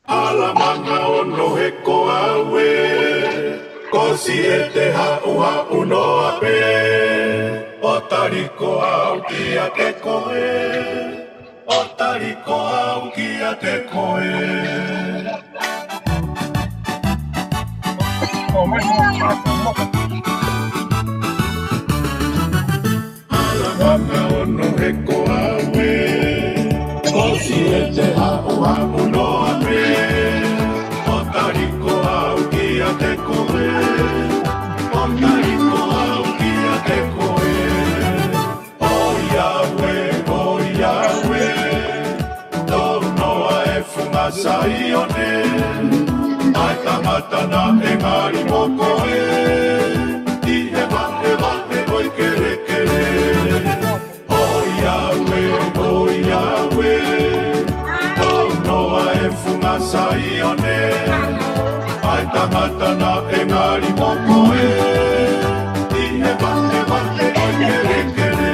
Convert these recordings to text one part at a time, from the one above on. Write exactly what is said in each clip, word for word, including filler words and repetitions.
Alamanga ono he koaue, ko Siete haʻuhaʻu noa pē, ʻo tali ko au kiate koe, ʻo tali ko au kiate koe. Alamanga ono he koaue, ko Siete haʻuhaʻu noa pē, ʻo tali ko au kiate koe, ʻo tali ko au kiate koe. ʻOi aue, ʻoi aue, tō noa e funga Saione, ʻa e tangata naʻe ngali mo koe, ʻi he vahevahe ʻo e kelekele. ʻOi aue, ʻoi aue, tō noa e funga Saione, ʻa e tangata naʻe ngali mo koe, ʻi he vahevahe ʻo e kelekele.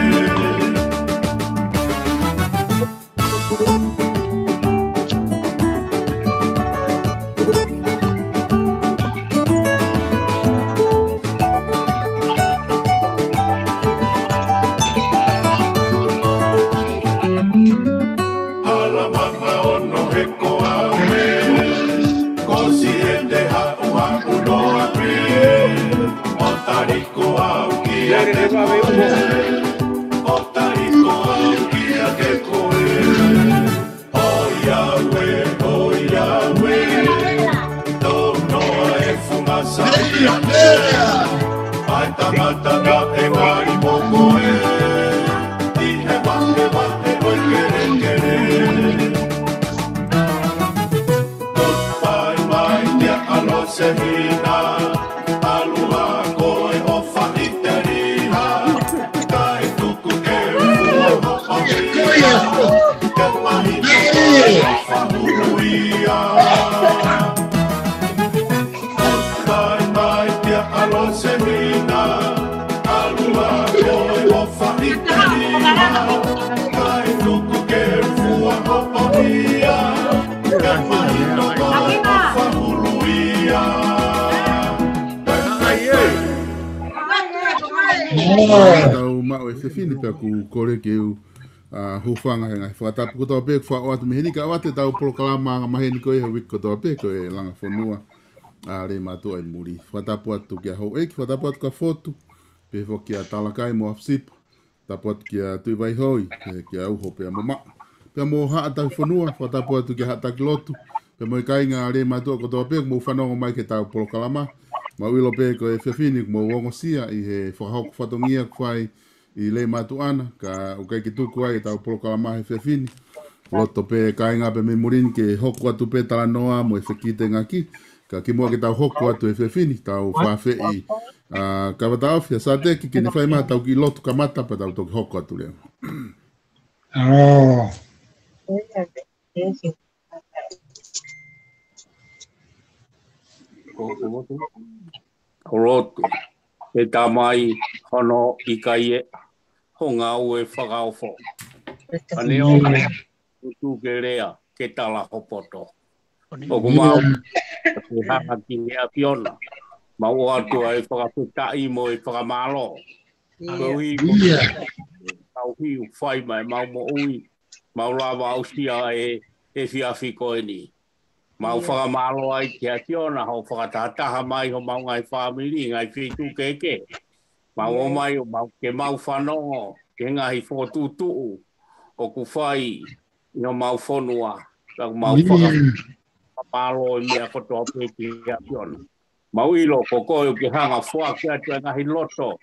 Alamanga ono he koaue, ko Siete haʻuhaʻu noa pē, ʻo tali ko au kiate koe, ʻo tali ko au kiate koe. ʻOi aue, ʻoi aue, tō noa e funga Saione, ʻa e tangata naʻe ngali mo koe, ʻi he vahevahe ʻo e kelekele. Goodbye, my dear Alosehina. ʻAlu ā koe ʻo faʻiteliha, kae tuku ke u fua hoʻo hia, ke mahino ko e ʻofa hulu ia. Goodbye, my dear Alosehina. ʻAlu ā koe ʻo faʻiteliha, kae tuku ke u fua hoʻo hia, ke mahino ko e ʻofa hulu ia. Tau maʻu e fefine pea ʻoku ou kole ke u, ʻa, hūfanga he ngaahi fakatapu kotoa pē ʻoku faʻo atu mei heni kae ʻoatu ʻetau polokalama angamaheni ko ia he uike kotoa pē ko e Langa Fonua, ʻa, Leimātuʻa ʻi muli. Fakatapu atu kia Houʻeiki, fakatapu atu kia Fotu, pehē foki kia Talakai mo ʻAfisipa. Tapu atu kia Tuʻi Vaihoi, pea kia Uho pea mo Maʻa, pea mo Haʻa Tauhi Fonua, fakatapu atu kia Haʻa Taki Lotu, pea mo e kāinga Leimātuʻa kotoa pē ʻoku mou fanongo mai ki heʻetau polokalama. Mau ʻilo pē ko e efiafi ni ʻoku mou ongosia ʻi he fakahoko fatongia ʻoku fai ʻi Leimātuʻa na, ka ʻoku ʻikai ke tuku ai ʻetau polokalama he efiafi ni. Loto pē kāinga pē mei muli ni ke hoko atu pē talanoa mo e fekitengaki, ka kimuʻa ke tau hoko atu he efiafi ni, tau fāfeʻi, ʻa, kavataʻofi ʻa Sateki ke ne fai mai haʻatau kiʻi lotu kamata pea tau toki hoko atu leva. ʻAo. Ko lotu. ʻE Tamai, hono ʻikai ʻe ho ngāue fakaofo. Ka neongo ʻoku ke lea ke tala ho poto. ʻOku mau ke hanga ki he ʻAfiona. Mau ʻoatu ʻa e fakafetaʻi mo e fakamālō. Koeʻuhi ko e tauhi ʻoku fai mai ʻemau moʻui. Mau lava aʻusia e, e efiafi ko eni. Mau fakamālō ai ki he ʻAfiona hoʻo fakatahataha mai homau ngaahi fāmili, ngaahi feituʻu kehekehe. Mau ō mai ʻo mau, ke mau fanongo ki he ngaahi fokotuʻutuʻu ʻoku fai ʻi homau fonua. Ka mau fakamālō e meʻa kotoa pē ki he ʻAfiona. Mau ʻilo ko koe ʻoku ke hanga foaki atu e ngaahi loto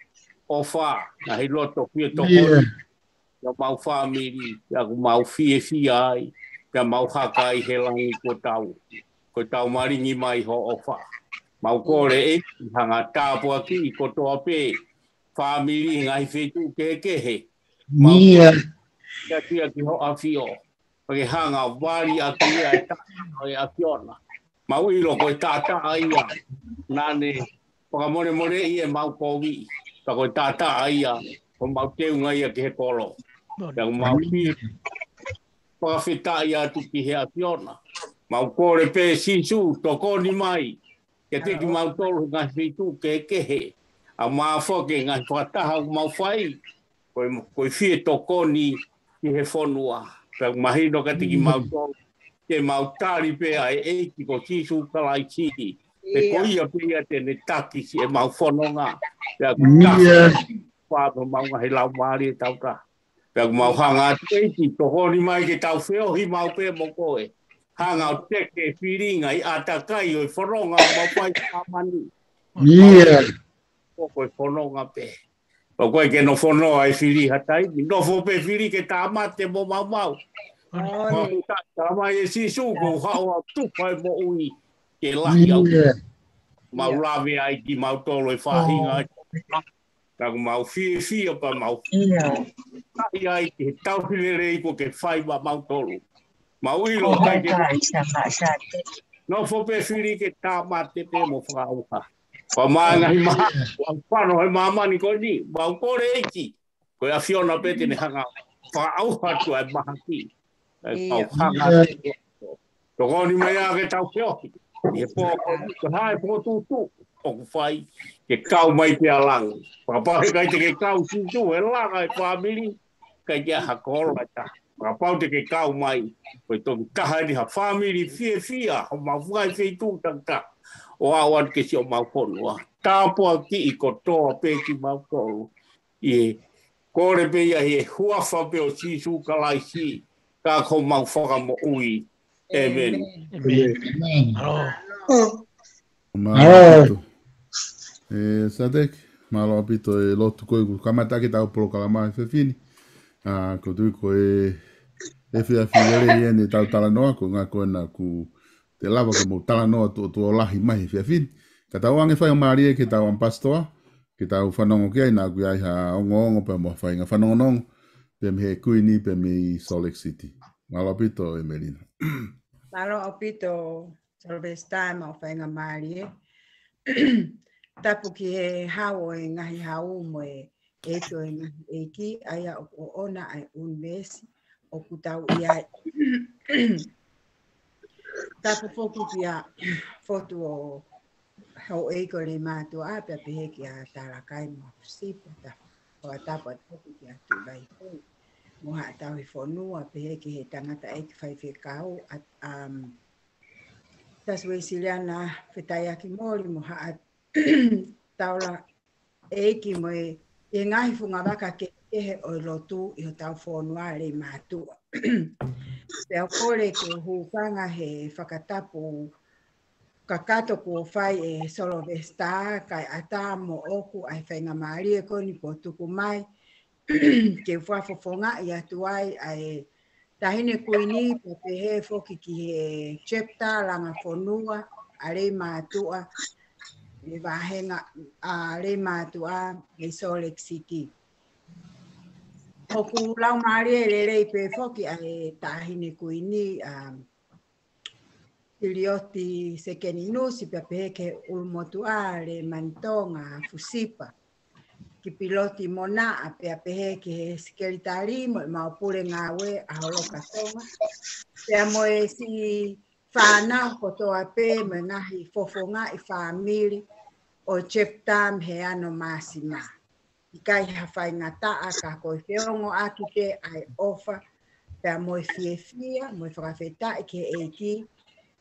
ʻofa, ngaahi loto fietokoni. ʻI homau fāmili, ʻa ʻoku mau fiefia ai, pea mau haka ai he langi ko tau, ko tau malingi mai ho ʻofa. Mau kole ʻEiki hanga tāpuakiʻi kotoa pē fāmili ngaahi feituʻu kehekehe. Mau kole atu ia ki ho ʻAfio, pea ke hanga vali ʻaki ia e taʻataʻa ʻo e ʻAfiona. Mau ʻilo ko e taʻataʻa ia naʻa ne fakamolemoleʻi ʻemau kovi, ka ko e taʻataʻa ia ʻoku mau teunga ia ki he kolo. Pea ʻoku mau fie fakafetaʻi atu ki he ʻAfiona. Mau kole pē Sīsū, tokoni mai kiate kimautolu he ngaahi feituʻu kehekehe, ʻa mau foki he ngaahi fakataha ʻoku mau fai, ko e, ko e fie tokoni ki he fonua. Pea mahino kiate kimautolu, te mau tali pē ʻa e ʻEiki ko Sīsū Kalaisi. He ko ia pē ia te ne taki siʻemau fononga. Pea ʻoku taha pē homau ngaahi laumālie tautaha. Pea ʻoku mau hanga atu ʻEiki, tokoni mai ke tau feohi maʻu pē mo koe. Hanga ʻo teke filinga ʻi ʻātakai ʻo e fononga ʻoku mau fai ʻi māmani. Ko e fononga pē. ʻOku ʻikai ke nofo noa e fili ha taimi. Nofo pē fili ke tāmate mo maumau. Ko e tā mai ʻe Sīsū, ko e haʻu ʻo tufa e moʻui ke lahi au. Mau lave ai kimautolu e faʻahinga. Ka ʻoku mau fiefia pea mau ʻai ai ki he tauhi lelei ʻoku ke fai maʻamautolu. Mau ʻilo ʻikai ke nofo pē fili ke tāmate pē mo fakaʻauha. Pea mo e ngaahi maha ʻoku fano he māmani ko eni, mau kole ʻEiki, ko e ʻAfiona pē te ne hanga fakaʻauha atu ʻa e mahaki. ʻE kau hanga atu. Tokoni mai ā ke tau feohi. ʻI he pō ko eni, ko e hā e pō tūtū ʻoku fai, ke kau mai pē ʻa langi. Fakapapauʻi ʻikai te ke kau Sīsū, he langa e fāmili, ʻikai ke ʻi ai ha kolo ʻe taha. Fakapapauʻi te ke kau mai, ko e toki taha eni ha fāmili fiefia, homau ngaahi feituʻu takitaha, ʻo aʻu atu ki siʻomau fonua. Tāpuakiʻi kotoa pē kimautolu. ʻI he kole pē ia ʻi he huafa pē ʻo Sīsū Kalaisi, ka ko homau Fakamoʻui. ʻĒmeni. ʻĒmeni. Mālō. Mālō ʻaupito. ʻE Sadek, mālō ʻaupito e lotu ko ē kuo kamata ʻaki ʻetau polokalama he efiafi ni. ʻA, ʻoku ou tui ko e efiafi lelei eni ʻetau talanoa, ko e ngaahi ko ena ʻoku te lava ke mou talanoa tuʻo, tuʻo lahi mai he efiafi ni. Ka tau ʻoange faingamālie ki heʻetau ʻamipasitoa, ke tau fanongo ki ai, naʻa ʻoku ʻi ai ha ongoongo pea mo ha faʻahinga fanongonongo, pea mei he Kuini, pea mei Salt Lake City. Mālō ʻaupito ʻEmelina. Mālō ʻaupito Sylvester mo e faingamālie. Tapu ki he Hau ʻo e ngaahi hau mo e ʻEiki ʻo e ngaahi ʻeiki, ʻa ia ʻoku ʻoʻona ʻa e ʻunivēsi ʻoku tau ʻi ai. Tapu foki kia Fotu ʻo Houʻeiki ʻo Leimātuʻa, pea pehē kia Talakai mo Fusipa, tapu. Fakatapu atu foki kia Tuʻivaipoi mo haʻa tauhi fonua, pehē ki he tangataʻeiki faifekau, ʻa, um, Tasi Uēsiliana Fetaiaki Moli mo haʻa taulaʻeiki mo e, e ngaahi fungavaka kehekehe ʻo e lotu ʻi hotau fonua Leimātuʻa. Pea u kole ke u hūfanga he fakatapu kakato kuo fai ʻe Solovesitā, kae ʻatā moʻoku ʻa e faingamālie ko eni kuo tuku mai ke u fakafofongaʻi atu ai ʻa e Taʻahine Kuini, pea pehē foki ki he chapter langa fonua ʻa Leimātuʻa, ʻi he vāhenga ʻa Leimātuʻa mei Salt Lake City. ʻOku laumālie lelei pē foki ʻa e Taʻahine Kuini, ʻa Silioti Sekeni Nusi, pea pehē ki he ʻulumotuʻa Leimanitonga Fusipa, ki Piloti Monaʻa, pea pehē ki he sekelitali mo ʻemau pule ngāue ʻa Holoka Tonga, pea mo e siʻi fānau kotoa pē mo e ngaahi fofongaʻi fāmili ʻo e chapter mei he Ano Māsima. ʻIkai ha faingataʻa ka ko e feongoʻaki pē ʻa e ʻofa, pea mo e fiefia, mo e fakafetaʻi ki he ʻEiki,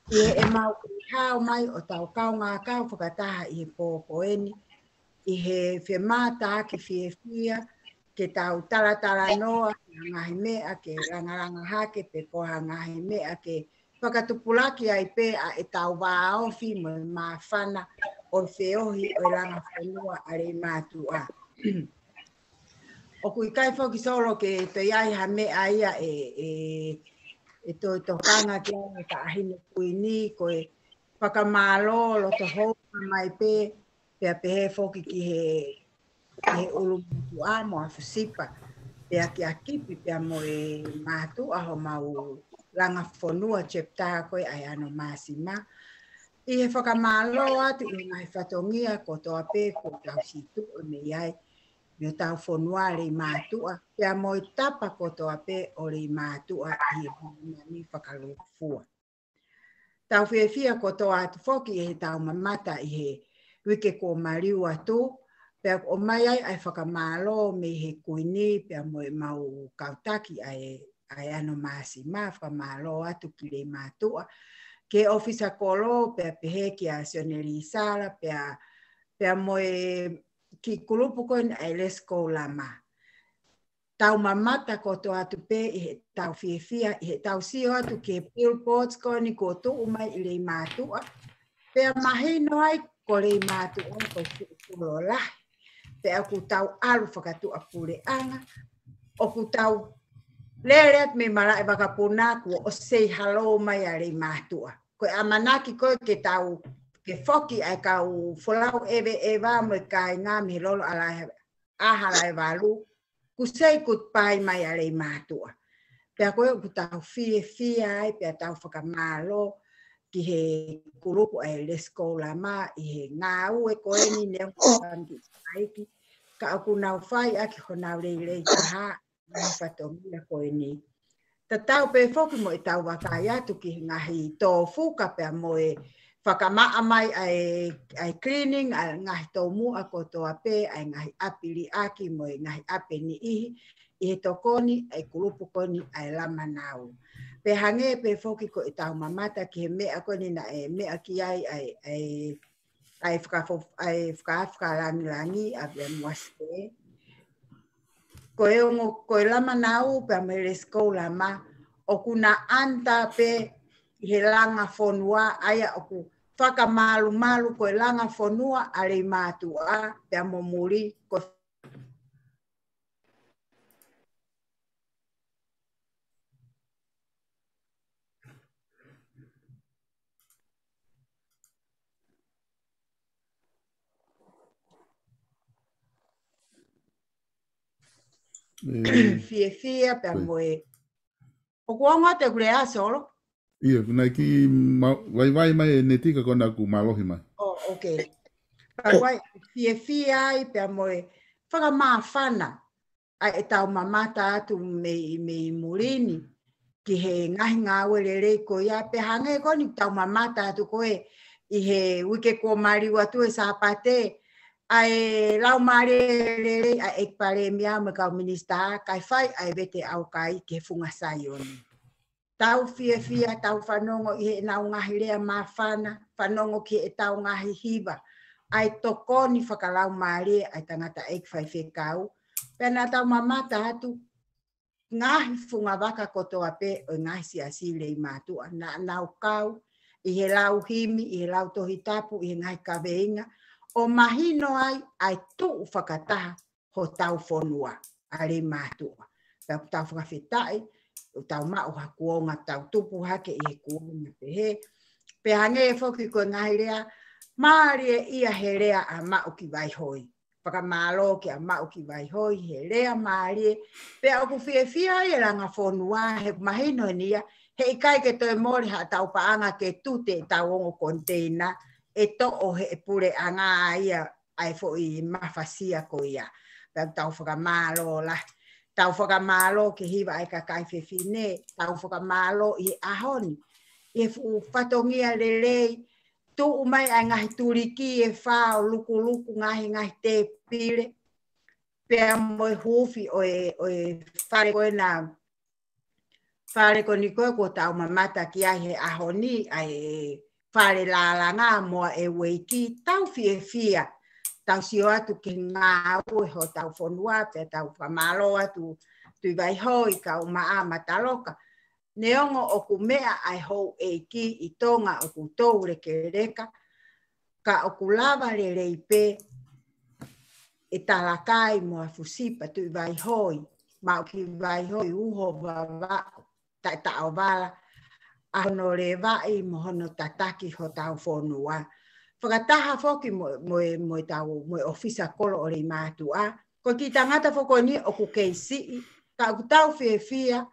ʻi heʻemau kei hao mai ʻo tau kaungā kau fakataha ʻi he pō ko eni, ʻi he femātaaki fiefia, ke tau talatalanoa, ngaahi meʻa ke langalanga hake, pe ko ha ngaahi meʻa ke fakatupulaki ai pē ʻa ʻetau vāofi mo e māfana ʻo e feohi ʻo e langa fonua ʻa Leimātuʻa. ʻOku ʻikai foki Solo ke toe ʻi ai ha meʻa ia ʻe, ʻe, ʻe toe tokanga ki ai ʻa e Taʻahine Kuini, ko e fakamālō loto hounga mai pē, pea pehē foki ki he, ki he ʻulumotuʻa mo ʻa Fusipa, pea kia Kipi pea mo e mātuʻa homau langa fonua chapter ko ē ʻa e Ano Māsima. ʻI he fakamālō atu ʻi he ngaahi fatongia kotoa pē kuo tau situʻa mei ai, mei hotau fonua Leimātuʻa, pea mo e tapa kotoa pē ʻo Leimātuʻa ʻi he māmani fakalūkufua. Tau fiefia kotoa atu foki ʻi heʻetau mamata ʻi he uike kuo maliu atu, pea ʻoku ʻomai ai ʻa e fakamālō mei he Kuini pea mo e mau kau taki ʻa e, ʻa e ano māsima, fakamālō atu ki Leimātuʻa, ki he ʻōfisa kolo, pea pehē kia Sione Lisala, pea, pea mo e kiʻi kulupu ko eni ʻa e Let's Go Lama. Tau mamata kotoa atu pē ʻi heʻetau fiefia, ʻi heʻetau sio atu ki he billboards ko eni kuo tuʻu mai ʻi Leimātuʻa. Pea mahino ai ko Leimātuʻa ko e siʻi kolo lahi. Pea ʻoku tau ʻalu fakatuʻapuleʻanga. ʻOku tau lele atu mei malaʻe vakapuna kuo ʻosi say hello mai ʻa Leimātuʻa. Ko e ʻamanaki ko ē ke tau, ke foki ʻa e kau folau ʻeveʻeva mo e kāinga mei he lolo ʻa Laevalu, ʻa Laevalu, kuo say goodbye mai ʻa Leimātuʻa. Pea ko ē ʻoku tau fiefia ai, pea tau fakamālō ki he kulupu ʻa e Let's Go Lama ʻi he ngāue ko eni neongo ʻa e pandemic, ka ʻoku nau fai ʻaki honau lelei taha, ngaahi fatongia ko eni. Tatau pē foki mo ʻetau vakai atu ki he ngaahi tōfuka pea mo e fakamaʻa mai ʻa e, ʻa e cleaning, ʻa e ngaahi tomuʻa kotoa pē, ʻa e ngaahi ʻapi liʻaki mo e ngaahi ʻapi ʻe niʻihi, ʻi he tokoni ʻa e kulupu ko eni ʻa e Lama Nau. Pea hangē pē foki ko ʻetau mamata ki he meʻa ko eni naʻe meʻa ki ai ʻa e, ʻa e, ʻa e fakafo-, ʻa e faka-, fakalāngilangi ʻa Vianuasi. Ko e ongo, ko e Lama Nau pea mo e Let's Go Lama, ʻoku na under pē ʻi he langa fonua, ʻa ia ʻoku fakamalumalu ko e langa fonua ʻa Leimātuʻa, pea mo muli, ko e fiefia pea mo e. ʻOku ongo atu ʻeku lea, Solo? ʻIo, naʻe kiʻi ma-, vaivai mai e neti ka ko ena kuo mālohi mai. Oh, okay. Ka ko e fiefia ai pea mo e fakamāfana ʻa ʻetau mamata atu mei, mei muli ni ki he ngaahi ngāue lelei ko ia, pea hangē ko eni ʻetau mamata atu ko ē ʻi he uike kuo maliu atu he Sāpate, ʻa e laumālie lelei ʻa e ʻEiki Palēmia mo e kau minisitā, kae fai ʻa e vete ʻaukai ki he Funga Saione. Tau fiefia, tau fanongo ʻi heʻenau ngaahi lea māfana, fanongo ki heʻetau ngaahi hiva, ʻa e tokoni fakalaumālie ʻa e tangataʻeiki faifekau. Pea naʻa tau mamata atu, ngaahi fungavaka kotoa pē ʻo e ngaahi siasi Leimātuʻa, naʻa nau kau ʻi he lau himi, ʻi he lau Tohi Tapu, ʻi he ngaahi kaveinga, ʻo mahino ai ʻa e tuʻu fakataha hotau fonua ʻa Leimātuʻa. Pea ʻoku tau fakafetaʻi, ʻoku tau maʻu ha kuonga, tau tupu hake ʻi he kuonga pehē. Pea hangē foki ko e ngaahi lea, mālie ia he lea ʻa Maʻu ki Vaihoi. Fakamālō kia Maʻu ki Vaihoi he lea mālie. Pea ʻoku fiefia ai e langa fonua he ʻoku mahino eni ia, heʻikai ke toe mole haʻatau paʻanga ke tute ʻetau ongo koniteina ʻe toʻo ʻe he puleʻanga ia ʻa e foʻi mafasia ko ia. Pea tau fakamālō lahi. Tau fakamālō ki he hiva ʻa e kakai fefine, tau fakamālō ʻi he ʻaho ni ʻi he fuʻu fatongia lelei, tuʻu mai ʻa e ngaahi tuliki ʻe fā ʻo lukuluku ngaahi, ngaahi tēpile. Pea mo e huufi ʻo e, ʻo e fale ko ena, fale ko eni ko ē kuo tau mamata ki ai he ʻaho ni, ʻa e fale lālanga mo e ueiki, tau fiefia, tau sio atu ki he ngāue hotau fonua, pea tau fakamālō atu Tuʻivaihoi, Kaumaʻa, Mataloka. Neongo ʻoku meʻa ʻa e houʻeiki ʻi Tonga ʻoku toulekeleka, ka ʻoku lava lelei pē ʻe Talakai mo Afusipa, Tuʻivaihoi, Maʻu ki Vaihoi, Uho, Vavaʻu, Taʻetaʻovala, ʻa hono levaʻi mo hono tataki hotau fonua. Fakataha foki mo, mo, mo ʻetau, mo e ʻōfisa kolo ʻo Leimātuʻa. Ko e kiʻi tangata foki ko eni ʻoku kei siʻi, ka ʻoku tau fiefia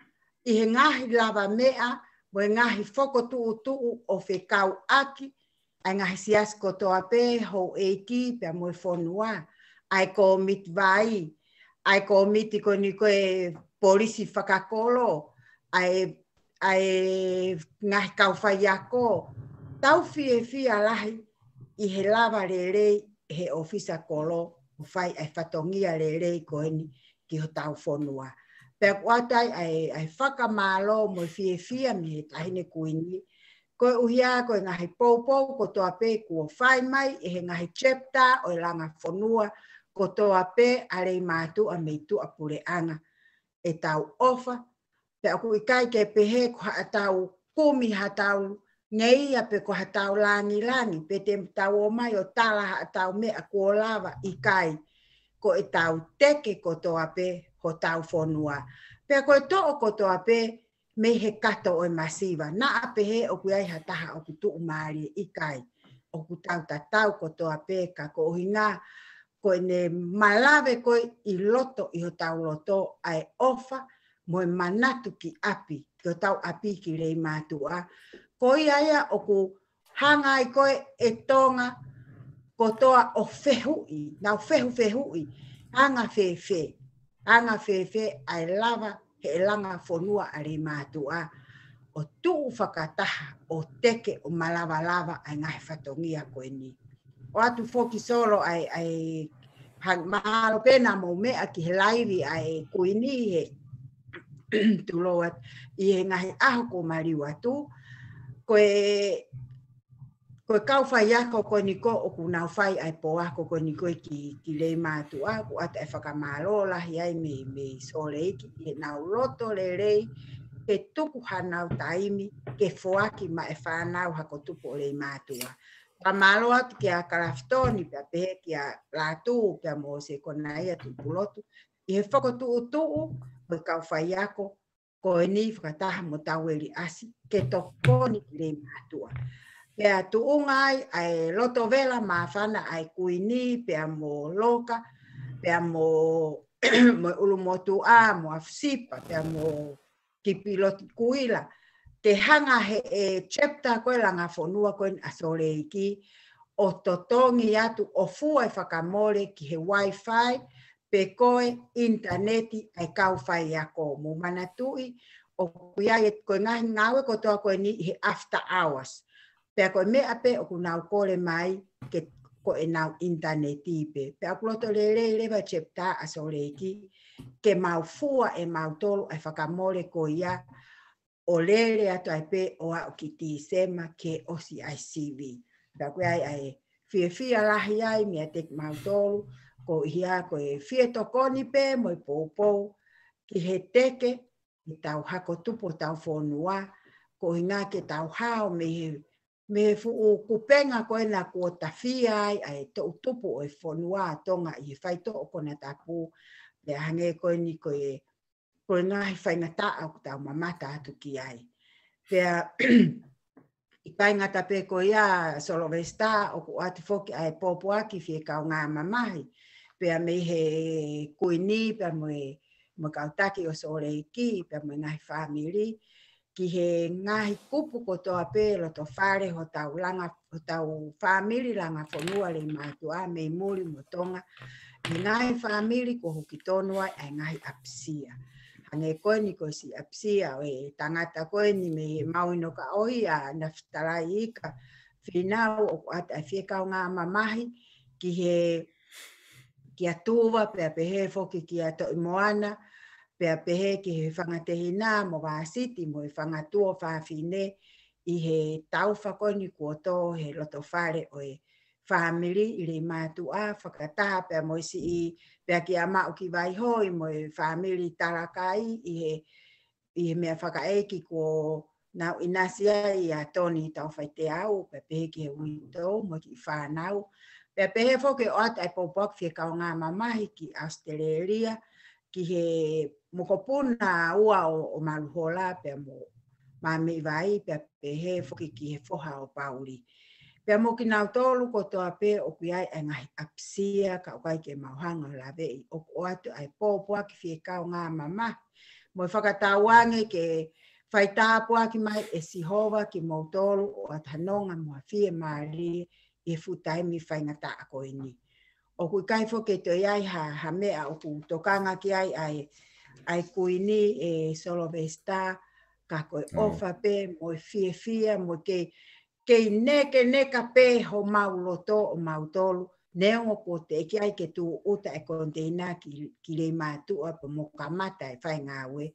ʻi he ngaahi lavameʻa mo e ngaahi fokotuʻutuʻu ʻo fekauʻaki ʻa e ngaahi siasi kotoa pē, houʻeiki pea mo e fonua, ʻa e kōmiti vai, ʻa e kōmiti ko eni ko e polisi fakakolo, ʻa e, ʻa e ngaahi kau faiako, Tau fiefia lahi ʻi he lava lelei he ʻōfisa kolo ʻo fai ʻa e fatongia lelei ko eni ki hotau fonua. Pea ʻoku ʻoatu ai ʻa e, ʻa e fakamālō mo e fiefia mei he Taʻahine Kuini, koeʻuhi ko e ngaahi poupou kotoa pē kuo fai mai ʻe he ngaahi chapter ʻo e langa fonua kotoa pē ʻa Leimātuʻa mei tuʻapuleʻanga. ʻEtau ʻofa, pea ʻoku ʻikai ke pehē ko haʻatau kumi haʻatau ngeia pe ko haʻatau langilangi, pe te tau ō mai ʻo tala haʻatau meʻa kuo lava, ʻikai. Ko ʻetau teke kotoa pē hotau fonua. Pea ko e toʻo kotoa pē mei he kato ʻo e masiva. Naʻa pehē ʻoku ʻi ai ha taha ʻoku tuʻumālie, ʻikai. ʻOku tau tatau kotoa pē, ka ko e ʻuhinga ko ʻene malave ko ē ʻi loto ʻi hotau loto ʻa e ʻofa mo e manatu ki ʻapi, ki hotau ʻapi ki Leimātuʻa. Ko ia ia ʻoku hanga ai ko ē ʻe Tonga kotoa ʻo fehuʻi, nau fehufehuʻi, anga fēfē, anga fēfē ʻa e lava he langa fonua ʻa Leimātuʻa ʻo tuʻu fakataha, ʻo teke, ʻo malavalava ʻa e ngaahi fatongia ko eni. ʻOatu foki Solo ʻa e, ʻa e ha-, mahalo pē naʻa mou meʻa ki he laivi ʻa e Kuini he tulou atu ʻi he ngaahi ʻaho kuo maliu atu. Ko e, ko e kau faiako ko eni ko ē ʻoku nau fai ʻa e pō ako ko eni ko ē ki, ki Leimātuʻa, ʻoku ʻoatu ʻa e fakamālō lahi ai mei, mei Sōleiki, ʻi heʻenau loto lelei ke tuku hanau taimi ke foaki maʻa e fānau hako tupu ʻo Leimātuʻa. Fakamālō atu kia Kalafitoni, pea pehē kia Lātū, pea mo Sekonaia Tuʻipulotu, ʻi he fokotuʻutuʻu ʻo e kau faiako ko eni fakataha mo Taueli ʻAsi ke tokoni ki Leimātuʻa. Pea tuʻunga ai ʻa e loto vela māfana ʻa e Kuini, pea mo Loka, pea mo, mo e ʻulumotuʻa, mo ʻAfusipa, pea mo Kipilotikuila, ke hanga he ʻe chapter ko ē langa fonua ko eni ʻa Sōleiki ʻo totongi atu ʻo fua e fakamole ki he Wi-Fi pe ko e ʻinitaneti ʻa e kau faiako. Mou manatuʻi ʻoku ʻi ai e, ko e ngaahi ngāue kotoa ko eni ʻi he after hours. Pea ko e meʻa pē ʻoku nau kole mai ke ko ʻenau ʻinitaneti pē. Pea ʻoku loto lelei leva e chapter ʻa Sōleiki ke mau fua ʻe mautolu ʻa e fakamole ko ia ʻo lele atu ai pē ʻo aʻu ki Tīsema ke ʻosi ʻa e sivi. Pea ʻoku ʻi ai ʻa e fiefia lahi ai meiate kimautolu, koeʻuhi ko e fie tokoni pē mo e poupou ki he teke ʻetau hako tupu ʻo hotau fonua, koeʻuhi ke tau hao mei he, mei he fuʻu kupenga ko ena kuo tafia ai ʻa e toʻutupu ʻo e fonua ʻa Tonga ʻi he faitoʻo konatapu, pea hangē ko eni ko e, ko e ngaahi faingataʻa ʻoku tau mamata atu ki ai. Pea ʻikai ngata pē ko ia Solovesita, ʻoku ʻoatu foki ʻa e pōpoaki fie kaungā mamahi, pea mei he Kuini, pea mo e, mo e kau taki ʻo Sōleiki, pea mo e ngaahi fāmili, ki he ngaahi kupu kotoa pē loto fale hotau langa, hotau fāmili langa fonua Leimātuʻa mei muli mo Tonga, ʻi he ngaahi fāmili kuo huki tonu ai ʻa e ngaahi ʻapisia. Hangē ko eni ko e siʻi ʻapisia ʻo e tangata ko eni mei he Mauino Kaʻohi ʻa Nafitalai Ika Fīnau, ʻoku ʻoatu ʻa e fie kaungā mamahi ki he, kia Tuva, pea pehē foki kia Toʻimoana, pea pehē ki he fanga tehina mo Vāsiti mo e fanga tuofāfine ʻi he taufa ko eni kuo tō he loto fale ʻo e fāmili ʻi Leimātuʻa, fakataha pea mo e siʻi, pea kia Maʻu ki Vaihoi mo e fāmili Talakai ʻi he, ʻi he meʻa fakaʻeiki kuo nau ʻinasi ai ʻa Toni Taufai Teau, pea pehē ki he uitou mo e kiʻi fānau. Pea pehē foki ʻoatu ʻa e pōpoaki fie kaungā mamahi ki ʻAositelēlia, ki he mokopuna ua ʻo, ʻo Maluhola, pea mo Mamiʻivai, pea pehē foki ki he foha ʻo Pauli. Pea mo kinautolu kotoa pē ʻoku ʻi ai ʻa e ngaahi ʻapisia, ka ʻoku ʻikai ke mau hanga ʻo laveʻi, ʻoku ʻoatu ʻa e pōpoaki fie kaungā mamahi mo e fakatauange ke fai tāpuaki mai ʻe Sihova kimoutolu ʻo ʻoatu ha nonga mo ha fiemālie ʻi he fuʻu taimi faingataʻa ko eni. ʻOku ʻikai foki ke toe ʻi ai ha, ha meʻa ʻoku tokanga ki ai ʻa e, ʻa e Kuini, ʻe Solovesita, ka ko e ʻofa pē mo e fiefia mo e kei kei nekeneka pē homau loto ʻo mautolu, neongo kuo teʻeki ai ke tūʻuta e koniteina ki, ki Leimātuʻa pea mo kamata e faingāue,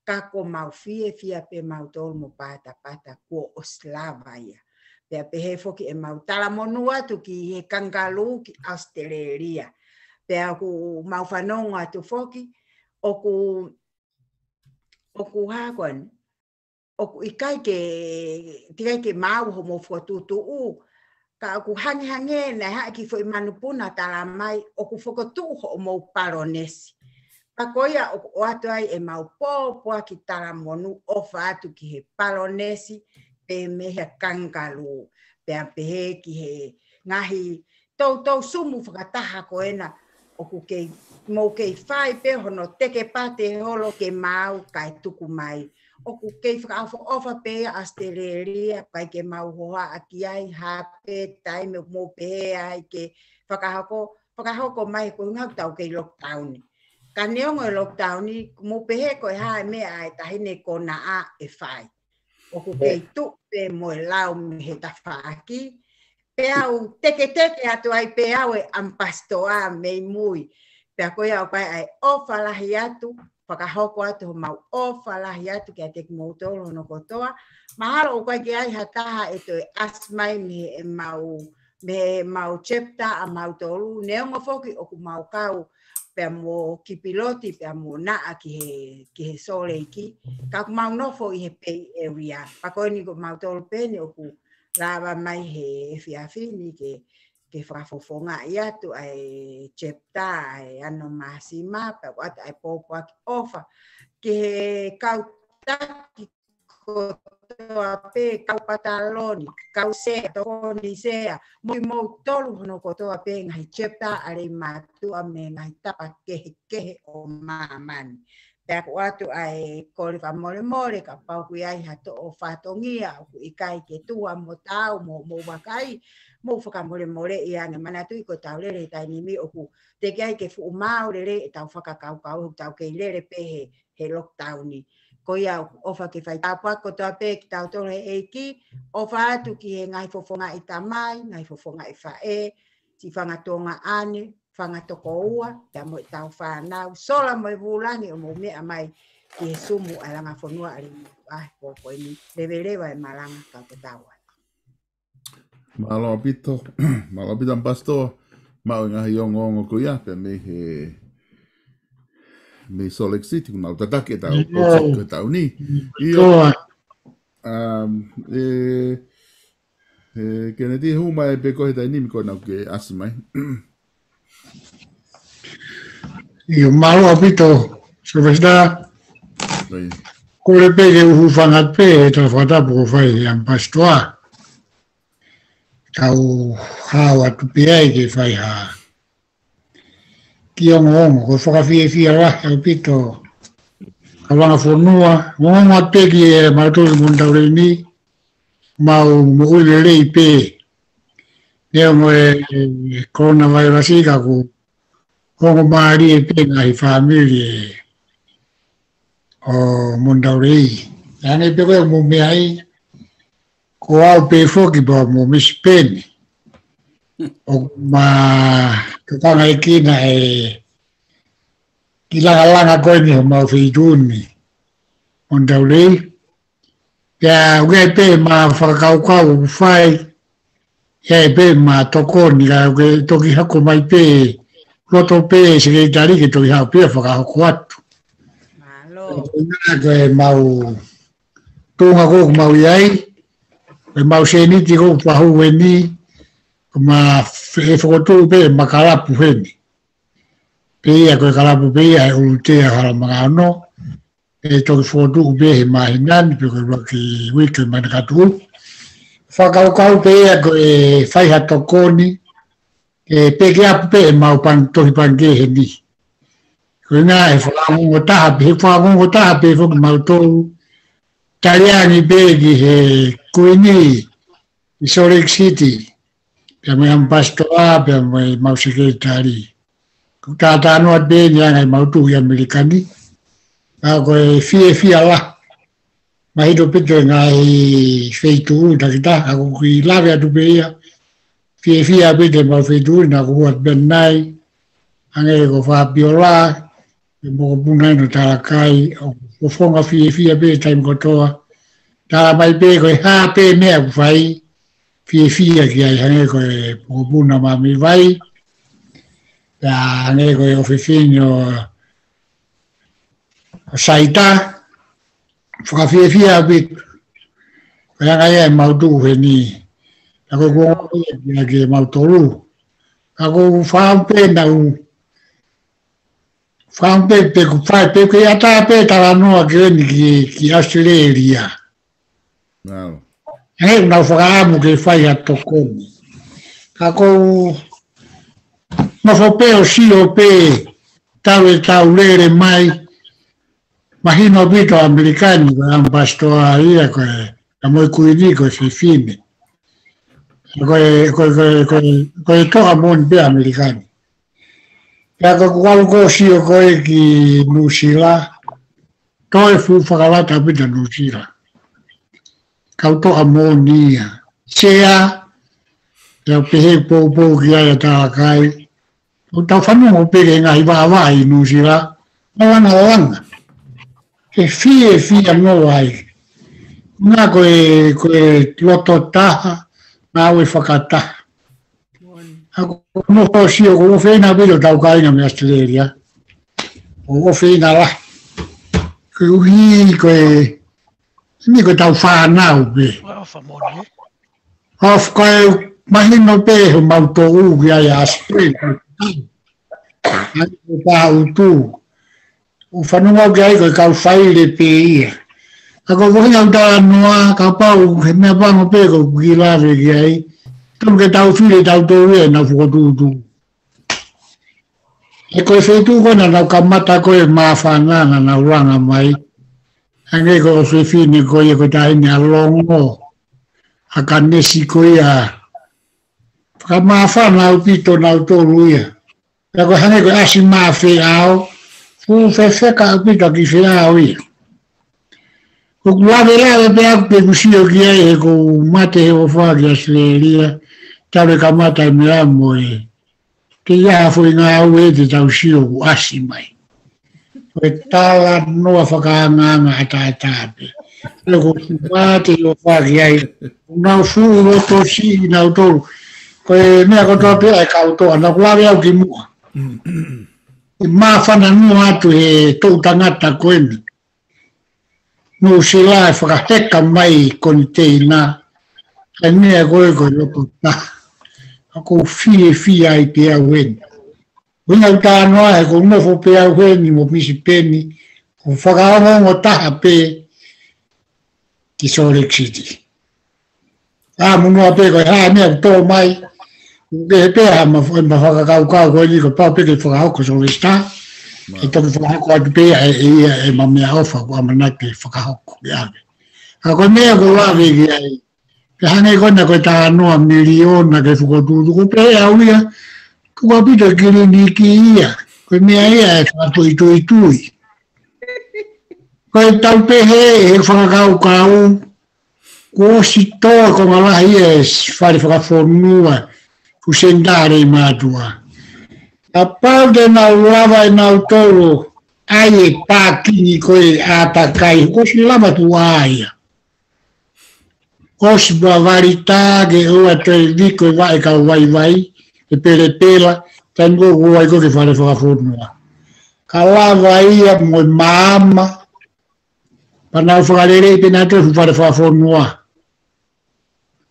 ka ko ʻemau fiefia pē mautolu mo Patapata kuo ʻosi lava ia. Pea pehē foki ʻemau talamonū atu ki he kangalū ki ʻAositelēlia. Pea ʻoku mau fanongo atu foki, ʻoku, ʻoku hā ko eni, ʻoku ʻikai ke, teʻeki ai ke maau hoʻomou fokotuʻutuʻu, ka ʻoku hangehangē naʻe haʻu e kiʻi foʻi manupuna tala mai, ʻoku fokotuʻu hoʻomou palōnesi. Pea ko ia ʻoku ʻoatu ai ʻemau pōpoaki talamonū ʻofa atu ki he palōnesi, pea mei he kangalū, pea pehē ki he ngaahi toutou sumu fakataha ko ena, ʻoku kei, mou kei fai pē hono teke pate holo ke maau kae tuku mai. ʻOku kei fakaʻofoʻofa pē ia ʻAositelēlia, ʻikai ke mau hohaʻa ki ai, hā pē taimi ʻoku mou pehē ai ke fakahoko, fakahoko mai ko e ʻuhinga ʻoku tau kei lockdown. Ka neongo e lockdown, mou pehē ko e hā e meʻa ʻa e taʻahine ko Naʻa ʻe fai. ʻOku kei tuʻu pē mo e lau mei he tafaʻaki, pea u teketeke atu ai pē au e ʻamipasitoa mei mui. Pea ko ia ʻoku ʻi ai e ʻofa lahi atu, fakahoko atu homau ʻofa lahi atu kiate kimoutolu hono kotoa. Mahalo ʻoku ʻikai ke ʻi ai ha taha ʻe toe ʻasi mai mei heʻemau, mei heʻemau chapter ʻamautolu, neongo foki ʻoku mau kau pea mo Kipiloti, pea mo Naʻa ki he, ki he Sōleki, ka ʻoku mau nofo ʻi he Bay Area. Pea ko eni ko mautolu pē eni ʻoku lava mai he efiafi ni ke, ke fakafofongaʻi atu ʻa e chapter, ʻa e Ano Māsima, pea ʻoatu ʻa e pōpoaki ʻofa ki he kau taki kotoa pē, kau pataloni, kau sea, tokoni sea, mo kimoutolu hono kotoa pē ngaahi chapter ʻa Leimātuʻa mei he ngaahi tapa kehekehe ʻo māmani. Pea ʻoku ʻoatu ʻa e kole fakamolemole, kapau ʻoku ʻi ai ha toʻo fatongia ʻoku ʻikai ke tuha mo taau mo, mo vakai, mou fakamolemoleʻi ange. Manatuʻi ko ʻetau lele he taimi ni ʻoku teʻeki ai ke fuʻu maau lelei ʻetau fakakaukau, ʻoku tau kei lele pē he, he lockdown ni. Ko ia ʻoku ʻofa ke fai tāpuaki kotoa pē kitautolu he ʻEiki, ʻofa atu ki he ngaahi fofongaʻi tamai, ngaahi fofongaʻi faʻē, siʻi fanga tuongaʻane, fanga tokoua, pea mo ʻetau fānau, sola mo e vūlangi ʻo mou meʻa mai ki he sumu ʻa e langa fonua ʻa Leimātuʻa he pō ko eni, leveleva e malanga kau ke tau atu. Mālō ʻaupito, mālō ʻaupito ʻAmipasitoa, maʻu e ngaahi ongoongo ko ia, pea mei he, mei Salt Lake City, kuo nau tataki ʻetau, ʻio, ko ʻetau ni. ʻIo, um, e, e, Keneti, hū mai pē koe he taimi ni ko ena ʻoku ke ʻasi mai. ʻIo, mālō ʻaupito, Sylvester. ʻIo. Kole pē ke u hūfanga pē he tala fakatapu kuo fai ʻe ʻAmipasitoa. Kau hao atu pē ai ke fai ha kiʻi ongoongo, ko e fakafiefia lahi ʻaupito. Ka langa fonua, ongoongo atu pē ki he mautolu Montaulei ni, mau moʻui lelei pē. Neongo e, e coronavirus ka ʻoku ongo mālie pē ngaahi fāmili ʻe ʻo Montaulei. Hangē pē ko ia ʻoku mou meaʻi, ko au pē foki pea mo Misi Peni. ʻOku ma tokangaʻi kina e kiʻi langalanga ko eni homau feituʻu ni Montaulei. Pea ʻoku ʻi ai pē ʻema fakakaukau ʻoku fai, ʻi ai pē ʻema tokoni, ka ʻoku ke toki hoko mai pē, loto pē Sekelitali ke toki haʻu pē ʻo fakahoko atu. Mālō. Ko ena ko ʻemau tuʻunga ko ʻoku mau ʻi ai, ʻemau sēniti ko ʻoku pahū eni, ko ʻema fe-, fokotuʻu pē ʻema kalapu heni. Pea ko e kalapu pē ia he ʻUlutea Halamanga Ono, ʻe toki fokotuʻu pē he māhina ni, pe ko e ʻuluaki uike Manukatuʻu. Fakakaukau pē ia ko e fai ha tokoni, ʻe peke ʻapu pē ʻemau pang-, tohi pangikē heni. Ko ena ʻe fakaongo taha pē, he fakaongo taha pē foki mautolu, taliangi pē ki he Kuini ʻi Salt Lake City, pea mo e ʻAmipasitoa, pea mo ʻemau Sekelitali. Ko e tātānoa pē eni ʻa e ngaahi mau tuʻu ʻi ʻAmelika ni. Ka ko e fiefia lahi. mahino pē ʻa e ngaahi feituʻu takitaha, ka ʻoku ou lave atu pē ia, fiefia pē ʻemau feituʻu naʻa ku ʻi ai pē ʻanenai, hangē ko Fabiola, ʻa e mokopuna ʻi Talakai, ʻoku ou fofonga fiefia pē taimi kotoa. Tala mai pē ko e hā pē meʻa ʻoku fai, fiefia ki ai, hangē ko e mokopuna Mami Vai, ʻa hangē ko e ʻofefine ʻo, ʻo Saita, fakafiefia ʻaupito. Ko e anga ia ʻemau tuʻu heni. Ka ko e kuonga ia ki he mautolu. Ka ʻoku ou fakaʻamu pē naʻa ku fakaʻamu pē, pe ʻoku fai, pe ʻoku ʻi ai ha taha pē talanoa ke ʻomi ki, ki ʻAositelēlia. Nau. He ʻoku nau fakaʻamu ke fai ha tokoni. Ka ʻoku ou nofo pē ʻo sio pē, talu ʻetau lele mai, mahino ʻaupito ʻAmelika ni, ko e ʻamipasitoa ia, ko e, ka mo e kuini, ko e fefine. Ko e, ko e, ko e, ko e, ko e toʻa moʻoni pē ʻAmelika ni. Pea ka ʻoku ou ko ʻo sio ko ē ki Nuʻusila, toe fuʻu fakalata ʻaupito Nuʻusila. Kau toʻa moʻoni ia. Sea, ʻe au pehē poupou ki ai ʻa Talakai. ʻOku tau fanongo pē ki he ngaahi vaʻavaʻa ʻi Nuʻusila. Malanga langa. Ke fiefia noa ai. Naʻa ko e, ko e loto taha, naʻa ʻoku fakataha. ʻA ʻoku ou nofo ʻo sio ʻoku ʻofeina ʻaupito ʻetau kāinga mei ʻAositelēlia. ʻOku ʻofeina lahi. Koeʻuhi ko e, ʻeni ko ʻetau fānau pē. ʻOfa moʻoni, ē? ʻOfa ko e mahino pē homau tuʻu ki ai ʻa ʻAositelēlia. ʻA ia ko e pāʻutu. ʻOku ou fanongo ki ai ko e kau faile pē ia. Ka ko e foʻi ngaahi talanoa, kapau he meʻa pango pē ʻoku ke lave ki ai. Tonu ke tau fili ʻe tautolu ia ʻenau fokotuʻutuʻu. He ko e feituʻu ko ē naʻa nau kamata ko ē māfana naʻa nau langa mai. Hangē ko e ʻofefine ko ia ko e taʻahine ʻa Longo. ʻA Kanesi ko ia. Fakamāfana ʻaupito nautolu ia. Pea ko e hangē ko e ʻasi mā feʻao, fuʻu fefeka ʻaupito ʻa e kiʻi feʻao ia. ʻOku ou lavelave pē au pē ʻoku ou sio ki ai he ʻoku ou mate he ʻofa ki ʻAositelēlia, talu e kamata e meʻa mo e. Teʻeki ai ha foʻi ngāue te tau sio ʻoku ʻasi mai. Ko e talanoa fakaangaanga ʻataʻatā pē. Pea ʻoku ou mate he ʻofa ki ai. Nau fuʻu loto siʻi nautolu. Ko e meʻa kotoa pē ʻa e kau toʻa. Naʻa ku lave au kimuʻa. ʻE māfana noa atu he toʻu tangata ko eni. Nuʻusila ʻe fakaheka mai koniteina. ʻA e meʻa ko ē ko e loto taha. ʻA ʻoku ou fiefia ai pē au eni. Ko e ngaahi talanoa he ʻoku ou nofo pē au heni mo Misi Peni, ʻoku fakaongoongo taha pē ki Salt Lake City. ʻA, muʻa pē ko e hā e meʻa ʻoku tō mai, ʻoku kehe pē ha ma, ma fakakaukau ko eni ko e pau pē ke fakahoko Sylvester, ʻe toki fakahoko atu pē ʻe ia ʻema meʻaʻofa ʻoku ʻamanaki ke fakahoko ke ʻave. Ka ko e meʻa ʻoku ou lave ki ai, ke hangē ko ena ko e talanoa miliona ke fokotuʻutuʻu, ʻoku ou pehē au ia, ko ʻaupito kiliniki ia, ko e meʻa ia ʻe fakatuituitui. Ko e tau pehē he fakakaukau, kuo ʻosi tō e konga lahi e fale fakafonua, fuʻu senitale ʻi mātuʻa. Kapau te nau lava ʻe nautolu ʻai e pākingi ko e ʻātakai, kuo ʻosi lava tuʻa ia. ʻOsi pea valita ke ʻoua toe viko e vaʻe kau vaivai, e pelepela, taimi ko ē ʻoku ʻai ko ē ki he fale fakafonua. Ka lava ia mo e maama, pea nau fakalelei pē nautolu e fuʻu fale fakafonua.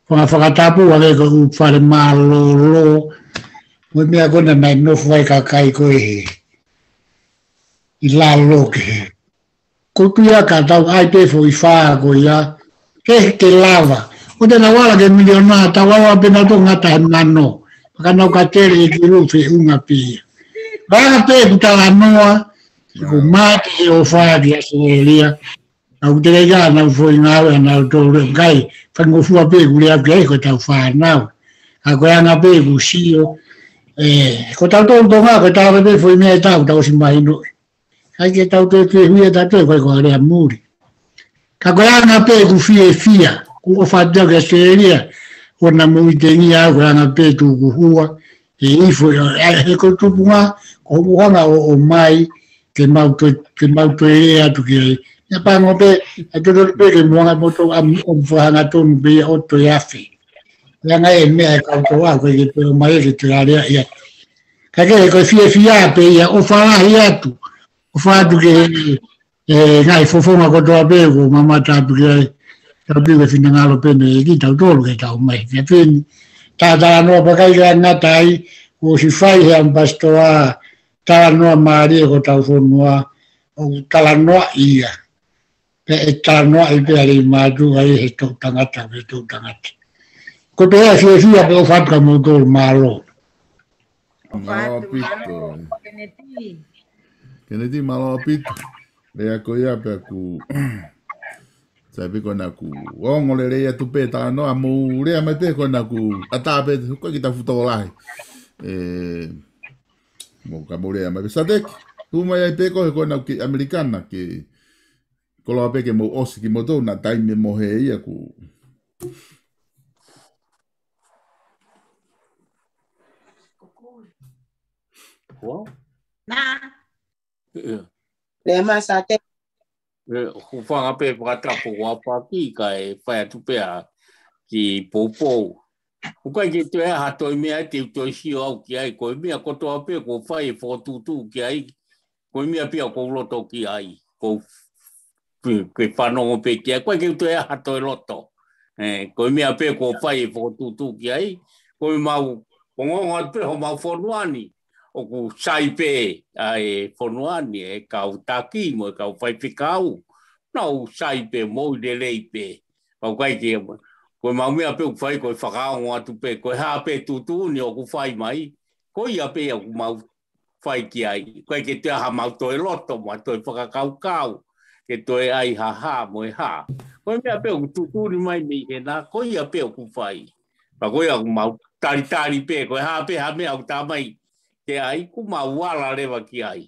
Fanga fakatapu ʻa e ko e ʻū fale mālōlō, mo e meʻa ko ena naʻe nofo ai e kakai ko ē he ʻi lalo kehe. Ko e tuʻu ia ka tau ʻai pē foʻi fā ko ia, ke, ke lava. ʻO te nau ala ki he miliona, tau ala pē nautolu ngata he mano. Pea ka nau katele e kilu feʻunga pē ia. Pea ka pē ʻeku talanoa, ʻoku mate he ʻofa ki ʻAositelēlia. ʻOku teʻeki ai ke nau foʻi ngāue ʻa nautolu ʻe kai, faingofua pē ʻeku lea ki ai ko ʻetau fānau. ʻA ko e anga pē ʻeku sio, ē, ko tautolu Tonga, ko e tau pē foʻi meʻa ʻe taha, tau ʻosi mahinoʻi. ʻIkai ke tau toe fehuʻia tautolu, ko e ko e lea muli. Ka ko e anga pē ʻeku fiefia, ʻoku ou ʻofa atu kia Australia, ʻoua naʻa mou ʻitengia au, ko e anga pē tuku hua, he ifo, ʻa, he ko e tupunga, ko hoku hanga ʻo, ʻo ʻomai, ke mau toe, ke mau toe lea atu ki ai. Naʻe pango pē, ʻa e totonu pē ke mou hanga ʻo toe, ʻa, ʻo fakahangatonu pē ia ʻo toe afe. Ko e anga e meʻa ʻe kau tō au, ko e ke toe ʻomai ke toe lea ia. Ka ke, ko e fiefia pē ia, ʻofa lahi atu, ʻofa atu ke, ʻe, ngaahi fofonga kotoa pē ʻoku mamata atu ki ai. Tau piko e finangalo pē mei he ʻEiki, tautolu ke tau mai. Pea pehē ni, tā talanoa pea ʻikai ke ngata ai, kuo ʻosi fai he ʻamipasitoa talanoa mālie ki hotau fonua, ʻoku talanoaʻi ia. Pea ʻe talanoaʻi pē ʻa e lelei mātuʻa ʻi he toʻutangata, he toʻutangata. Ko e pehē ʻa e fiefia pē ʻofa atu kia moutolu, mālō. Mālō ʻaupito. Keneti. Keneti, mālō ʻaupito. Lea ko ia pea ʻoku, sai pē ko ena ʻoku ongo lelei atu pē talanoa, mou lea mai pē ko ena ʻoku ʻatā pē, ko e kiʻi tafuto lahi. ʻE, mou ka mou lea mai pē Sateki. Tuʻu mai ai pē ko he ko ena ʻoku kei ʻAmelika na ke koloa pē ke mou ʻosi kimoutolu, naʻa taimi mo he ia ʻoku. Ko? Na. ʻIo. Lea mai Sateki. ʻE, hūfanga pē fakatapu ʻoku ʻaupito kae fai atu pē ʻa e kiʻi poupou. ʻOku ʻikai ke toe ʻi ai ha toe meʻa te u toe sio au ki ai, ko e meʻa kotoa pē kuo fai e fokotuʻutuʻu ki ai, ko e meʻa pē ia ʻoku ou loto ki ai, ʻoku ou ke fanongo pē ki ai, ʻoku ʻikai ke toe ʻi ai ha toe loto. ʻE, ko e meʻa pē kuo fai e fokotuʻutuʻu ki ai, ko e mau, ʻoku ongoongo atu pē homau fonua ni, ʻoku sai pē ʻa e fonua ni, e kau taki mo e kau faifekau, nau sai pē, moʻui lelei pē. Pea ʻoku ʻikai ke, ko e mau meʻa pē ʻoku fai, ko e fakaongo atu pē, ko e hā pē tuʻutuʻuni ʻoku fai mai, ko ia pē ia ʻoku mau fai ki ai. ʻOku ʻikai ke toe ʻi ai ha mau toe loto, mau toe fakakaukau, ke toe ʻai ha hā mo e hā. Ko e meʻa pē ʻoku tuʻutuʻuni mai mei hena, ko ia pē ʻoku fai. Pea ko ia ʻoku mau talitali pē, ko e hā pē ha meʻa ʻoku tā mai ke ʻai, ʻoku mau ala leva ki ai.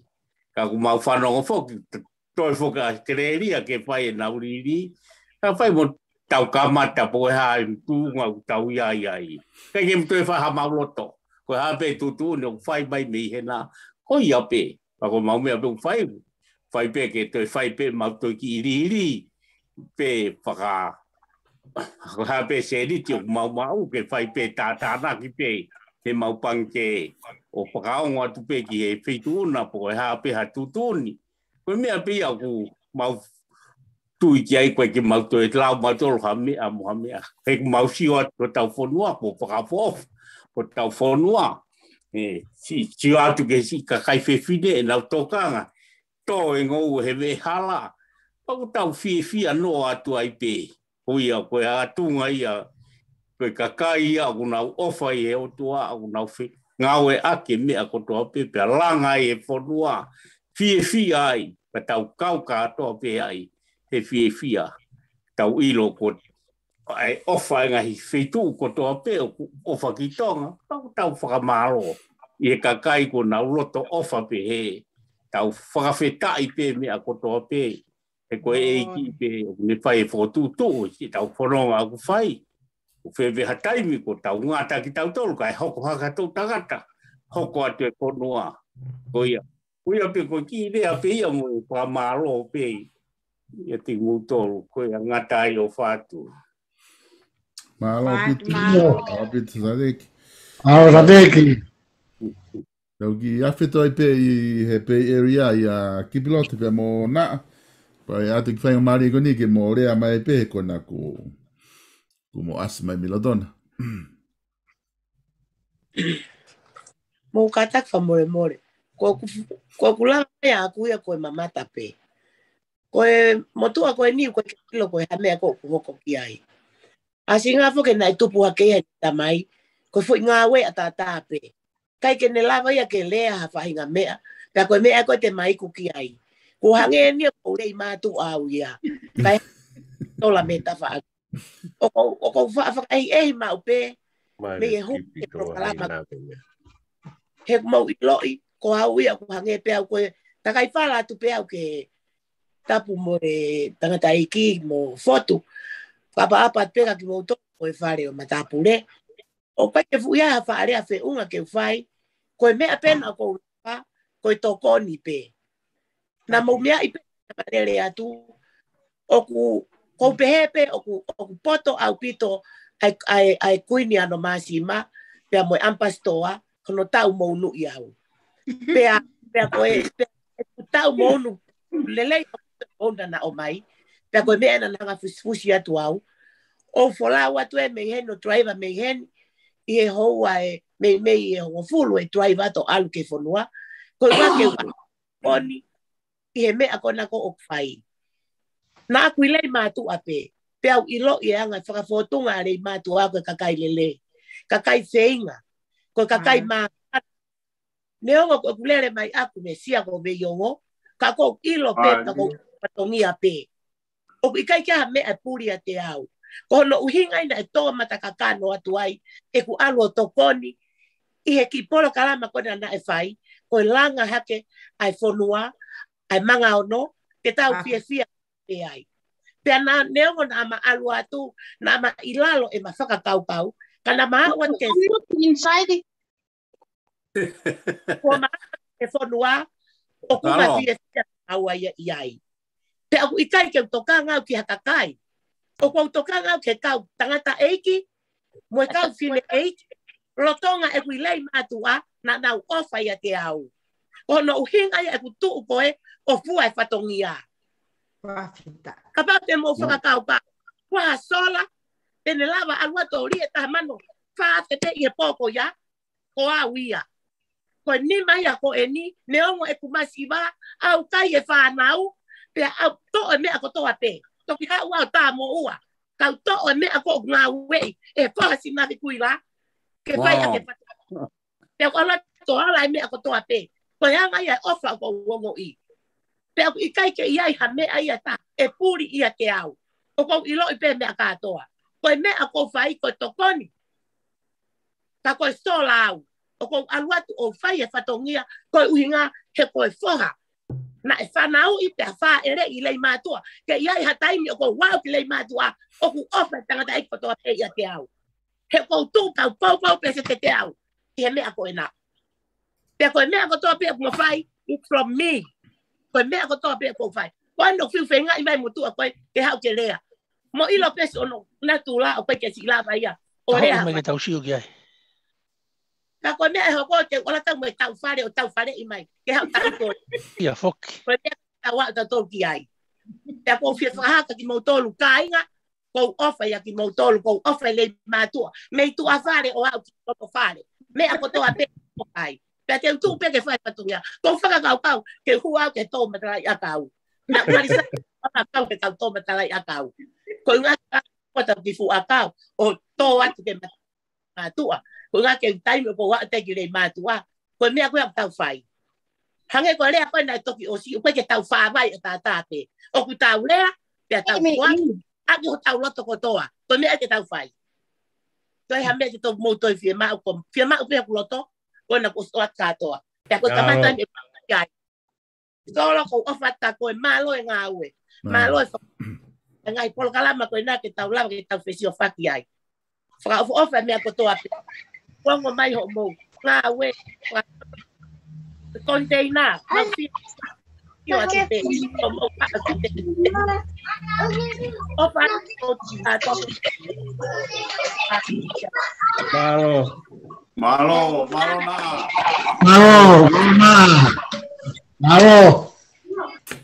Ka ʻoku mau fanongo foki, t-, toe foki ʻa ʻAositelēlia ke fai ʻenau lili. Ka fai mo tau kamata pē ko e hā e tuʻunga ʻoku tau ʻi ai ai. ʻIkai ke toe fai ha mau loto. Ko e hā pē tuʻutuʻuni ʻoku fai mai mei hena, ko ia pē. Pea ko e mau meʻa pē ʻoku fai, fai pē ke toe fai pē mau toe kiʻi lili pē faka-, ko e hā pē sēniti ʻoku mau maʻu ke fai pē tātānaki pē he mau pangikē ʻo fakaongo atu pē ki he feituʻu na pe ko e hā pē ha tuʻutuʻuni. Ko e meʻa pē ia ʻoku mau tui ki ai, ʻoku ʻikai ke mau toe lau mautolu ha meʻa mo ha meʻa. He ʻoku mau sio atu ki hotau fonua, kuo fakaʻofoʻofa hotau fonua. ʻE, si-, sio atu ki he siʻi kakai fefine ʻenau tokanga, tō e ngoue he veʻehala. Pea ʻoku tau fiefia noa atu ai pē. Ko ia, ko e ʻatunga ia, ko e kakai ia ʻoku nau ʻofa ʻi he ʻOtua, ʻoku nau fe-, ngāueʻaki e meʻa kotoa pē, pea langa ai e fonua, fiefia ai, pea tau kau kātoa pē ai he fiefia. Tau ʻilo ko e ʻofa e ngaahi feituʻu kotoa pē ʻoku ʻofa ki Tonga, tau, tau fakamālō ʻi he kakai kuo nau loto ʻofa pehē. Tau fakafetaʻi pē meʻa kotoa pē, he ko e ʻEiki pē ʻoku ne fai e fokotuʻutuʻu, ʻi heʻetau fononga ʻoku fai. ʻOku fēfē ha taimi kuo tau ngata kitautolu, kae hoko hake ha toʻutangata, hoko atu e fonua. Ko ia, ko ia pē ko e kiʻi lea pē ia mo e fakamālō pē ia kiate kimoutolu, ko ia ngata ai ʻofa atu. Mālō ʻaupito, mālō ʻaupito Sateki. Mālō Sateki. Tau kiʻi afe atu ai pē ʻi he Bay Area ʻia Kipilote pea mo Naʻa. Pea ʻoatu e kiʻi faingamālie ko eni ke mou lea mai pē ko ena ʻoku, ʻoku mou ʻasi mai mei Lotona. Mou kātaki fakamolemole. Ko ʻeku, ko ʻeku langa mai ʻaʻaku ia ko e mamata pē. Ko e motuʻa ko eni ʻoku ʻikai ke ʻilo ko e hā e meʻa ʻoku hoko ki ai. ʻAsi ngā foki naʻe tupu hake ia he tamai, ko e foʻi ngāue ʻataʻatā pē. ʻIkai ke ne lava ia ke lea ha faʻahinga meʻa, pea ko e meʻa ko ē te mau iku ki ai. Ko e hangē ni ʻoku ou lei mātuʻa au ia. Kae tola mei tafaʻaki. ʻOku ou, ʻoku ou faʻa fakaʻehiʻehi maʻu pē, mei he huki e polokalama. He ʻoku mau ʻiloʻi, ko au ia ʻoku hangē pē au ko e takai fala atu pē au ke Tapu mo e tangataʻeiki mo Fotu. Fakaʻapaʻapa atu pē kia kimoutolu mo e fale ʻo matāpule. ʻOku ʻikai ke fuʻu ʻi ai ha faʻa lea feʻunga ke u fai. Ko e meʻa pē naʻa ku lava, ko e tokoni pē. Naʻa mou meaʻi pē, naʻa ma lele atu. ʻOku, ʻoku ou pehē pē, ʻoku, ʻoku poto ʻaupito ʻa e, ʻa e, ʻa e Kuini ʻAno Māsima, pea mo e ʻAmipasitoa, hono taʻu mo unu ʻi au. Pea, pea ko e, pea ʻeku taʻu mo unu lelei ʻaupito mo unu naʻa ʻomai. Pea ko e meʻa naʻa na hanga fusifusi atu au. ʻO folau atu ē mei heni ʻo driver mei heni, ʻi he houa ʻe, mei, mei he hongofulu ʻe driver atu ʻo ʻalu ki he fonua. Ko e ʻuhinga ke u tokoni ʻi he meʻa ko ena ʻoku ou fai. Naʻa ku ʻi Leimātuʻa pē, pea u ʻiloʻi e anga fakafōtunga ʻa Leimātuʻa ko e kakai lelei, kakai feinga, ko e kakai mākana. Neongo ko ʻeku lele mai ʻaku mei Sia ko Veiongo, ka ʻoku ou ʻilo pē pea ʻoku ou fatongia pē. ʻOku ʻikai ke ʻi ai ha meʻa ʻe puli ʻiate au. Ko hono ʻuhinga ia naʻe tō mata kakano atu ai ʻeku ʻalu ʻo tokoni ʻi he kiʻi polokalama ko ena naʻe fai, ko e langa hake ʻa e fonua, ʻa e manga ono, ke tau fiefia pē ai. Pea naʻa, neongo naʻa ma ʻalu atu, naʻa ma ʻi lalo ʻema fakakaukau, ka naʻa ma aʻu atu ke Inside. Kuo ma ʻi he fonua, ʻoku ma fiefia au ai ʻi ai. Pea ʻoku ʻikai ke u tokanga au ki ha kakai. ʻOku ou tokanga au ki he kau tangataʻeiki, mo e kau fineʻeiki, lolotonga ʻeku ʻi Leimātuʻa, naʻa nau ʻofa ʻiate au. Ko hono ʻuhinga ia ʻeku tuʻu ko ē ʻo fua e fatongia. Kapau te mou fakakaukau, ʻoku ʻi ai ha sola, te ne lava ʻalu atu ʻo liʻe taha mano fā afe pē ʻi he pō ko ia, ko au ia. Ko e nima ia ko eni, neongo ʻeku masiva, ʻaukai e fānau, pea u toʻo e meʻa kotoa pē. Toki haʻu au tā mo ua, ka u toʻo e meʻa ʻoku ou ngāueʻi, ʻe foha sinafi kuila, ke fai ʻaki e fatu. Pea u ʻalu atu ʻo ala e meʻa kotoa pē. Ko e anga ia e ʻofa ʻoku ou ongoʻi. Pea ʻoku ʻikai ke ʻi ai ha meʻa ia ʻe taha ʻe puli ʻiate au. ʻOku ou ʻiloʻi pē meʻa kātoa. Ko e meʻa ʻoku ou fai ko e tokoni. Ka ko e sola au. ʻOku ou ʻalu atu ʻo fai e fatongia, ko e ʻuhinga he ko e foha naʻe fanauʻi pea fāʻeleʻi ʻi Leimātuʻa. Ke ʻi ai ha taimi ʻoku ou aʻu ki Leimātuʻa, ʻoku ʻofa e tangataʻeiki kotoa pē ʻiate au. He ʻoku ou tuʻu kau poupou pē se tete au ʻi he meʻa ko ena. Pea ko e meʻa kotoa pē ʻoku ma fai, it's from me. Ko e meʻa kotoa pē ʻoku ou fai. Ko ʻene fiu feingaʻi mai motuʻa ko ē ke haʻu ke lea. Mo ʻilo pē siʻono natula ʻoku ʻikai ke siʻi lava ia ʻo lea mai ke tau sio ki ai. Ka ko e meʻa ʻe hoko te u ʻalu atu mo e tau fale ʻo tau faleʻi mai ke haʻu tau ko ē. Ia foki. Ko e meʻa tau aʻu tautolu ki ai. Pea ʻoku ou fie fakahā kia kimoutolu kāinga, ʻoku ou ʻofa ʻia kimoutolu, ʻoku ou ʻofa ʻi Leimātuʻa. Mei tuʻa fale ʻo aʻu ki loto fale. Meʻa kotoa pē ʻoku fai. Pea te u tuʻu pē ke fai fatongia. ʻOku ou fakakaukau ke hū au ki he tō matalaʻiʻakau. Naʻa ku mali sa fakakaukau ki he kau tō matalaʻiʻakau. Ko e ʻuhinga ka ko e tau kiʻi fuʻu ʻakau ʻo tō atu ke mata- mātuʻa. Ko e ʻuhinga ke u taimi ʻoku ou aʻu atu ai ki Leimātuʻa. Ko e meʻa ko ē ʻoku tau fai. Hangē ko e lea ko ē naʻe toki ʻosi, ʻoku ʻikai ke tau fāvai ʻo tātā pē. ʻOku tau lea, pea tau kuaʻi ʻaki hotau loto kotoa. Ko e meʻa ke tau fai. Ko e hā e meʻa ke tau mou toe fiemaʻu, ko fiemaʻu pē hoku loto, ko ena kuo ʻosi ʻoatu kātoa. Pea ko e kamata ni e pakai ai. Solo, ʻoku ou ʻofa atu kia koe, mālō e ngāue. Mālō e fa-, e ngaahi polokalama ko ena ke tau lava ke tau fesiofaki ai. Fakaʻofoʻofa e meʻa kotoa pē. Kuo ongo mai hoʻomou ngāue, fa-, konteina, mau fie, fie atu pē, hoʻomou faʻa atu pē. ʻOfa atu, ʻofa atu. Mālō. Mālō, mālō na. Mālō, mālō na. Mālō.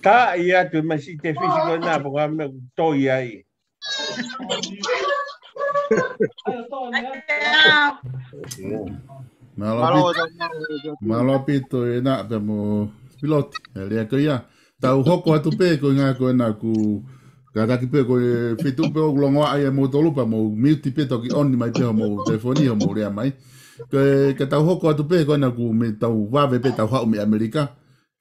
Ka ia tu masi te fisi ko na po ka me toi ai. Mālō ʻaupito, mālō ʻaupito e na pea mo Piloti. E lea ko ia. Tau hoko atu pē ko e ʻuhinga ko ena ʻoku kātaki pē ko e fitu pē ʻoku longoaʻa ai e moutolu pea mou miuti pē toki ʻoni mai pē hoʻomou telefoni hoʻomou lea mai. Ko e, ka tau hoko atu pē ko ena ʻoku mei tau vave pē tau haʻu mei ʻAmelika.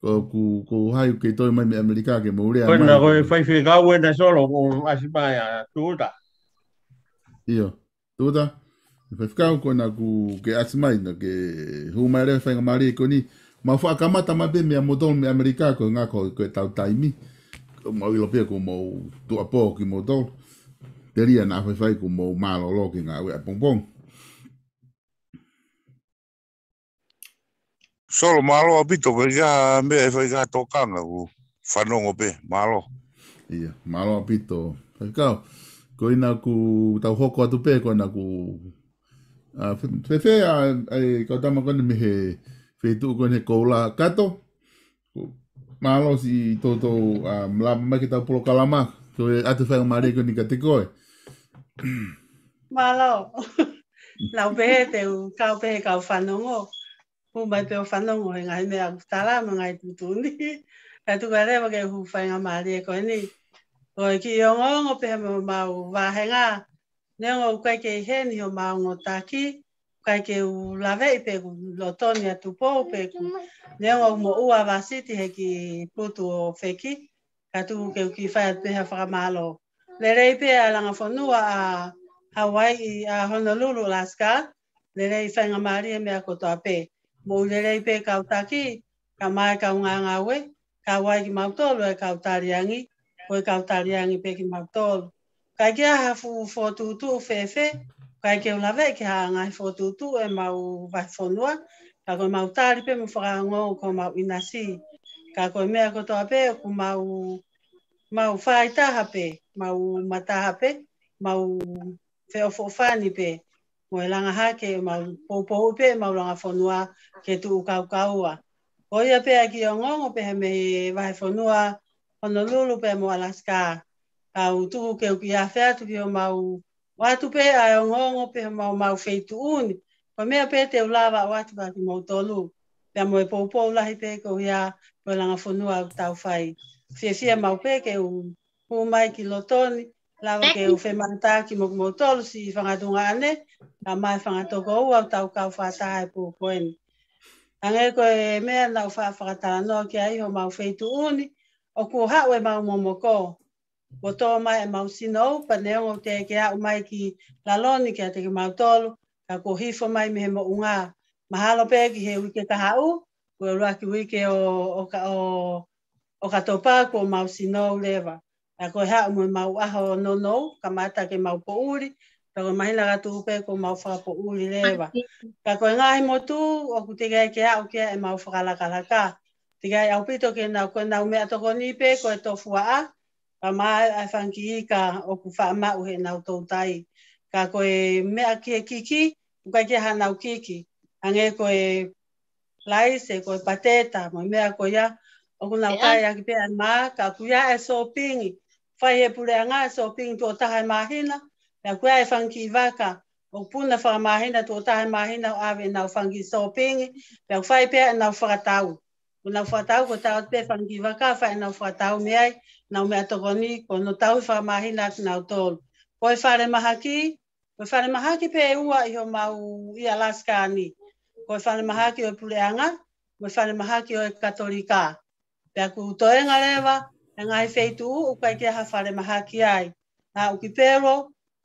ʻOku, ʻoku ou haʻu ke toe mai mei ʻAmelika ke mou lea mai. Ko ena ko e faifekau ena Solo ʻoku ʻasi mai ʻa Tuta. ʻIo. Tuta, faifekau ko ena ʻoku ke ʻasi mai na ke hū mai leva faingamālie ko eni. Mau faʻa kamata mai pē meia moutolu mei ʻAmelika ko e ʻuhinga ko e, ko e tau taimi. ʻoku mau ʻilo pē kuo mau tuʻuapō kimoutolu. Telia naʻa faifai kuo mau mālōlō ki he ngāue ʻapongipongi. Solo, mālō ʻaupito, ko e kiʻi meʻa ʻe fai ka tokanga ʻoku fanongo pē, mālō. ʻIa, mālō ʻaupito. Faifekau, ko ʻena ʻoku tau hoko atu pē, ko ʻena ʻoku, ʻa, fēfē ʻa e kau tama ko eni mei he feituʻu ko eni he Koula Kato. Mālō siʻi toutou, ʻa, lava mai ki heʻetau polokalama. Ko e ʻoatu e faingamālie ko eni kiate koe. Mālō. Lau pē he te u kau pē he kau fanongo. Hū mai pē ʻo fanongo he ngaahi meʻa ʻoku tala mo e ngaahi tuʻutuʻuni. Kae tuku leva ke u hū he faingamālie ko eni. Ko e kiʻi ongoongo pē he mo mau vāhenga. Neongo ʻoku ʻikai ke ʻi heni homau ongo taki, ʻikai ke u laveʻi pe ʻoku lotoni ʻa Tupou pe ʻoku, neongo ʻoku moʻua ʻa Vasiti he kiʻi putu ʻo feki, kae tuku ke u kiʻi fai atu pē ha fakamālō. Lelei pē ʻa e langa fonua ʻa Hauaiʻi, ʻa Honolulu, Alaska, lelei, faingamālie e meʻa kotoa pē. Moʻui lelei pē kau taki, kae ʻumaʻā e kau ngāngāue, kau ai kimautolu e kau taliangi, ko e kau taliangi pē kimautolu. ʻIkai ke ʻi ai ha fuʻu fokotuʻutuʻu fēfē, ʻikai ke u laveʻi ki ha ngaahi fokotuʻutuʻu ʻemau vahefonua, ka ko ʻemau tali pē mo fakaongo ko homau ʻinasi. Ka ko e meʻa kotoa pē ʻoku mau, mau fai taha pē, mau mataha pē, mau feʻofoʻofani pē, mo e langa hake ʻemau poupou pē ʻemau langa fonua ke tuʻu kaukaua. Ko ia pē ʻa e kiʻi ongoongo pē he mei he vahefonua Honolulu pea mo Alaska. Ka u tuku ke u kiʻi afe atu ki homau ʻoatu pē ʻa e ongoongo pē homau, mau feituʻu ni. Ko e meʻa pē te u lava ʻoatu kiate kimoutolu. Pea mo e poupou lahi pē ko ia ko e langa fonua ʻoku tau fai. Fiefia mau pē ke u hū mai ki lotoni, lava ke u femanataki mo kimoutolu siʻi fanga tuongaʻane, kae ʻumaʻā e fanga tokoua ʻoku tau kau fakataha he pō ko eni. Hangē ko e meʻa naʻa ku fa-, fakatalanoa ki ai homau feituʻu ni, ʻoku haʻu ʻemau momoko. Kuo tō mai ʻemau sinou, pea neongo ʻoku teʻeki ke aʻu mai ki lalo ni kiate kimautolu, ka kuo hifo mai mei he moʻunga. Mahalo pē ki he uike kahaʻu, ko e ʻuluaki uike ʻo, ʻo ka-, ʻo, ʻOkatopa kuo mau sinou leva. Ka ko e haʻu mo ʻemau ʻaho nounou, kamata ke mau poʻuli, ka ko e māhina ka tuʻu pē kuo mau fakapoʻuli leva. Ka ko e ngaahi motu ʻoku teʻeki ai ke aʻu ki ai ʻemau fakalakalaka. Teʻeki ai ʻaupito ke nau, ko ʻenau meʻatokoni pē ko e tofuaʻa, kae ʻumaʻā e fanga kiʻi ika ʻoku faʻa maʻu heʻenau toutai. Ka ko e meʻa ki he kiki, ʻoku ʻikai ke ʻi ai haʻanau kiki. Hangē ko e laise, ko e pateta, mo e meʻa ko ia, ʻoku nau kai ʻaki pē ʻa e mā, ka ʻoku ʻi ai e sōpingi. Fai ʻe he puleʻanga e sōpingi tuʻo taha he māhina, pea ʻoku ʻi ai e fanga kiʻi vaka ʻoku puna fakamāhina tuʻo taha he māhina ʻo ʻave ʻenau fanga kiʻi sōpingi, pea ʻoku fai pē ʻenau fakatau. Ko ʻenau fakatau, ko e tau atu pē fanga kiʻi vaka, fai ʻenau fakatau mei ai ʻenau meʻatokoni, ko hono tauhi fakamāhina kinautolu. Ko e falemahaki, ko e falemahaki pē ʻe ua ʻi homau ʻi Alaska ni. Ko e falemahaki ʻo e puleʻanga, mo e falemahaki ʻo e Katolika. Pea ʻoku toenga leva e ngaahi feituʻu ʻoku ʻikai ke ʻi ai ha falemahaki ai. Haʻu ki Pelo,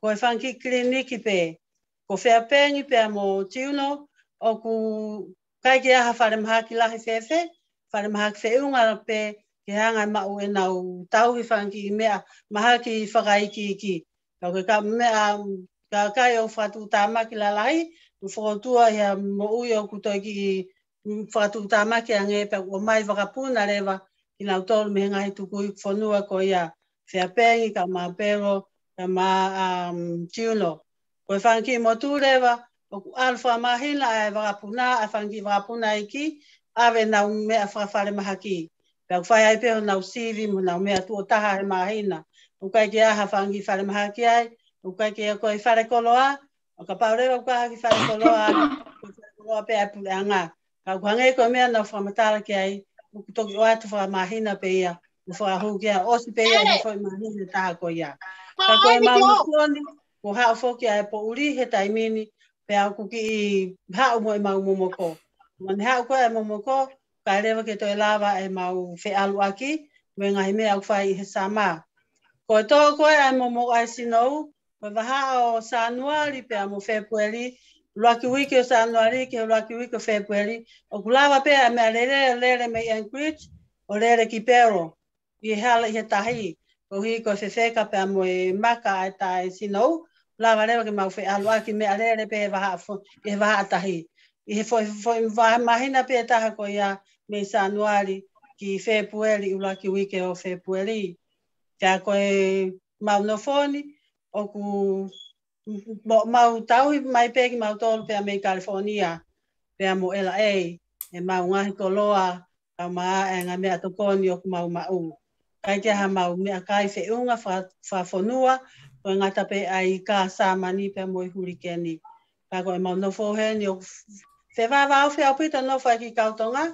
ko e fanga kiʻi kiliniki pē. Ko Fairbanks pea mo Juno, ʻoku ʻikai ke ʻi ai ha falemahaki lahi fēfē, falemahaki feʻunga pē ke hanga ʻo maʻu ʻenau tauhi fanga kiʻi meʻa mahaki fakaikiiki. Ka ko e ka meʻa, kakai ʻoku fakatuʻutāmaki lalahi, ʻoku fokotuʻu ʻi ha moʻui ʻoku toe kiʻi, mm, fakatuʻutāmaki ange pea ʻoku ʻomai vakapuna leva kinautolu mei he ngaahi tukui fonua ko ia, Fairbanks, kae ʻumaʻā Pelo, kae ʻumaʻā, um, Juno. Ko e fanga kiʻi motu leva, ʻoku ʻalu fakamāhina ʻa e vakapuna, ʻa e fanga kiʻi vakapuna ʻeiki, ʻave ʻenau meʻa fakafalemahaki. Pea ʻoku fai ai pē honau sivi mo honau meʻa tuʻo taha he māhina. ʻOku ʻikai ke ʻi ai ha fanga kiʻi falemahaki ai, ʻoku ʻikai ke ʻi ai ko e falekoloa, ʻo kapau leva ʻoku ʻi ai ha kiʻi falekoloa, ko e falekoloa pē ʻa e puleʻanga. Ka ʻoku hangē ko e meʻa naʻa ku fakamatala ki ai, ʻoku toki ʻoatu fakamāhina pē ia, ʻo fakahū ki ai, ʻosi pē ia ʻi he foʻi māhina ʻe taha ko ia. Ka ko ʻemau motu ni, kuo haʻu foki ʻa e poʻuli he taimi ni, pea ʻoku kiʻi haʻu mo ʻemau momoko. Mane haʻu ko ē ʻa e momoko, kae leva ke toe lava ʻemau feʻaluʻaki, mo e ngaahi meʻa ʻoku fai ʻi he summer. Ko e tō ko ē ʻa e momoko ʻa e sinou, ko e vahaʻa ʻo Sānuali pea mo Fēpueli, ʻuluaki uike ʻo Sānuali ki he ʻuluaki uike ʻo Fēpueli, ʻoku lava pē ʻa e meʻalele, lele mei Anchorage, ʻo lele ki Pelo. ʻi he hala ʻi he tahi, koeʻuhi ko e fefeka pea mo e maka ʻa e taʻe sinou, lava leva ke mau feʻaluʻaki meʻalele pē he vahaʻa fo-, ʻi he vahaʻa tahi. ʻI he foʻi, foʻi vahaʻa māhina pē taha ko ia mei Sānuali ki Fēpueli, ʻuluaki uike ʻo Fēpueli. Ka ko ʻemau nofo ni, ʻoku mo-, mau tauhi mai pē kimautolu pea mei California, pea mo L A, ʻemau ngaahi koloa, kae ʻumaʻā e ngaahi meʻatokoni ʻoku mau maʻu. ʻIkai ke ʻi ai haʻamau meʻakai feʻunga fa-, fakafonua, ko e ngata pē ʻa e ika, sāmani pea mo e hulikeni. Ka ko ʻemau nofo heni ʻoku fevāvāofi ʻaupito e nofo ʻa e kiʻi kau Tonga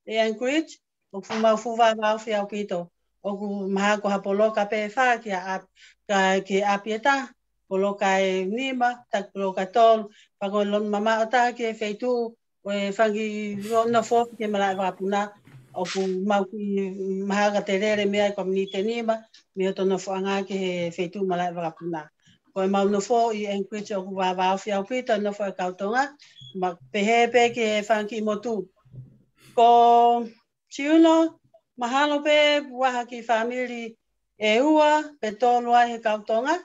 ʻi Anchorage, ʻoku mau fuʻu vāvāofi ʻaupito. ʻOku mahalo ko ha poloka pē ʻe fā ki ʻa-, ka, ki ʻapi ʻe taha, poloka ʻe nima, taki poloka ʻe tolu, pea ko e lonu mamaʻo taha ki he feituʻu ʻo e fanga kiʻi nofo ki he malaʻe vakapuna, ʻoku mau kiʻi mahalo ka te lele mei ai ko e miniti ʻe nima mei hoto nofoʻanga ki he feituʻu malaʻe vakapuna. Ko ʻemau nofo ʻi Anchorage ʻoku vāvāofi ʻaupito e nofo ʻa e kau Tonga, ma-, pehē pē ki he fanga kiʻi motu. Ko Siuno, mahalo pē ʻoku ʻi ai ha kiʻi fāmili ʻe ua pe tolu ai he kau Tonga,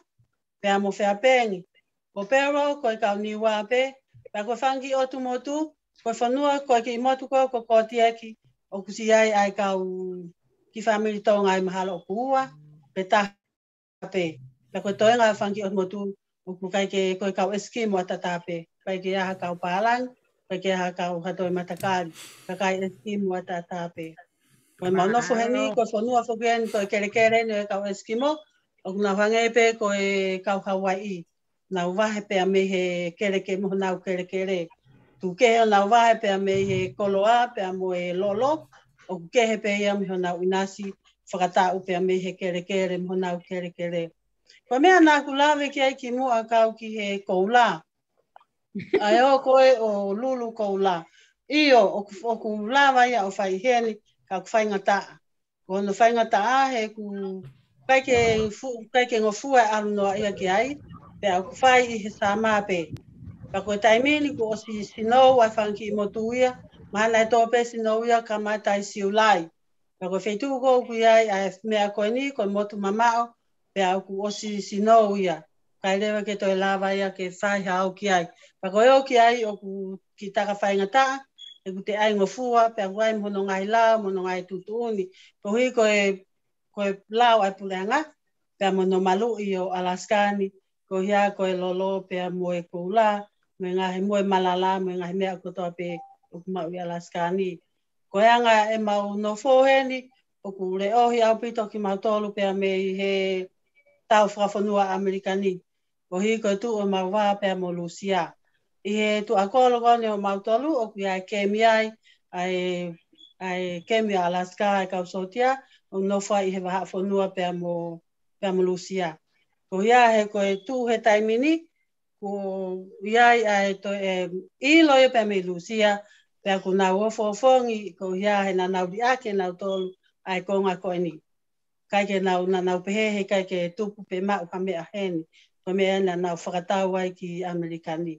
pea mo Faiʻapeni. Ko Pelo, ko e kau Niua pē, pea ko e fanga kiʻi ʻotu motu, ko e fonua, ko e kiʻi motu ko, ko Kōtieki, ʻoku ʻi ai ʻa e kau kiʻi fāmili Tonga ʻe mahalo ʻoku ua pe taha pē. Pea ko e toenga e fanga kiʻi ʻotu motu, ʻoku ʻikai ke, ko e kau Eskimo ʻataʻatā pē. ʻIkai ke ʻi ai ha kau pālangi, ʻikai ke ʻi ai ha kau ha toe matakali, kakai Eskimo ʻataʻatā pē. Ko ʻemau nofo heni, ko e fonua foki eni, ko e kelekele eni ʻo e kau Eskimo, ʻoku nau hangē pē ko e kau Hawaiʻi. Nau vahe pea mei he kelekele mo honau kelekele. Tuku kehe honau vahe pea mei he koloa, pea mo e lolo, ʻoku kehe pē ia mei honau ʻinasi, fakataʻu pea mei he kelekele mo honau kelekele. Ko e meʻa naʻa ku lave ki ai kimuʻa kau ki he koula. ʻA e ō ko ē ʻo lulu koula. ʻIo, ʻoku, ʻoku lava ia ʻo fai heni, ka ʻoku faingataʻa. Ko hono faingataʻa he ʻoku ʻikai ke fu-, ʻikai ke ngofua e ʻalu noaʻia ki ai, pea ʻoku fai ʻi he sāmā pē. Ka ko e taimi ni kuo ʻosi sinou ʻa e fanga kiʻi motu ia, mahalo naʻe tō pē sinou ia kamata ʻi Siulai. Ka ko e feituʻu ko ē ʻoku ʻi ai ʻa e meʻa ko eni, ko e motu mamaʻo, pea ʻoku ʻosi sinou ia. ʻIkai leva ke toe lava ia ke fai ha ō ki ai. Pea ko e ō ki ai ʻoku kiʻi taka faingataʻa, he ʻoku teʻeki ai ngofua, pea ʻoku ʻi ai mo hono ngaahi lao, mo hono ngaahi tuʻutuʻuni. Koeʻuhi ko e, ko e lao ʻa e puleʻanga, pea mo hono maluʻi ʻo Alaska ni, ko ia ko e lolo pea mo e koula, mo e ngaahi mo e malala, mo e ngaahi meʻa kotoa pē ʻoku maʻu ʻi Alaska ni. Ko e anga ʻemau nofo heni, ʻoku leʻohi ʻaupito kimautolu pea mei he tau fakafonua ʻAmelika ni. Koeʻuhi ko e tuʻu ʻemau vā pea mo Lūsia. ʻI he tuʻa kolo ko eni ʻo mautolu, ʻoku ʻi ai kemi ai, ʻa e, ʻa e kemi ʻa Alaska, ʻa e kau sōtia, ʻoku nofo ai ʻi he vahaʻa fonua pea mo, pea mo Lūsia. Ko ia he ko e tuʻu he taimi ni, ʻoku ʻi ai ʻa e toe ʻilo ia pea mei Lūsia, pea ʻoku nau ofoofongi, ko ia he naʻa nau liʻaki ʻe nautolu ʻa e konga ko eni. ʻIkai ke nau, naʻa nau pehē he ʻikai ke tupu pe maʻu ha meʻa heni, ko e meʻa naʻa nau fakatau ai ki ʻAmelika ni.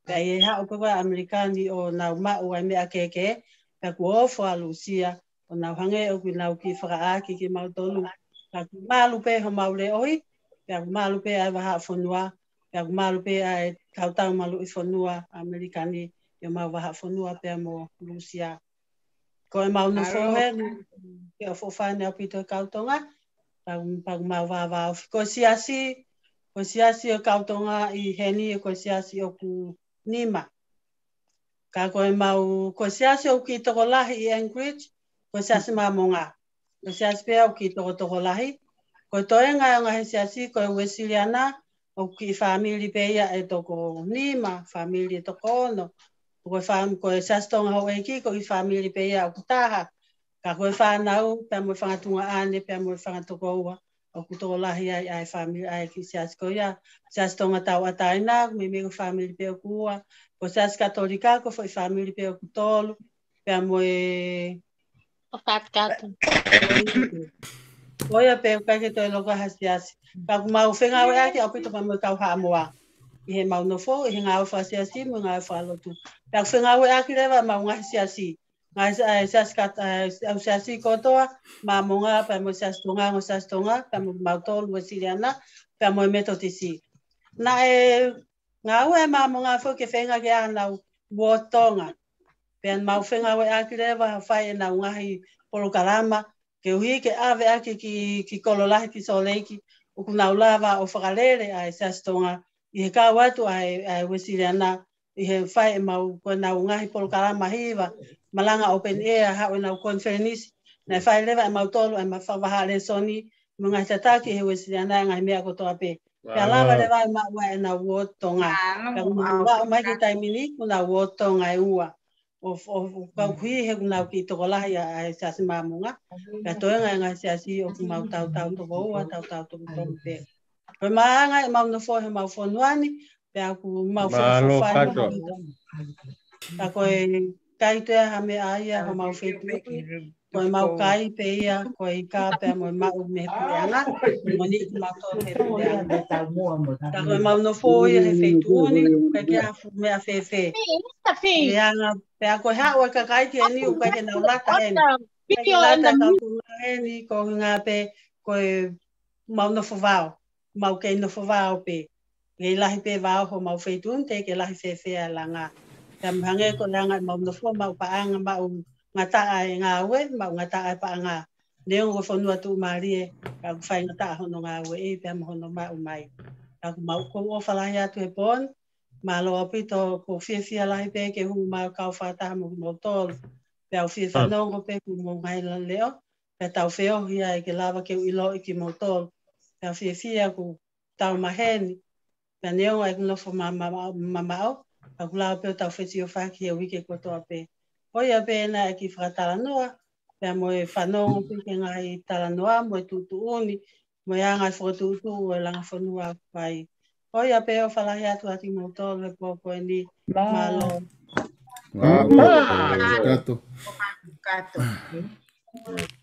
Pea ʻi he haʻu pē ko ē ʻa ʻAmelika ni ʻo nau maʻu ʻa e meʻa kehekehe, pea kuo ofo ʻa Lūsia, ʻo nau hangē ʻoku nau kiʻi fakaʻāki kimautolu. Pea ʻoku malu pē homau leʻohi, pea ʻoku malu pē ʻa e vahaʻa fonua, pea ʻoku malu pē ʻa e kau tau maluʻi fonua ʻAmelika ni, ʻi homau vahaʻa fonua pea mo Lūsia. Ko ʻemau nofo heni, ke ʻofoʻofa ʻaupito e kau Tonga, pea ʻoku, pea ʻoku mau vāvāofi. Ko e siasi, ko e siasi ʻo e kau Tonga ʻi heni, ko e siasi ʻoku nima. Ka ko ʻemau, ko e siasi ʻoku kiʻi tokolahi ʻi Anchorage, ko e siasi Māmonga. Ko e siasi pē ʻoku kiʻi tokotokolahi. Ko e toenga ʻo e ngaahi siasi, ko e Uēsiliana, ʻoku kiʻi fāmili pē ia ʻe toko nima, fāmili ʻe toko ono. Ko e fam-, ko e Siasi Tonga Houʻeiki, ko e kiʻi fāmili pē ia ʻoku taha. Ka ko e fānau, pea mo e fanga tuongaʻane, pea mo e fanga tokoua, ʻoku tokolahi ai ʻa e fāmili ʻa e kiʻi siasi ko ia. Siasi Tonga Tauʻatāina, meimei ko e fāmili pē ʻoku ua. Ko e Siasi Katolika, ko e foʻi fāmili pē ʻoku tolu. Pea mo e ʻo Fatu Katu. Ko ia pē ʻoku ʻikai ke toe loko ha siasi. Ka ʻoku mau fengāueʻaki ʻaupito pea mo e kau Haʻamoa. ʻI heʻemau nofo, ʻi he ngāue fakasiasi, mo e ngāue fakalotu. Pea ʻoku fengāueʻaki leva ʻemau ngaahi siasi. ngaahi si-, ʻa e siasi ka-, ʻa e si-, ʻa e siasi kotoa, Māmonga, pea mo e Siasi Tonga, ongo Siasi Tonga, pea mo mautolu Uēsiliana, pea mo e Metotisi. Naʻe ngāue ʻa Māmonga foki ke feinga ke ʻi ai ʻenau uooti Tonga. Pea mau fengāueʻaki leva ha fai ʻenau ngaahi polokalama, ke ʻuhi ke ʻave ʻaki ki, ki Kololahi ki Sōleki, ʻoku nau lava ʻo fakalele ʻa e Siasi Tonga, ʻi he kau atu ʻa e, ʻa e Uēsiliana, ʻi he fai ʻemau, ko ʻenau ngaahi polokalama hiva, malanga open air, haʻu ʻenau konifelenisi, naʻe fai leva ʻe mautolu ʻema fakavahaʻa lēsoni, mo e ngaahi tataki he Uēsiliana ʻa e ngaahi meʻa kotoa pē. Pea lava leva ʻo maʻu ʻenau uooti Tonga. Pea ʻoku mau aʻu mai ki he taimi ni, ʻoku nau uooti Tonga ʻe ua. ʻO, ʻo, ʻo kau kui he ʻoku nau kiʻi tokolahi ʻa, ʻa e Siasi Māmonga. Pea toenga e ngaahi siasi ʻoku mau tautau toko ua, tautau toko tolu pē. Ko e maʻanga ʻemau nofo he ʻemau fonua ni, pea ʻoku mau fofo fai. Ka ko e kai toe ha meʻa ia homau feituʻu. Ko ʻemau kai pē ia, ko e ika pea mo e maʻu mei he puleʻanga, mo ni ki mautolu he puleʻanga. Ka ko ʻemau nofo ia he feituʻu ni, ʻikai ke ʻi ai ha fuʻu meʻa fēfē. ʻE anga, pea ko e haʻu e kakai ki heni, ʻoku ʻikai ke nau lata heni. ʻIkai ke lata ka ku ngā heni, ko ngā pē, ko e mau nofo vao, mau kei nofo vao pē. Kei lahi pē vao homau feituʻu ni, teʻeki ke lahi fēfē ʻa e langa. Pea mo hangē ko e langa ʻemau nofo, mau paʻanga, mau ngataʻa e ngāue, mau ngataʻa e paʻanga. Neongo ko e fonua tuʻumālie, ka ʻoku faingataʻa hono ngāue ʻi pea mo hono maʻu mai. Ka ʻoku mau ʻoku ou ʻofa lahi atu he pō ni, mālō ʻaupito, ʻoku ou fiefia lahi pē ke hū mai ʻo kau fakataha mo kimoutolu. Pea u fie fanongo pē ki hoʻomou ngaahi leʻo, pea tau feohi ai ke lava ke u ʻiloʻi kimoutolu. Pea u fiefia ʻoku tau maheni, pea neongo ʻeku nofo ma-, ma-, ma-, mamaʻo, ka ʻoku lava pē ʻo tau fesiofaki he uike kotoa pē. Ko ia pē naʻe kiʻi fakatalanoa, pea mo e fanongo pē ki he ngaahi talanoa, mo e tuʻutuʻuni, mo e anga e fokotuʻutuʻu ʻo e langa fonua ʻoku fai. Ko ia pē, ʻofa lahi atu ʻa kimoutolu he pō ko eni. Mālō. Mālō. Kato.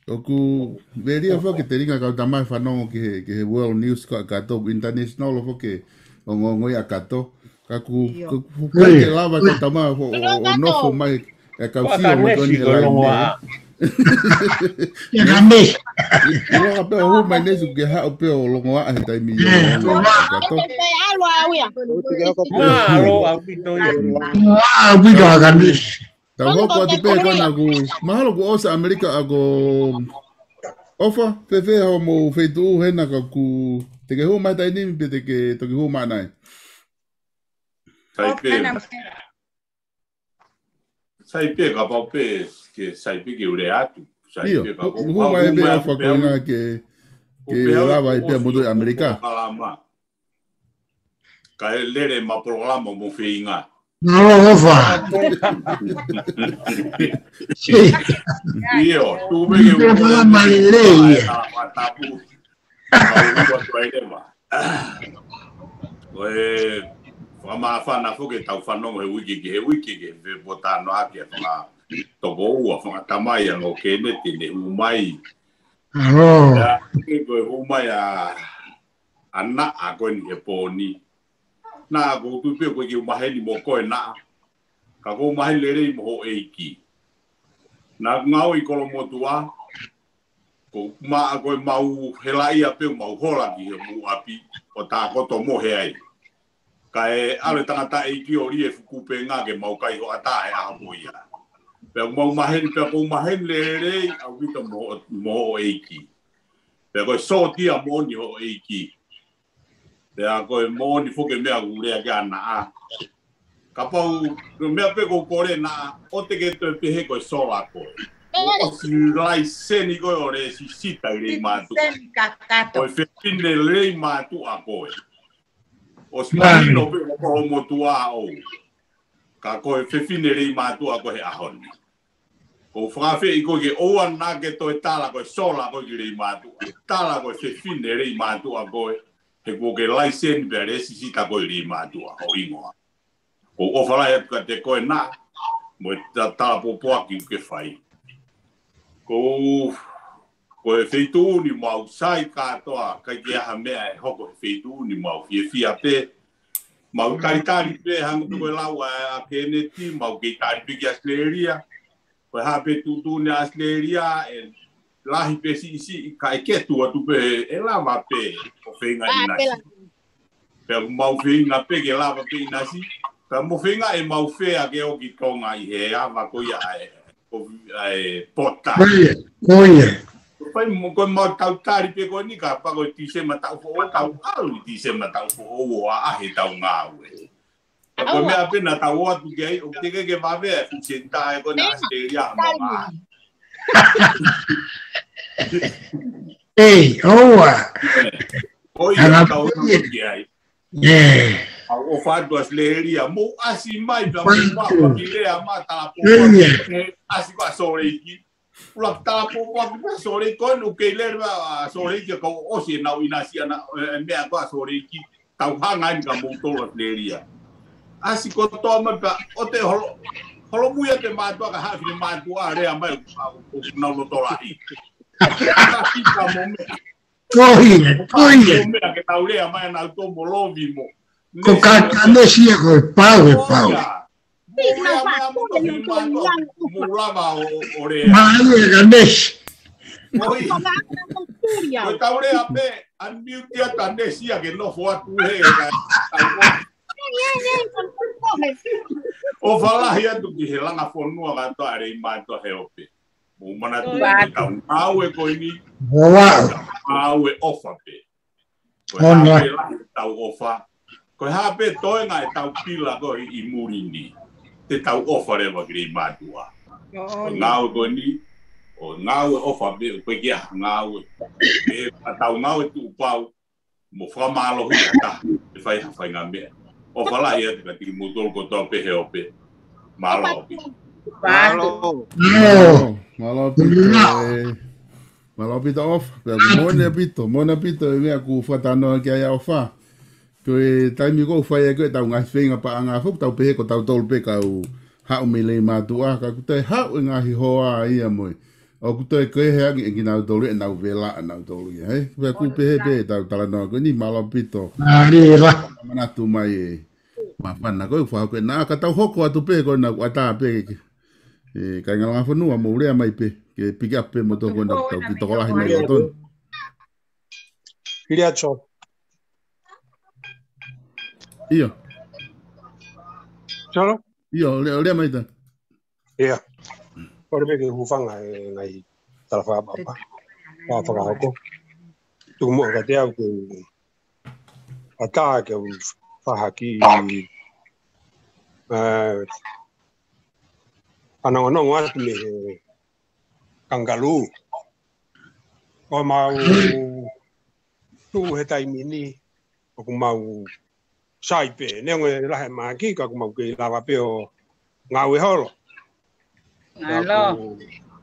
ʻOku melia foki e telinga kau tama fanongo ki he, ki he World News ko ē ʻa Kato, international foki e ongoongo ia ʻa Kato. Ka ʻoku, ʻoku, ʻoku ʻikai ke lava kau tama ʻo, ʻo, ʻo nofo mai e kau sio mai ko eni ʻa e line. Ia ka me. ʻIloa pē ʻo hū mai Nesi ke haʻu pē ʻo longoaʻa he taimi ʻo Kato. Mālō ʻaupito ia. Mālō ʻaupito ʻa ka Nesi. Tau hoko atu pē ko ena ʻoku mahalo kuo ʻosi ʻAmelika ʻa ko ʻOfa, fēfē hoʻomou feituʻu hena ka ʻoku te ke hū mai taimi ni pe te ke toki hū mai nai? Sai pē. Sai pē kapau pē ke sai pē ke u lea atu. Sai pē kapau hū mai pē ʻOfa ko ena ke, ke lava ai pē ʻa moutolu ʻi ʻAmelika. Kae lele ʻema polokalama mo feinga. Mālō ʻOfa. ʻIo, tuku pē ke u polokalama lelei ia. Ko e fakamāfana foki ke tau fanongo he uike ki he uike ke fepōtalanoaʻaki ʻa e fakatokoua, fakatamai ʻa Keneti ne hū mai. Mālō. Ia, ko e hū mai ʻa ʻa Naʻa ko eni he pō ni. Naʻa ko u tui pē ʻoku ʻikai ke u maheni mo koe Naʻa. Ka ʻoku ou maheni lelei mo hoʻo ʻeiki. Naʻa ku ngāue ʻi Kolomotuʻa, ko maʻa ko e mau helaʻia pē mau hola ki he mou ʻapi ʻo tākoto mohe ai. Kae ʻalu e tangataʻeiki ʻo lie fukupenga ke mau kai hoʻatā he ʻaho ko ia. Pea mau maheni, pea ʻoku ou maheni lelei ʻaupito mo, mo hoʻo ʻeiki. Pea ko e sōtia moʻoni hoʻo ʻeiki. Pea ko e moʻoni foki e meʻa ʻoku lea ki ai ʻa Naʻa. Kapau, ko e meʻa pē ʻoku ou kole Naʻa, ʻoua te ke toe pehē ko e sola koe. ʻOsi laiseni koe ʻo lēsisita ʻi Leimātuʻa. Ko e fefine Leimātuʻa koe. ʻOsi mahino pē ko hoʻo motuʻa ʻoʻou. Ka ko e fefine Leimātuʻa koe he ʻaho ni. ʻOku ou fakaafeʻi koe ke ʻoua naʻa ke toe tala ko e sola koe ki Leimātuʻa. Tala ko e fefine Leimātuʻa koe, he kuo ke laiseni pea lēsisita koe ʻi Leimātuʻa ho hingoa. ʻOku ou ʻofa lahi atu kiate koe Naʻa, mo e ta-, tala pōpoaki ʻoku ke fai. Ko, ko e feituʻu ni mau sai kātoa, ʻikai ke ʻi ai ha meʻa ʻe hoko he feituʻu ni mau fiefia pē. Mau talitali pē, hangē ko e lau ʻa, ʻa Keneti, mau kei tali pē ki ʻAositelēlia. Ko e hā pē tuʻutuʻuni ʻa ʻAositelēlia, ʻe lahi pē siʻisiʻi, kae ke tuʻu atu pē ʻe lava pē ʻo feinga ʻinasi. Pea ʻoku mau feinga pē ke lava pē ʻinasi. Pea mo feinga ʻe mau fea ke ʻoki Tonga ʻi he ava ko ia ʻa e, ko, ʻa e pota. Ko ia, ko ia. Ko e fai mo, ko e mau tau tali pē ko eni ka pā ko e Tīsema taʻu foʻou, tau ʻalu ʻi Tīsema taʻu foʻou ʻo ʻaʻahi ʻetau ngāue. Ko e meʻa pē naʻa tau ō atu ki ai, ʻoku teʻeki ke vave ʻa e fuʻu senitā ʻe ko ena ʻAositelēlia mo mā. Ei, ʻoua. Ko ia ʻoku tau ō atu ki ai. ʻA ʻofa atu ʻAositelēlia, mou ʻasi mai pea mou papa ki lea mai talapō. ʻAsi ko ā Sōleki. ʻUluaki talapō ʻoku ʻi Sōleki ko eni ʻoku kei lele mai ʻa Sōleki ka ʻosi ʻenau ʻinasi ʻana, ʻe, ʻe meʻa ko ā Sōleki, tau hanga eni kia moutolu ʻAositelēlia. ʻAsi kotoa mai pea ʻoua te holo, holomui ʻa e mātuʻa ka haʻu e mātuʻa lea mai ʻo, ʻo, ʻo nau loto lahi. Ka kita mo meʻa. Ko ia, ko ia. Mo meʻa ke tau lea mai ʻanautolu mo lovi mo. Ko ka, ka nesi ia ko e pau, e pau. Mou lava ʻo, ʻo lea. Mālō e ka nesi. Ko ia. Ko e tau lea pē, unmute ia ka nesi ia ke nofo atu he, ka, ka, ʻofa lahi atu ki he langa fonua kātoa ʻa e mātuʻa he ope. Mou manatuʻi ʻetau ngāue ko eni, ʻetau ngāue ʻofa pē. Ko e hā pē lahi ʻetau ʻofa. Ko e hā pē toenga ʻetau pila ko ē ʻi muli ni. Te tau ʻofa leva ki he mātuʻa. Ko e ngāue ko eni, ko e ngāue ʻofa pē, ʻoku ʻikai ke ʻi ai ha ngāue. ʻE, ʻa ʻetau ngāue tuʻu pau, mo fakamālohi ʻa e taha, ʻe fai ha faʻahinga meʻa. ʻOfa lahi atu kiate kimoutolu kotoa pē he ope. Mālō ʻaupito. Mālō. Mālō. Mālō ʻaupito, ē. Mālō ʻaupito ʻofa. Pea moʻoni ʻaupito, moʻoni ʻaupito, ʻe meʻa ʻoku fakatalanoa ki ai ʻa ʻofa. Ko e taimi ko ē ʻoku fai ai ko ē ʻetau ngaahi feinga paʻanga foki, tau pehē ko tautolu pē kau haʻu mei lei mātuʻa, ka ʻoku toe haʻu e ngaahi hoa ia mo e ʻoku toe kehe ange ʻe kinautolu ʻenau vela ʻanautolu ia, hē? Pea ʻoku pehē pē ʻetau talanoa ko eni, mālō ʻaupito. Manatu mai e māfana ko ē ʻoku fakahoko ena, ka tau hoko atu pē ko ena ʻoku ʻatā pē ke, ē, kāinga langa fonua mou lea mai pē, ke pick up pē moutolu ko ena ʻoku tau kiʻi tokolahi mai ʻi loto ni. Kili atu. ʻIo. Solo? ʻIo, lea, lea mai ta. ʻIa. Kole pē ke u hūfanga he ngaahi tala fakapapa. Fakahoko. Tuku muʻa kiate au ke u ʻatā ke u fai ha kiʻi, ē, fanongonongo atu mei he kangalū. ʻOku mau tuʻu he taimi ni, ʻoku mau sai pē, neongo e lahi e mahaki, ka ʻoku mau kei lava pē ʻo ngāue holo. Ka ʻoku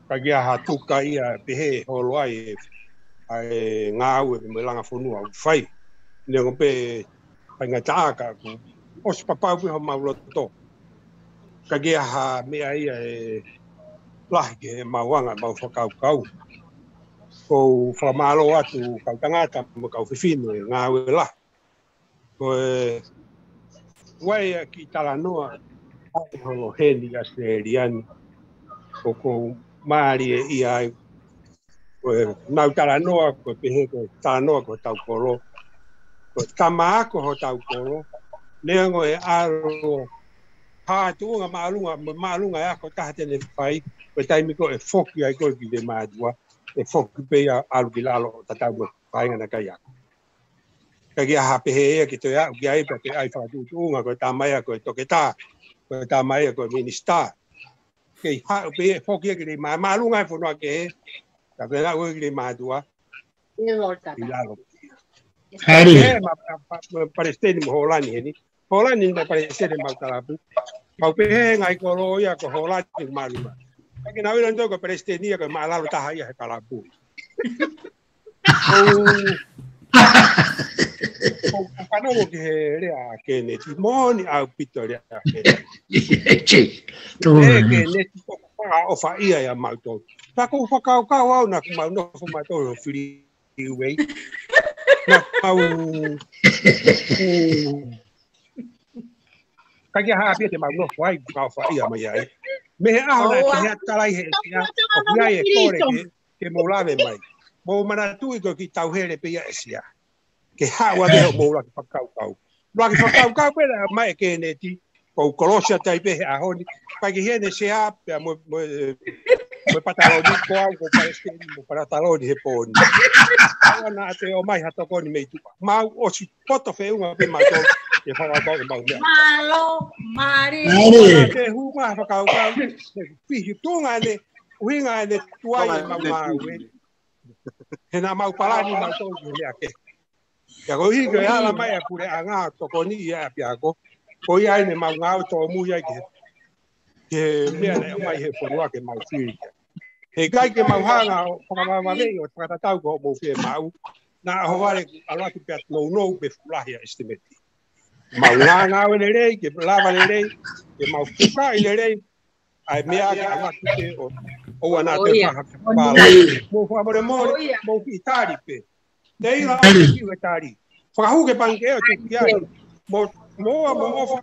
ʻikai ke ʻi ai ha tuka ia pehē holo ai ʻa e ngāue mo e langa fonua ʻoku fai. Neongo pē faingataʻa ka ʻoku ʻosi papau pē homau loto. ʻIkai ke ʻi ai ha meʻa ia ʻe lahi ki heʻemau anga, mau fakakaukau. ʻOku ou fakamālō atu kau tangata mo kau fefine ngāue lahi. Ko e ʻuhinga ia kiʻi talanoa ʻa e holo heni ʻAositelēlia ni. ʻOku ou mālieʻia ai. Ko ʻenau talanoa, ko e pehē ko e talanoa ko hotau kolo. Ko e tama ako hotau kolo. Neongo e ʻalu ha tuʻunga māʻolunga, mo māʻolunga e ako taha te ne fai. Ko e taimi ko ē ʻe foki ai ko ē ki he mātuʻa, ʻe foki pē ia ʻalu ki lalo ʻo tatau mo e kāinga naʻe ʻikai ako. ʻIkai ke ʻi ai ha pehē ia ke toe aʻu ki ai, pea toe ʻai fakatuʻutuʻunga, ko e tama ia ko e toketā, ko e tama ia ko e minisitā. Kei haʻu pē ia ʻe foki ia ki lei mā-, māʻolunga e fonua kehe, ka ko e lau ki lei mātuʻa. ʻI lalo. Hari. Pehē mai, ma, ma, ma, Palesiteni mo Hōlani heni. Hōlani mo Palesiteni mau kalapu. Mau pehē ngaahi kolo ia ko Hōlani māʻolunga. ʻIkai ke nau ʻilo ʻe nautolu ko e Palesiteni ia ko e māʻolalo taha ia he kalapu. ʻOku ou, ʻoku ou fanongo ki he lea ʻa Keneti, moʻoni ʻaupito lea ʻa Keneti. Keneti, ʻoku fakaʻofaʻia ia mautolu. Ka ʻoku ou fakakaukau au naʻa ku mau nofo mautolu ʻo fili uei. Naʻa mau, ʻikai ke ʻi ai ha ʻapi ia te mau nofo ai, fakaʻofaʻia mai ai. Mei he ʻaho naʻe pehē atu talaʻi he ʻEsia, ʻoku ʻi ai e kole ke, ke mou lave mai. Mou manatuʻi ko e kiʻi tauhele pē ia ʻa e ʻEsia. Ke haʻu atu hoʻomou ʻuluaki fakakaukau. ʻUluaki fakakaukau pē naʻe ʻomai ʻe Kēneti, ko u kolosi atu ai pē he ʻaho ni, ʻikai ke ʻi heni e sea pea mo, mo, mo e pataloni, ko au ko e palesiteni mo e pataloni he pō ni. ʻOua naʻa toe ʻomai ha tokoni mei tuʻa. Mau ʻosi poto feʻunga pē mautolu, ke fakakaukau ʻemau meʻa. Mālō, mālie. Mālie. Ke hū mai ha fakakaukau, ke fihi tuʻunga ʻene, ʻuhinga ʻene tuai ʻemau ngāue. He naʻa mau palani mautolu ki he meʻa kehe. Pea koeʻuhi ko e ala mai ʻa e puleʻanga ʻo tokoniʻi ʻa e ʻapiako, ko ia ai ʻemau ngāue tōmui ai ki he, ki he meʻa naʻe ʻomai he fonua ke mau fili. He ʻikai ke mau hanga ʻo fakamavaveʻi ʻo fakatatau ki hoʻomou fiemaʻu, naʻa ʻohovale ʻalu atu pea nounou pe fuʻu lahi ʻa e ʻesitimeti. Mau ngāngāue lelei, ke lava lelei, ke mau fukaʻi lelei, ʻa e meʻa ke ʻalu atu pē ʻo, ʻoua naʻa toe faha ke pala. Mou fakamolemole, mou kiʻi tali pē. Te ila ʻo te kiʻi tali. Fakahū ki he pangikē ʻo tuku ki ai. Mou, mou ʻa, mou ʻofa,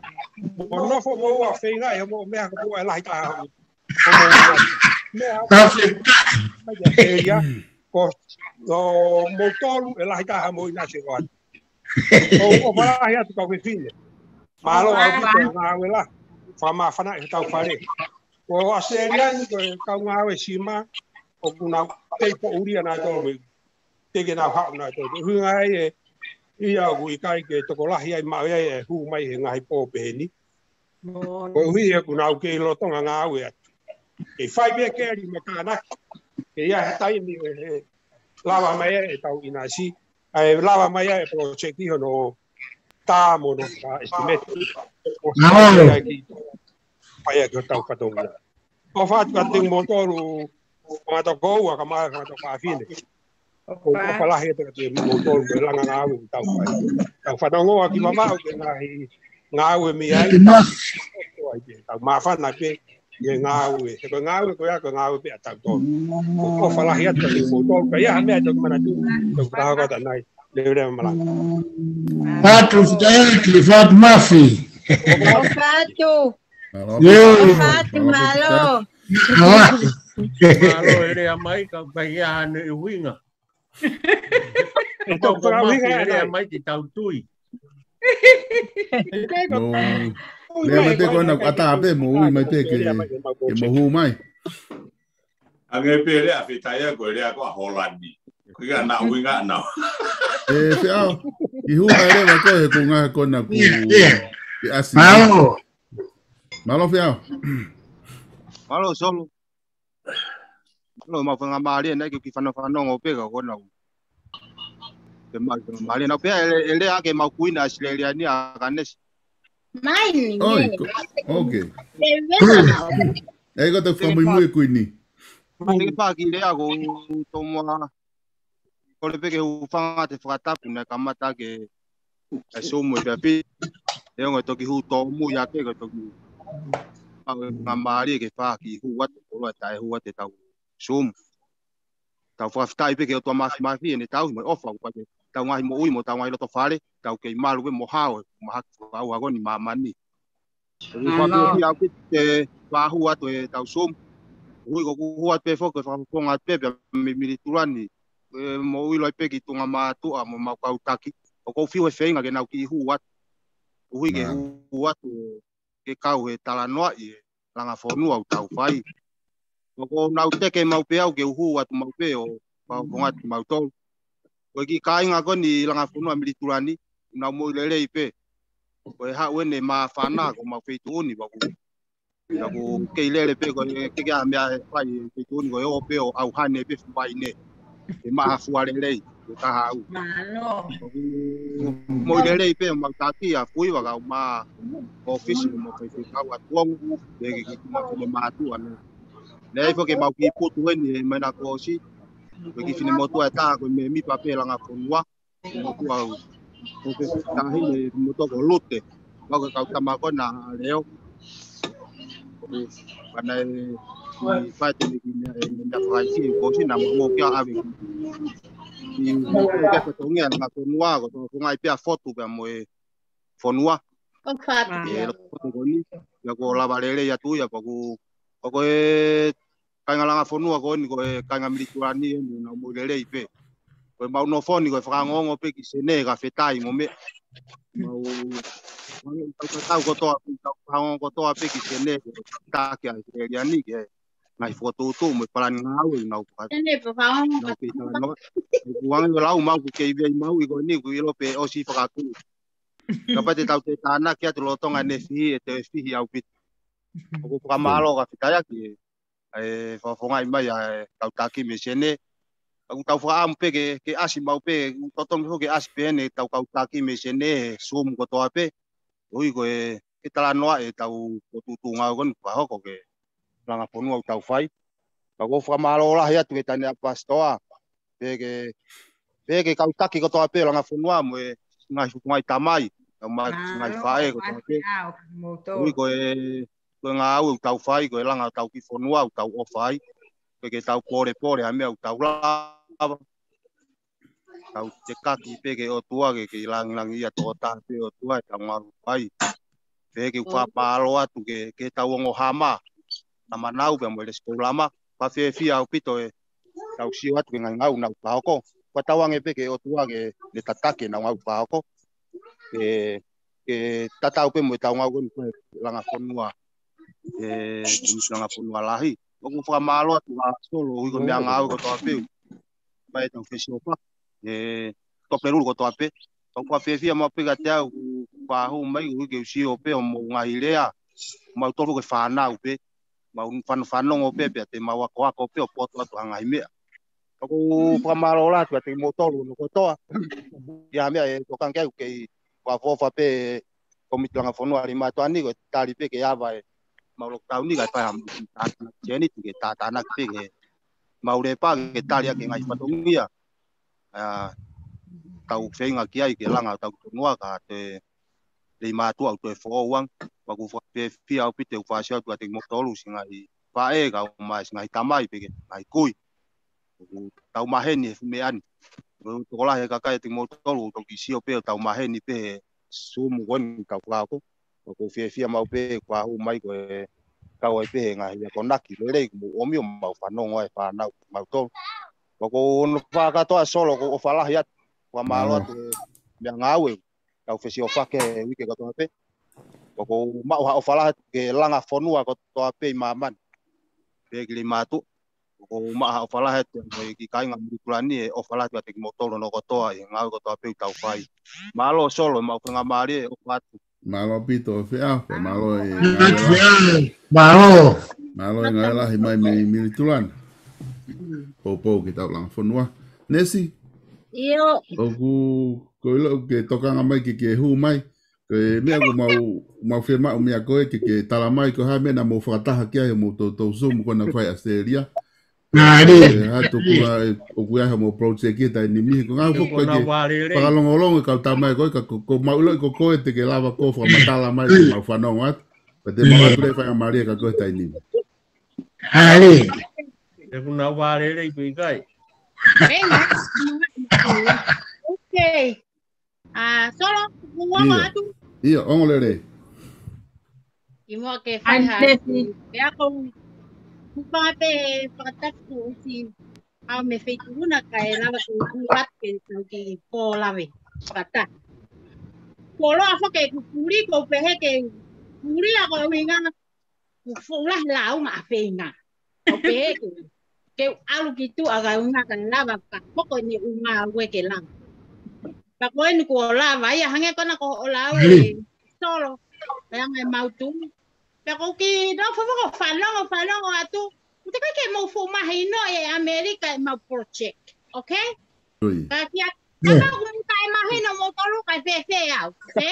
mou nofo, mou ʻa feinga, ʻe mou meʻa ko mou ʻe lahi taha. Ko mou ʻa. Meʻa, mai kia Selia, ko, ʻo, moutolu ʻe lahi taha mo ʻInasi ʻo atu. ʻOku ou ʻofa lahi atu kau fefine. Mālō ʻaupito e ngāue lahi. Fakamāfanaʻi hotau fale. Ko ʻAositelēlia ni ko e kau ngāue sima, ʻoku nau kei poʻulia nautolu mei, teʻeki ke nau haʻu nautolu. ʻUhinga ai ē, ia ʻoku ʻikai ke tokolahi ai maʻu ai e hū mai he ngaahi pō pehē ni. Koeʻuhi ʻoku nau kei lolotonga ngāue atu. Kei fai pē keli mo tānaki. Kei ʻi ai ha taimi ʻe, ʻe lava mai ai ʻetau ʻinasi, ʻa e lava mai ai e project ʻi hono tā mo hono fakaʻesitimeti. Mālō. Fai ʻaki hotau fatongia. ʻOfa atu kiate kimoutolu, fanga tokoua, kae ʻumaʻā e fanga tokoua fefine. ʻOku ou ʻofa lahi atu kiate kimoutolu, mo e langa ngāue ʻoku tau fai. Tau fanongo ʻaki Vavaʻu ki he ngaahi ngāue mei ai. Tau māfana pē, ʻi he ngāue. He ko e ngāue ko ia, ko e ngāue pē ʻatautolu. ʻOku ou ʻofa lahi atu kiate kimoutolu, ka ʻi ai ha meʻa te u manatuʻi, te u fakahoko atu ʻanai. Leveleva malanga. Fatu, fatu, fatu mafi. ʻOfa atu. Mālō. Ē. ʻOfa atu, mālō. Mālō. Mālō e lea mai, ka ʻikai ha ʻuhinga. Tau ko mafi e lea mai ke tau tui. Mou lea mai pē ko ena ʻoku ʻatā pē, mou ui mai pē ke, ke mou hū mai. Ange pē lea fetaia ko e lea ko ʻa Holani. Ko ia naʻa ʻuhinga naʻa. ʻE Feau, kiʻi hū mai leva koe he ko e ngaahi ko ena ku ke ʻasi. Mālō. Mālō Feau. Mālō Solo. Mālō, mau fakamālie naʻe ke kiʻi fano-, fanongo pē ka ko ena. Ke mau fakamālie naʻa pea e, e lea ke mau kuini ʻAositelēlia ni ʻa Kanesi. Mai ni, ʻoi, ko, okay. Ē, ko te fakamuimui e kuini. Mai ni pā ki lea ko u tomuʻa. Kole pē ke hūfanga he fakatapu naʻe kamata ke ʻai Zoom e pea pi. ʻE ongo e toki hū tōmui ʻa ke ko e toki. Mau fakamālie ke fai kiʻi hū atu, koloa taʻe hū atu ʻetau Zoom. Tau fakafetaʻi pē ki he ʻOtua Māfimafi ʻene tauhi mo e ʻofa, ʻoku ʻikai ke tau ngaahi moʻui mo tau ngaahi loto fale, tau kei malu pē mo hao, mahaki fakaʻauha ko eni ʻi māmani. ʻOku ou fakafiefia au ke fakahū atu ʻetau Zoom. Ui ko u hū atu pē foki, fakafofonga atu pē, pea mei Militulani. ʻE, mo ʻilo ai pē ki tuʻunga mātuʻa, mo mau kau taki. ʻOku ou fiu he feinga ke nau kiʻi hū atu. Ui ke hū atu, ke kau he talanoaʻi e langa fonua ʻoku tau fai. ʻOku nau teke mau pē au ke u hū atu mau pē ʻo fakafofonga atu kimautolu. Ko e kiʻi kāinga ko eni langa fonua Militulani, nau moʻui lelei pē. Ko e haʻu ʻene māfana ko mau feituʻu ni, pea ʻoku, pea ʻoku kei lele pē ko e ke ke a mea e fai feituʻu ni ko e ō pē ʻo ʻauhane pē fuaine. Ke maʻa fua lelei, ko e taha au. Mālō. Moʻui lelei pē, mau taki ʻa Fuiva kau mā ʻōfisi mo faifekau ʻa Tuongo, pea ke kiʻi tuma fine mātuʻa ne. Lea ifo ke mau kiʻi putu heni, mai na ko ʻosi, ko e kiʻi fine motuʻa ʻe taha ko e mēmipa pē langa fonua, motuʻa au. Ko e tahi ne motuʻa ko Lute, mau ke kau tama ko ena Leo. Pana e, i fai tene ki mea, e mea fakaiki, ko si na mo kia ave. I, i ke fatongia, na fonua, ko to fonga i pea fotu pea mo e fonua. ʻOku fatu. E lo fotu ko ni, ia ko lava lelei atu ia, pea ʻoku ʻOku ʻi ai e kāinga Langa Fonua ko eni, ko e kāinga Militulani eni, nau moʻui lelei pē. Ko e mau nofo ni, ko e fakaongoongo pē ki Senē, kae fetai mo meʻa. Mau, mau tau kotoa, tau fakaongoongo kotoa pē ki Senē, ko e taki ʻa e Australia ni, ke ngaahi fokotuʻutuʻu mo e palani ngāue, nau faka-, Senē, fakaongoongo nau kei talanoa. ʻOku ʻange ʻo lau mau ʻoku kei vei mau ʻi ko eni, ʻoku ʻilo pē ʻosi fakakū. Kapau te tau toe tānaki atu lolotonga ʻene fihi, ʻe toe fihi ʻaupito. ʻOku ou fakamālō ka fitaiaki, ʻe, fakafofongaʻi mai ʻa e kau taki mei Senē. ʻOku tau fakaʻamu pē ke, ke ʻasi mau pē, ʻoku totonu foki ke ʻasi pē ʻene tau kau taki mei Senē, he Zoom kotoa pē. Ui ko e, ke talanoa e tau fokotuʻutuʻu ngāue ko eni fakahoko ki Langa Fonua ʻoku tau fai. Ka ʻoku ou fakamālō lahi atu ki he Taʻahine ʻApasitoa. Pehē ki he, pehē ki he kau taki kotoa pē Langa Fonua mo e ngaahi fukungai tamai. Kau mai ngaahi faʻē kotoa pē. Ui ko e, ko e ngāue ʻoku tau fai, ko e langa ʻo tau kiʻi fonua ʻoku tau ʻofa ai. Pehē ke tau polepole ʻa e meʻa ʻoku tau lava. Tau tekaki pē ki he ʻOtua ke, ke langilangiʻia tokotaha pē ʻOtua ʻetau ngāue fai. Pehē ke u fakamālō atu ki he, ki he tau ongo hama, Tama Nau pea mo e Lesikou Lama, fakafiefia ʻaupito e tau sio atu ki he ngaahi ngāue nau fakahoko. Fakatauange pē ki he ʻOtua ke ne tataki ʻenau ngāue fakahoko. Ke, ke tatau pē mo e tau ngāue ko eni ko e Langa Fonua. E, Komiti Langa Fonua Lahi. ʻOku ou fakamālō atu ʻa Solo, ui ko e meʻangāue kotoa pē. Mai tau fesiofaki. E, Topelulu kotoa pē. Tau fakafiefia mau pē kiate au, ʻoku pāhu mai, ui ke u sio pē ʻo mo ngaahi lea. Mau tolu ko e fānau pē. Mau fano-, fanongo pē, pea te mau akoako pē ʻo poto atu ha ngaahi meʻa. ʻOku ou fakamālō lahi atu kiate kimoutolu hono kotoa. ʻI ha meʻa ʻe tokanga ki ai ʻoku kei fakaʻofoʻofa pē Komiti Langa Fonua Haʻa Maʻa Tuʻa ni, ko e tali pē ke ava e mau lockdown ni, kae fai ha mau tātānaki tēniti ke tātānaki pē ke mau lepa ke tali ʻaki e ngaahi fatongia. ʻA, tau feinga ki ai ke langa ʻetau fonua ka te lei mātuʻa ʻoku toe foʻou ange. Pea ʻoku ou fakafiefia ʻaupito ʻeku fakasio atu kiate kimoutolu siʻi ngaahi faʻē kae ʻumaʻā siʻi ngaahi tamai pea ki he ngaahi kui. ʻOku tau maheni he fuʻu meʻa ni. ʻOku tokolahi e kakai ʻiate kimoutolu, ʻoku toki sio pē ʻo tau maheni pē he Zoom ko eni ʻoku tau fakahoko. ʻOku ou fiefia mau pē, ʻoku pāhu mai ko e kau ai pē he ngaahi akonaki lelei, ʻoku mou ʻomi ʻo mau fanongo ai fānau mautolu. ʻOku ou ono fakatoa Solo, ʻoku ou ʻofa lahi atu. Fakamālō atu he meʻangāue, tau fesiofaki he uike kotoa pē. ʻOku ou maʻu ha ʻofa lahi atu ki he Langa Fonua kotoa pē ʻi māmani. Pea ki lei mātuʻa. ʻOku ou maʻu ha ʻofa lahi atu mo e kiʻi kāinga Militulani, ʻe ʻofa lahi atu kiate kimoutolu hono kotoa ʻi he ngāue kotoa pē ʻoku tau fai. Mālō Solo, maʻu faingamālie ʻo ʻofa atu. Mālō ʻaupito ʻa e feʻao, pea mālō e ngāue. Mālō. Mālō e ngāue lahi mai mei Militulani. Poupou ki he tau Langa Fonua. Nesi? ʻIo. ʻOku, ko ʻilo ʻoku ke tokanga mai ke ke hū mai. Ko e meʻa ʻoku mau, mau fiemaʻu meʻa ko ē ke ke tala mai ko e hā e meʻa naʻa mou fakataha ki ai hoʻomou toutou Zoom ko ena fai ʻAositelēlia. Nā, ʻe, ʻa e tuku ʻa e, ʻoku ʻi ai hoʻomou project he taimi ni, ko e ngaahi foki ko ē ke fakalongolongo e kau tamai ko ē, ka ko, ko mau ʻiloʻi ko koe te ke lava ko e fakamatala mai ke mau fanongo atu. Pea te mau ʻatu leva e faingamālie kia koe he taimi ni. ʻE kuna vālele i pē kai. Okay. ʻA, Solo, kuonga atu. ʻIo, ongo lelei. ʻI muʻa ke fai ha, pea ko u, kupa pē fakatapu ʻosi au mei Feituʻuna kae lava ke u atu ke tau ki Pōlave. Fakatapu. Ko loa foki ʻeku puli, ko u pehē ke puli ʻa ko e ʻuhinga ʻoku fuʻu lahi launga ʻa feinga. ʻO pehē ke, ke u ʻalu ki tuʻa kae ʻuhinga kae lava ka hoko ʻene ʻuhinga ʻoku ke lava. Ka ko eni kuo lava, ia hangē ko ena ko hoʻo lau ē Solo, ʻa e anga e mau tumi. Pea ko u kiʻi nofo foki ʻo fanongo, fanongo atu. ʻOku teʻeki ke mou fuʻu mahinoʻi ʻe ʻAmelika ʻemau project. Okay? Ka kia, kapau ʻoku mou taʻemahino moutolu kae fēfē au. Ē?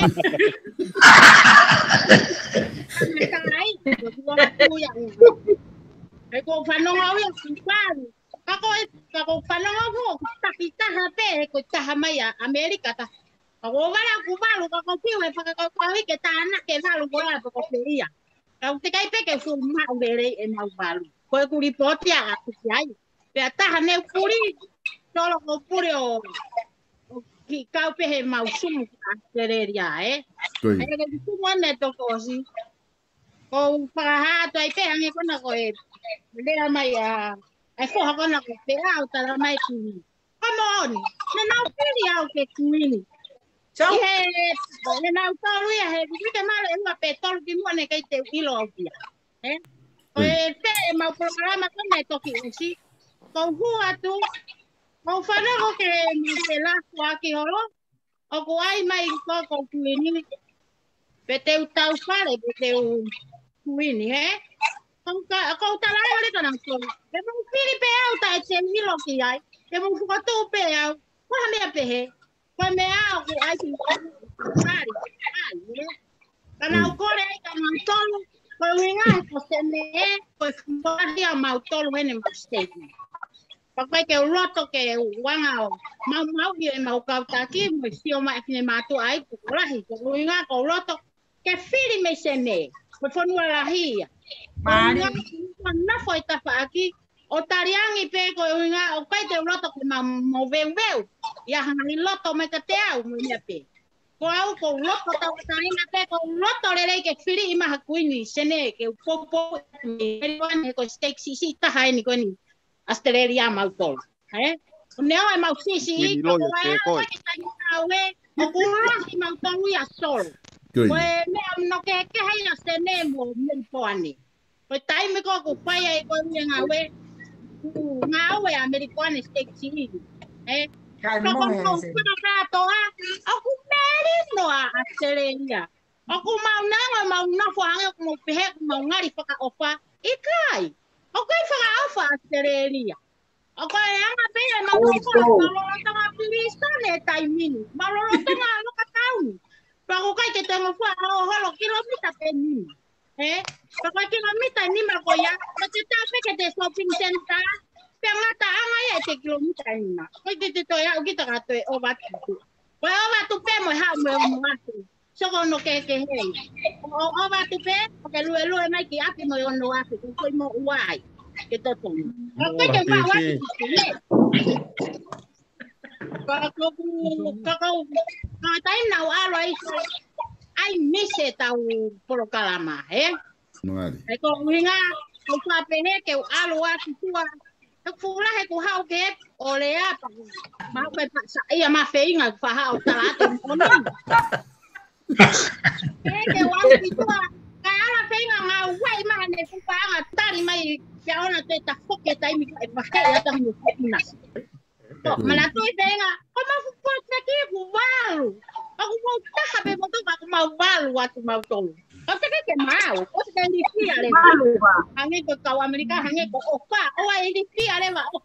Ka ai, ko u ʻalu ia. He ko u fanongo au ia, kupalu. Ka ko e, ka ko u fanongo au, ko u taki taha pē, he ko e taha mai ʻa ʻAmelika ta. Ka ko u vale ʻoku valu, ka ko u fiu he fakakaukau ke tānaki e valu ko ē, pea ko e pē ia. Ka ʻoku teʻeki ai pē ke fuʻu maʻu lelei ʻemau valu. Ko ʻeku lipooti ʻaʻaku ki ai. Pea taha ne u puli, Solo ko u puli ʻo, ʻo kiʻi kau pē he mau Zoom ki ʻAositelēlia, ē? Ko ia. ʻE ke Zoom ane toko ʻosi. Ko u fakahā atu ai pē hangē ko ena ko e lea mai ʻa e foha ko ena ko Peau, tala mai kuini. Ka moʻoni, naʻa nau fili au ke kuini. So? ʻI he, naʻa nau tolu ia he vivike male e ua pe tolu kimuʻa naʻe ʻikai te u ʻilo au ia. Ē? Ko e pē ʻemau polokalama ko ena ʻe toki ʻosi. Ko u hū atu, ko u fanongo ke mau te laku ʻaki holo. ʻOku ʻai mai ko ko kuini. Pe te u tau fale, pe te u kuini, hē? Ko u ka, ko u tala ai ʻo le ka nau tolu. Pe mau fili pē au taʻe te u ʻilo ki ai. Pe mau fokotuʻu pē au. Ko ha meʻa pehē. Ko e meʻa ʻoku ʻai ki ai. Ai, ē? Ka nau kole ai ka nau tolu. Ko e ʻuhinga he ko Senē, ko e fuahi ʻa mautolu heni mau state. Pea ʻoku ʻikai ke u loto ke u anga ʻo maumauʻi ʻemau kau taki, mo e sio mai ʻa e finemātuʻa ai, ko e lahi, ko e ʻuhinga ko u loto ke fili mei Senē, ko e fonua lahi ia. Mālie. Ko e ʻuhinga ko e nofo ʻi tafaʻaki, ʻo taliangi pē ko e ʻuhinga, ʻoku ʻikai te u loto ke mau moveuveu, ʻi ha ngaahi loto mai kiate au, mo e meʻa pē. Ko au, ko u loto tauʻatāina pē, ko u loto lelei ke fili ʻi maha kuini, Senē, ke u poupou, ʻi he ko e state siʻisiʻi taha eni ko eni, ʻAositelēlia mautolu. Ē? Ko ʻene ʻomai ʻemau siʻisiʻi, kuini ko loia, ko e ko e ʻai taimi au ē, ʻoku lahi mautolu ia solo. Ko e meʻa no ke kehe ia Senē mo Melipoane. Ko e taimi ko ē ʻoku fai ai ko e ngāue, ʻoku ngāue ʻa Melipoane state siʻi. Ē? Kai mo he se. Kātoa, ʻoku melino ʻa ʻAositelēlia. ʻOku mau nango, mau nofo hangē ʻoku mau pehē ʻoku mau ngali fakaʻofa. ʻIkai. ʻOku ʻikai fakaʻofa ʻAositelēlia. ʻOku ʻi ai ʻa e anga pē ia ʻemau nofo, mau lolotonga pilīsone taimi ni. Mau lolotonga loka tauni. Pea ʻoku ʻikai ke te ngofua ʻo holo kilomita pē nima. Ē? Pea ko e kilomita nima ko ia, ko e te tau pē ke te shopping center. Pea ngataʻanga ia ʻete kilomita nima. Ko e te te toe aʻu kita ka toe ʻova atu. Ko e ʻova atu pē mo e haʻu mo e ono afe. Soko ono kehekehe. ʻO, ʻo ʻova atu pē, ʻo ke luelue mai ki ʻapi mo e ono afe, ko e koi mo uai. Ke totonu. Ka ko e ke fau atu ki te ne. Ka ko ku, ka ko, ka taimi naʻa ku ʻalu ai, ʻai misi ʻetau polokalama, ē? Mālie. Ē ko e ʻuhinga, ko u fai pehē ke u ʻalu atu tua, he ʻoku fuʻu lahi ʻeku haʻu ke ʻo lea pē. Mahalo pē pasa ia ma feinga ʻeku faʻa haʻu tala atu mo ni. Ke ke ʻalu ki tua, kae ʻalu feinga ngāueʻi maha ne fuʻu paʻanga tali mai kia ona te ta foke taimi ka e mahe ia tahi mo fina. Ko, manatuʻi feinga, ko mau fuʻu pō te ki ʻeku valu. ʻOku mau taha pē mo toka ʻoku mau valu atu mautolu. Ko te ke ke mau, ko te ke lipia leva. Hangē ko e kau ʻAmelika, hangē ko ʻofa, ʻoua ʻe lipia leva. ʻO,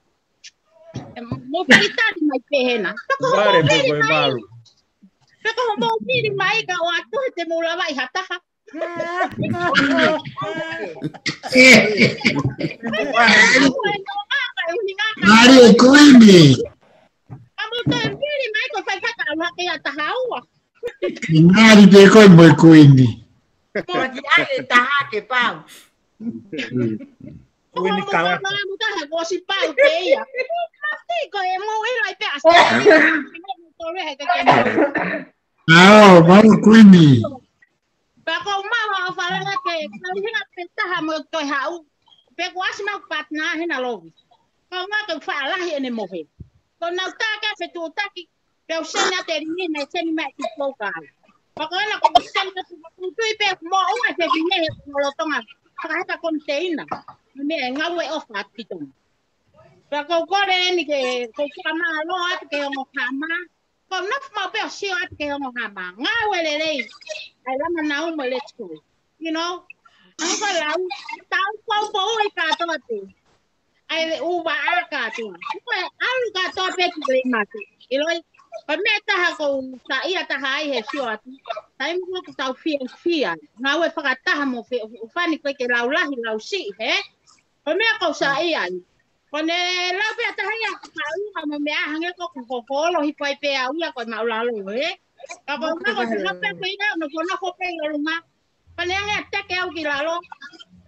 ē, mo pili tali mai pē hena. Pea ko hoʻomou pili mai. Pea ko hoʻomou pili mai ka ʻoatu he te mou lavaʻi ha taha. Mālie e kuini. Ka mou toe pili mai ko e fai faka ʻalu hake ia taha ua. Mālie pē koe mo e kuini. Mo ki ai e taha ke pau. Kuini kala. Ko e mou taha ko si pau pē ia. Ko e mou ʻilo ai pē ʻAositelēlia. Ko e he ke ke mou. ʻAo, mālie kuini. Pea ko u maʻu haʻo falanga ke, ka u hina pē taha mo e toe haʻu. Pea ko ʻasi mau partner hena lovi. Ka u ngā ke faʻa lahi ʻene mohe. Ko nau tā ke fetuʻutaki, pea u sene atu e lilingi naʻe sene mai ki kou kai. Pea ko ena ko u sene atu kou tui pē mo u ʻai pē lilingi he ko lolotonga. Fakaheka koniteina. Meʻa e ngāue ʻofa atu ki Tonga. Pea ko u kole eni ke, ko u fakamālō atu ki he ongo hama. Ko u nofo maʻu pē ʻo sio atu ki he ongo hama. Ngāue lelei. ʻAi lama nau mo let's go. You know? ʻAi ko lau, tau poupouʻi kātoa pē. ʻAi le uva ʻa kātoa. Ko e ʻalu kātoa pē ki le mate. ʻIloi, ko e meʻa taha ko u saiʻia taha ai he sio atu. Taimi ko ē ʻoku tau fiefia. Ngāue fakataha mo fe, fani ko e ke lau lahi, lau siʻi, hē? Ko e meʻa ko u saiʻia ai. Ko ʻene lau pē ʻa taha ia, ka ʻalu ka mo meʻa hangē ko ʻeku hoholo hifo ai pē au ia ko e maʻulalo, ē? Ka ko e ngā ko e hapea pē ia, no ko nofo pē ʻi ʻolunga. Ka ne ange ʻa teke au ki lalo.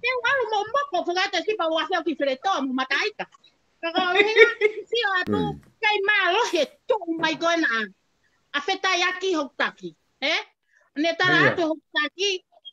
Te u ʻalu mo moko, fakaʻatā sipa ua feo ki Feletoa mo Mataika. Ka ko e ʻuhinga, sio atu, kei mālohi e tuʻu mai ko ena ʻa Fetaiaki Hokutaki. Ē? Ne tala atu Hokutaki,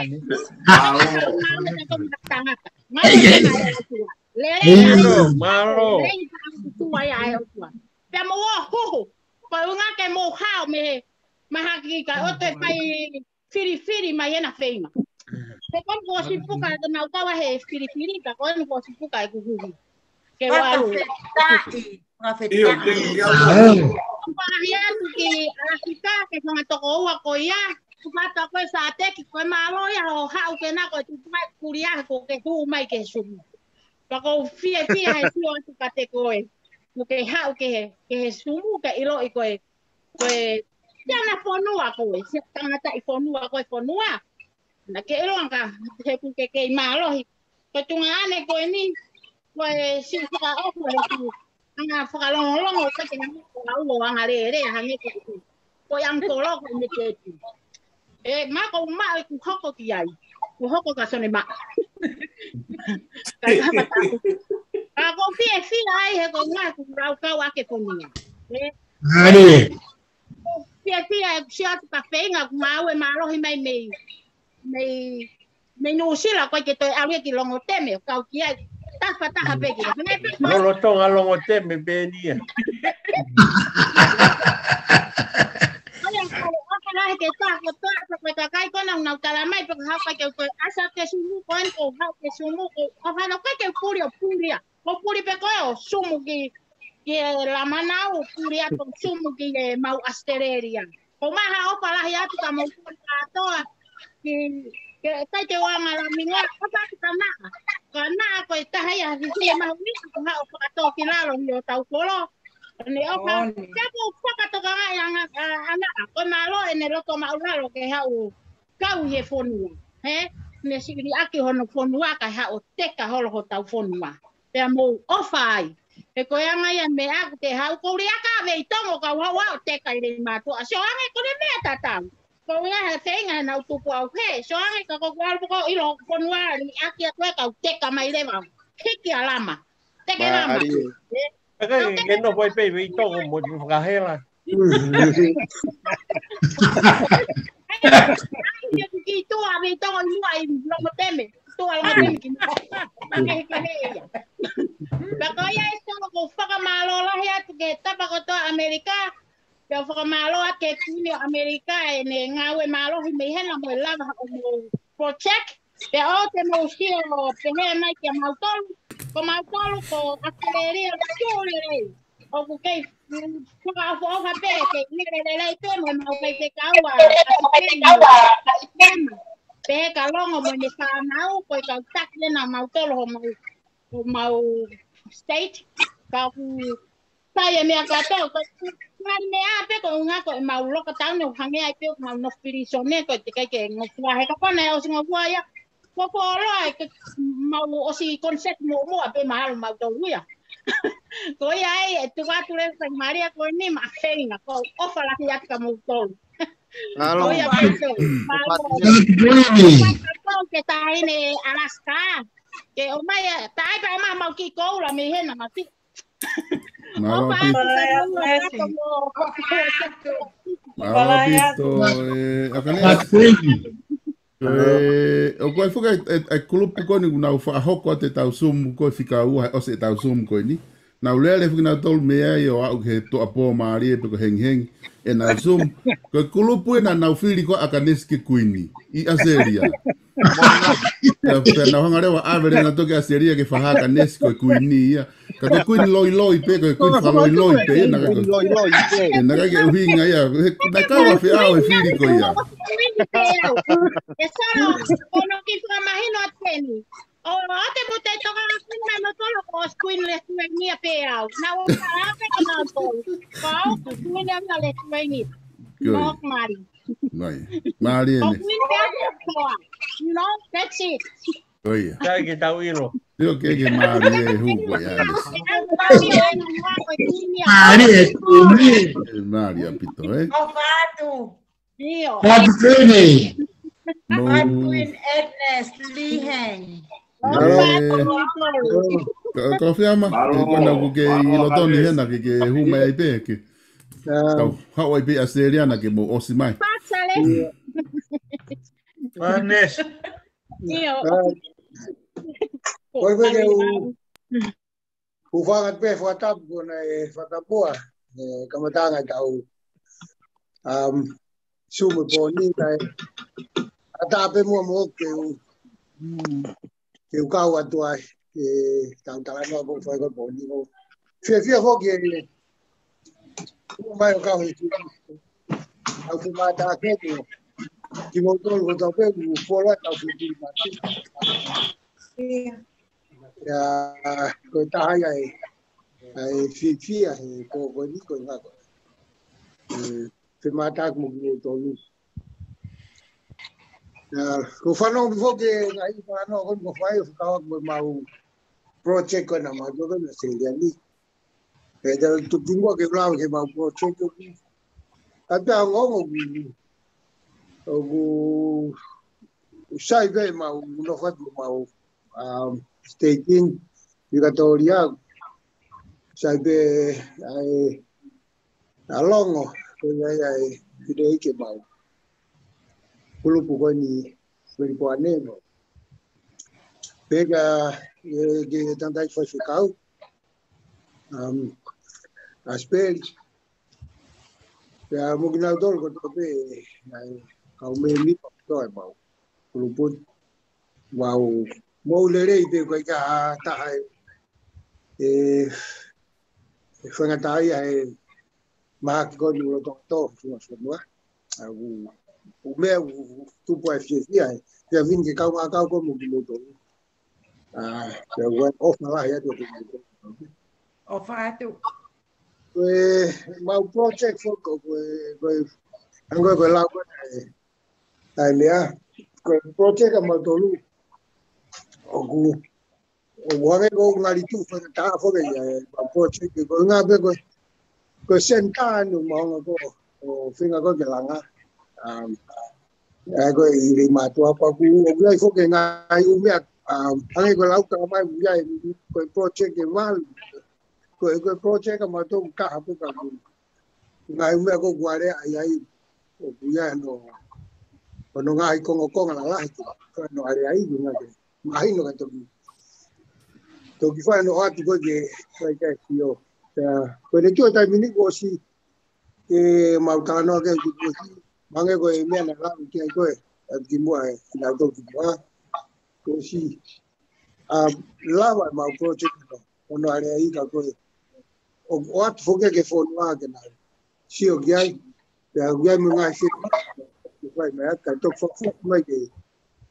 Mālō. Mālō, mālō, mālō. Lelei ʻa e ʻOtua. Mālō. Lelei ʻa e ʻOtua ia ʻa e ʻOtua. Pea mou ō huhu. Ko e ʻuhinga ke mou hao mei he mahaki ka ʻoua te fai filifili mai ʻena feinga. Ko eni kuo ʻosi puka, te nau kau he filifili, ka ko eni kuo ʻosi puka ʻeku huhu. Ke ua au. Fakafetaʻi, fakafetaʻi. ʻIo, thank you. Fakafetaʻi atu ki ʻAlasika, ki he fanga tokoua ko ia. Ko e fata ko e sāteki, ko e mālō ia hoʻo haʻu ke na ko e tupu mai kulia ko ke hū mai ki he Sumu. Pea ʻoku ou fiefia he sio atu kiate koe. Ko ke haʻu ki he, ki he Sumu, ke ʻiloʻi ko e, ko e siana fonua ko e, siana tangataʻi fonua ko e fonua. Naʻa ke ʻilo ange, he ʻoku ke kei mālohi. Ko e tuongaʻane ko eni, ko e siʻi fakaʻofa he ʻoku anga fakalongolongo, ko e te ngai ko au ʻo anga lele, hangē ko e, ko e ʻangikolo ko e meʻa kehe. ʻE, ma ko ma e ku hoko ki ai. Ku hoko ka sone ma. Ka i hapa taku. Ka ʻoku ou fiefia ai he ko e ʻuhinga ʻeku laukau ʻa e fonua. ʻE, fiefia ʻeku sio atu ka feinga ʻoku ngāue mālohi mai mei, mei, mei Nuʻusila ko e ke toe ʻalu ia ki Longoteme, ʻo kau ki ai. Tafa taha pē ki ai. Lolotonga Longoteme pē eni ia. ʻOia, ko e ʻoka lahi ke tā, ko e tā, ko e kakai ko ena ʻoku nau tala mai, pe ko e haʻu ke u toe ʻasi ki he Sumu, ko eni ko e haʻu ki he Sumu, ko e ʻofa no ke u puli ʻo puli ia. Ko e puli pē ko e ʻo Sumu ki, ki he Lamanau, puli atu ʻo Sumu ki he mau ʻAositelēlia. Ko e maha ʻofa lahi atu ka mau puli kātoa, ki, ke, kai te wanga la minga, ʻofa atu ka naʻa. Ka naʻa ko e taha ia, ki he mahu ni, ko e haʻu fakatōkilalo ni ʻo tau kolo. Ne ʻofa, te u fakatokangaʻi anga, a, ʻa naʻa, ko e mālō ʻene loto maʻulalo ke haʻu kau he fonua. He, ne siʻi liʻaki hono fonua, kae haʻu ʻo teka holo hotau fonua. Pea mou ʻofa ai. He ko e anga ia meʻa ʻoku te haʻu ko uli aka vei tongo kau haʻu ʻo teka ʻi le mātuʻa. Sio ange ko e meʻa tatau. Ko ia he feinga he nau tupu au he. Sio ange ka ko kualu ko ʻilo fonua liʻaki atu e kau teka mai leva. Hiki ʻa Lama. Teke Lama. Mālie. He, Ka kai, ke nofo ai pē, vei tongo mo te fakahela. Ai, ai, ki tua, vei tongo i mua i Longoteme. Tua Longoteme ki mua. Ka ke, ke he ia. Ka ko ia e solo ko fakamālō lahi atu ke tapa kotoa ʻAmelika. Ke fakamālō atu ki he Kuini ʻo ʻAmelika ʻene ngāue mālohi mei hena mo e lava ʻo mo project. Pea ʻoua te mou sio pehē mai kia mautolu, ko mautolu ko ʻAositelēlia, ko lelei. ʻOku kei, mm, fakaʻofoʻofa pē, kei lele lelei pē, mo mau kei te kaua, ʻAositelēlia. Pehē ka longo mo ne fānau, ko e kau taki ena mautolu homau, homau state, ka ʻoku Sai e meʻa kātoa, ko e ngaahi meʻa pē ko e ʻuhinga ko e mau lockdown ʻo hangē ai pē ʻoku mau nofo pilīsone, ko e teʻeki ai ke ngofua he kapau naʻe ʻosi ngofua ia. Ko ko oloa e ke mau ʻosi concert muʻomuʻa pē mahalo mautolu ia. Ko ia ai, ʻe tuku atu leva e mālie ko eni ma feinga, ko e ʻofa lahi atu kia moutolu. Mālō. Ko ia pē tō. Mālō. Mālō. Ke taʻahine Alaska. Ke ʻomai, taʻahine pē ʻomai mau kiʻi koula mei hena mati. Mālō ʻaupito. Mālō ʻaupito, ʻe, ʻAkanesi. ʻE, ʻoku ʻi ai foki e, e, e kulupu ko eni ʻoku nau fakahoko atu ʻetau Zoom ko e fika ua, he ʻosi ʻetau Zoom ko eni. Nau lele foki nautolu mei ai ʻo aʻu ki he tuʻapō mālie pe ko e hengihengi ʻenau Zoom. Ko e kulupu ena naʻa nau fili ko ʻAkanesi ke kuini ʻi ʻAositelēlia. Pea, pea nau hanga leva ʻo ʻave leva nautolu ki ʻAositelēlia ke fakahā ʻAkanesi ko e kuini ia. Ka ko e kuini loiloi pē, ko e kuini fakaloiloi pē, ʻe naʻe ʻikai ke, ʻe naʻe ʻikai ke ʻuhinga ia, he, naʻe kau ʻa feʻao e fili ko ia. ʻE solo, ko hono kiʻi fakamahino atu eni. ʻO, ʻo te mo te toka la kuini mai mo tolo ko kuini le kuini ia pē au. Na o ka ape ko na tolo. Ko au ko kuini ia le kuini. Good. Mo mari. Mai. Mari ʻene. Ko kuini ia pē au. You know, that's it. Ko ia. Kai ke tau ʻilo. Sio ke ke mālie e hū ko ia, Ernest. Mālie e tumi. E mālie ʻaupito, ē? ʻOfa atu. ʻOfa atu, Fini. Mo Queen Ernest Liheng. Ē, ko, ko Fiama, ē, ko ena ʻoku ke ʻi loto ni hena ke, ke hū mai ai pē ke. Tau haʻu ai pē ʻAositelēlia na ke mou ʻosi mai. Ernest. ʻIo. Ko e pē ke u, u fanga pē fakatapu ko ena e fakapua, e kamataʻanga ʻetau, um, Zoom pō ni kae ʻatā pē muʻa mo ke u, ke u kau atu ai, ke tau talanoa ko e fai ko e pō ni ko. Fiefia foki e, ʻomai ʻo kau he ki, au ke mātā ke ko, kimoutolu kotoa pē, u fola tau ke ki mati. ʻIa, ko e taha ia e, ʻa e fiefia he ko, ko ni ko e ngako. E, ke mātā mo kimoutolu. ʻIa, ko e fanongo foki e ngaahi fanongo ko eni ko e fai, ʻo fakahoko mo e mau project ko ena mau ko ena ʻAositelēlia ni. Pea te u tuku muʻa ke u lave ki he mau project ʻoku. Ka te ongoongo ʻoku, ʻoku sai pē mau, nofo atu mau, um, staging, Vikatoria, sai pē ʻa e, ʻa Longo, ko ia ia e, ki he ʻEiki mau. Kulupu ko eni, Melipoane mo. Pea ka, e, ke tangatai faifekau, um, ʻAosipeli. Pea mo kinautolu kotoa pē, ʻa e, kau mēmipa kotoa e mau. Kulupu, mau, mau lelei pē ko e ka taha e, e, e faingataʻaʻia e mahaki ko eni ʻoku lolotonga tō, funga fonua. ʻA, ʻoku, ʻoku meʻa ʻoku tupu ai e fiefia, e, pea Fini ke kau ʻa kau ko mo kimoutolu. ʻA, pea ʻoku ʻofa lahi atu ki he ʻOfa atu. Ko e mau project foki ko e, ko e, hangē ko e lau ko e, ʻa e meʻa, ko e project ʻa mautolu. ʻOku, ʻoku hangē ko e ngali tuʻu fakataha foki ia e mau project ko e ngā pē ko e, ko e senitā ʻoku mau hanga ko, ʻo feinga ko e ke langa. Um, ʻa e ko e ʻi Leimātuʻa pea ʻoku, ʻoku ʻi ai foki e ngaahi ʻū meʻa, um, hangē ko e lau ka mai ʻoku ʻi ai ko e project e valu. Ko e, ko e project ʻa mautolu ka hapu ka ku. Ngaahi ʻū meʻa ko ʻoku ʻalea ai ai, ʻoku ʻi ai hono, hono ngaahi kongokonga lalahi ko, ko hono ʻalea ai, ko e ngaahi mahino ka toki. Toki fai hono ʻoatu ko e ke, ko e ke sio. Pea, ko e tuʻu e taimi ni kuo ʻosi, ke mau talanoa ki ai kuo ʻosi. Hangē ko e meʻa naʻe lau ki ai ko e, ʻa e kimuʻa e, kinautolu kimuʻa. Kuo ʻosi, um, lava e mau project ko, hono ʻalea ai ka ko e, ʻo, ʻoatu foki ki he fonua ke nau sio ki ai. Pea ʻoku ʻi ai mo e ngaahi sio, ke fai mai atu, ka toki fakafoki mai ke,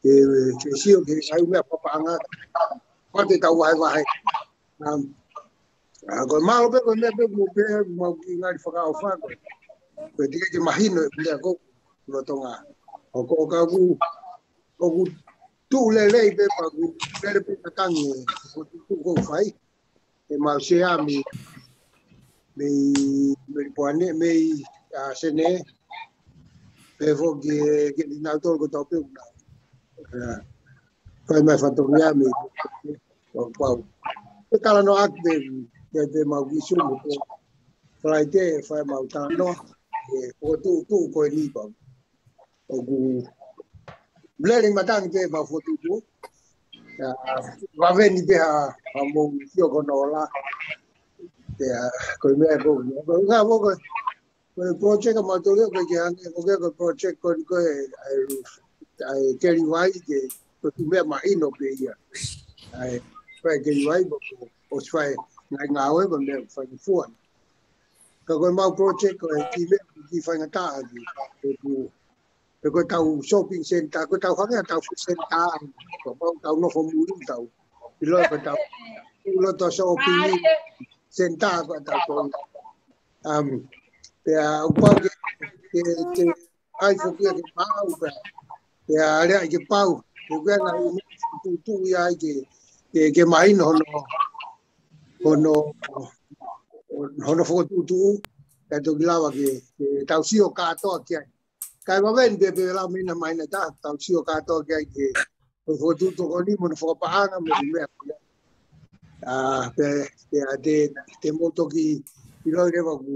ke, ke sio ki he ngaahi ʻū meʻa papaʻanga. Pea te tau vahevahe. Um, ʻa, ko e mālō pē, ko e meʻa pē, mo pē, mau kiʻi ngali fakaʻofa ko e. Ko e teʻeki ke mahino e meʻa ko, lolotonga. ʻOku, ʻoku, ʻoku tuʻu lelei pē, pea ʻoku lele pē ka tangi, ʻoku tuʻu ko e fai. E mau sea mei, mei Melipoane, mei, ʻa, Senē. Pea foki e, ke ni nau tolu ko tau pē, ʻa, fai mai fatongia mei, ʻo pau. Ke talanoa atu pē, pē, pē mau ki Zoom, ko Falaite, fai mau talanoa, e, ko tuʻu, tuʻu ko eni pau. ʻOku lele matangi pē mau fokotuʻutuʻu. ʻIa, vave ni pē ha, ha mou sio ko hono ola. ʻIa, ko e meʻa ko, ko e ngā mo ko, ko e project ʻa mautolu ko e ke hangē, ko e ke ko e project ko, ko e, ʻa e, ʻa e keli vai ke, ko e tuʻu meʻa mahino pē ia. ʻA e, fai keli vai, mo ko, ʻosi fai, ngaahi ngāue, ko e meʻa fai fua. Ka ko e mau project ko e kiʻi meʻa, kiʻi faingataʻa ki, ko e ku, pe ko e tau shopping center, ko e tau hangē tau food center, ko e mau tau nofo muli tau. ʻIlo ko e tau, ʻilo tau shopping center ko e tau tau. Um, pea ʻoku pau ke, ke, ke ʻai foki ke mau pea. Pea ʻalea ai ke pau. Ko e ngaahi ʻū meʻa tuʻutuʻu ia ai ke, ke, ke mahino hono, hono, hono fokotuʻutuʻu, kae toki lava ke, ke tau sio kātoa ki ai. Kae vave ni pē, pē lau mena mai na ta, tau sio kātoa ki ai ke, ko e fokotuʻutuʻu ko eni mo hono fakapaʻanga mo e meʻa. ʻA, pea, pea te, te mou toki ʻiloʻi leva ʻoku,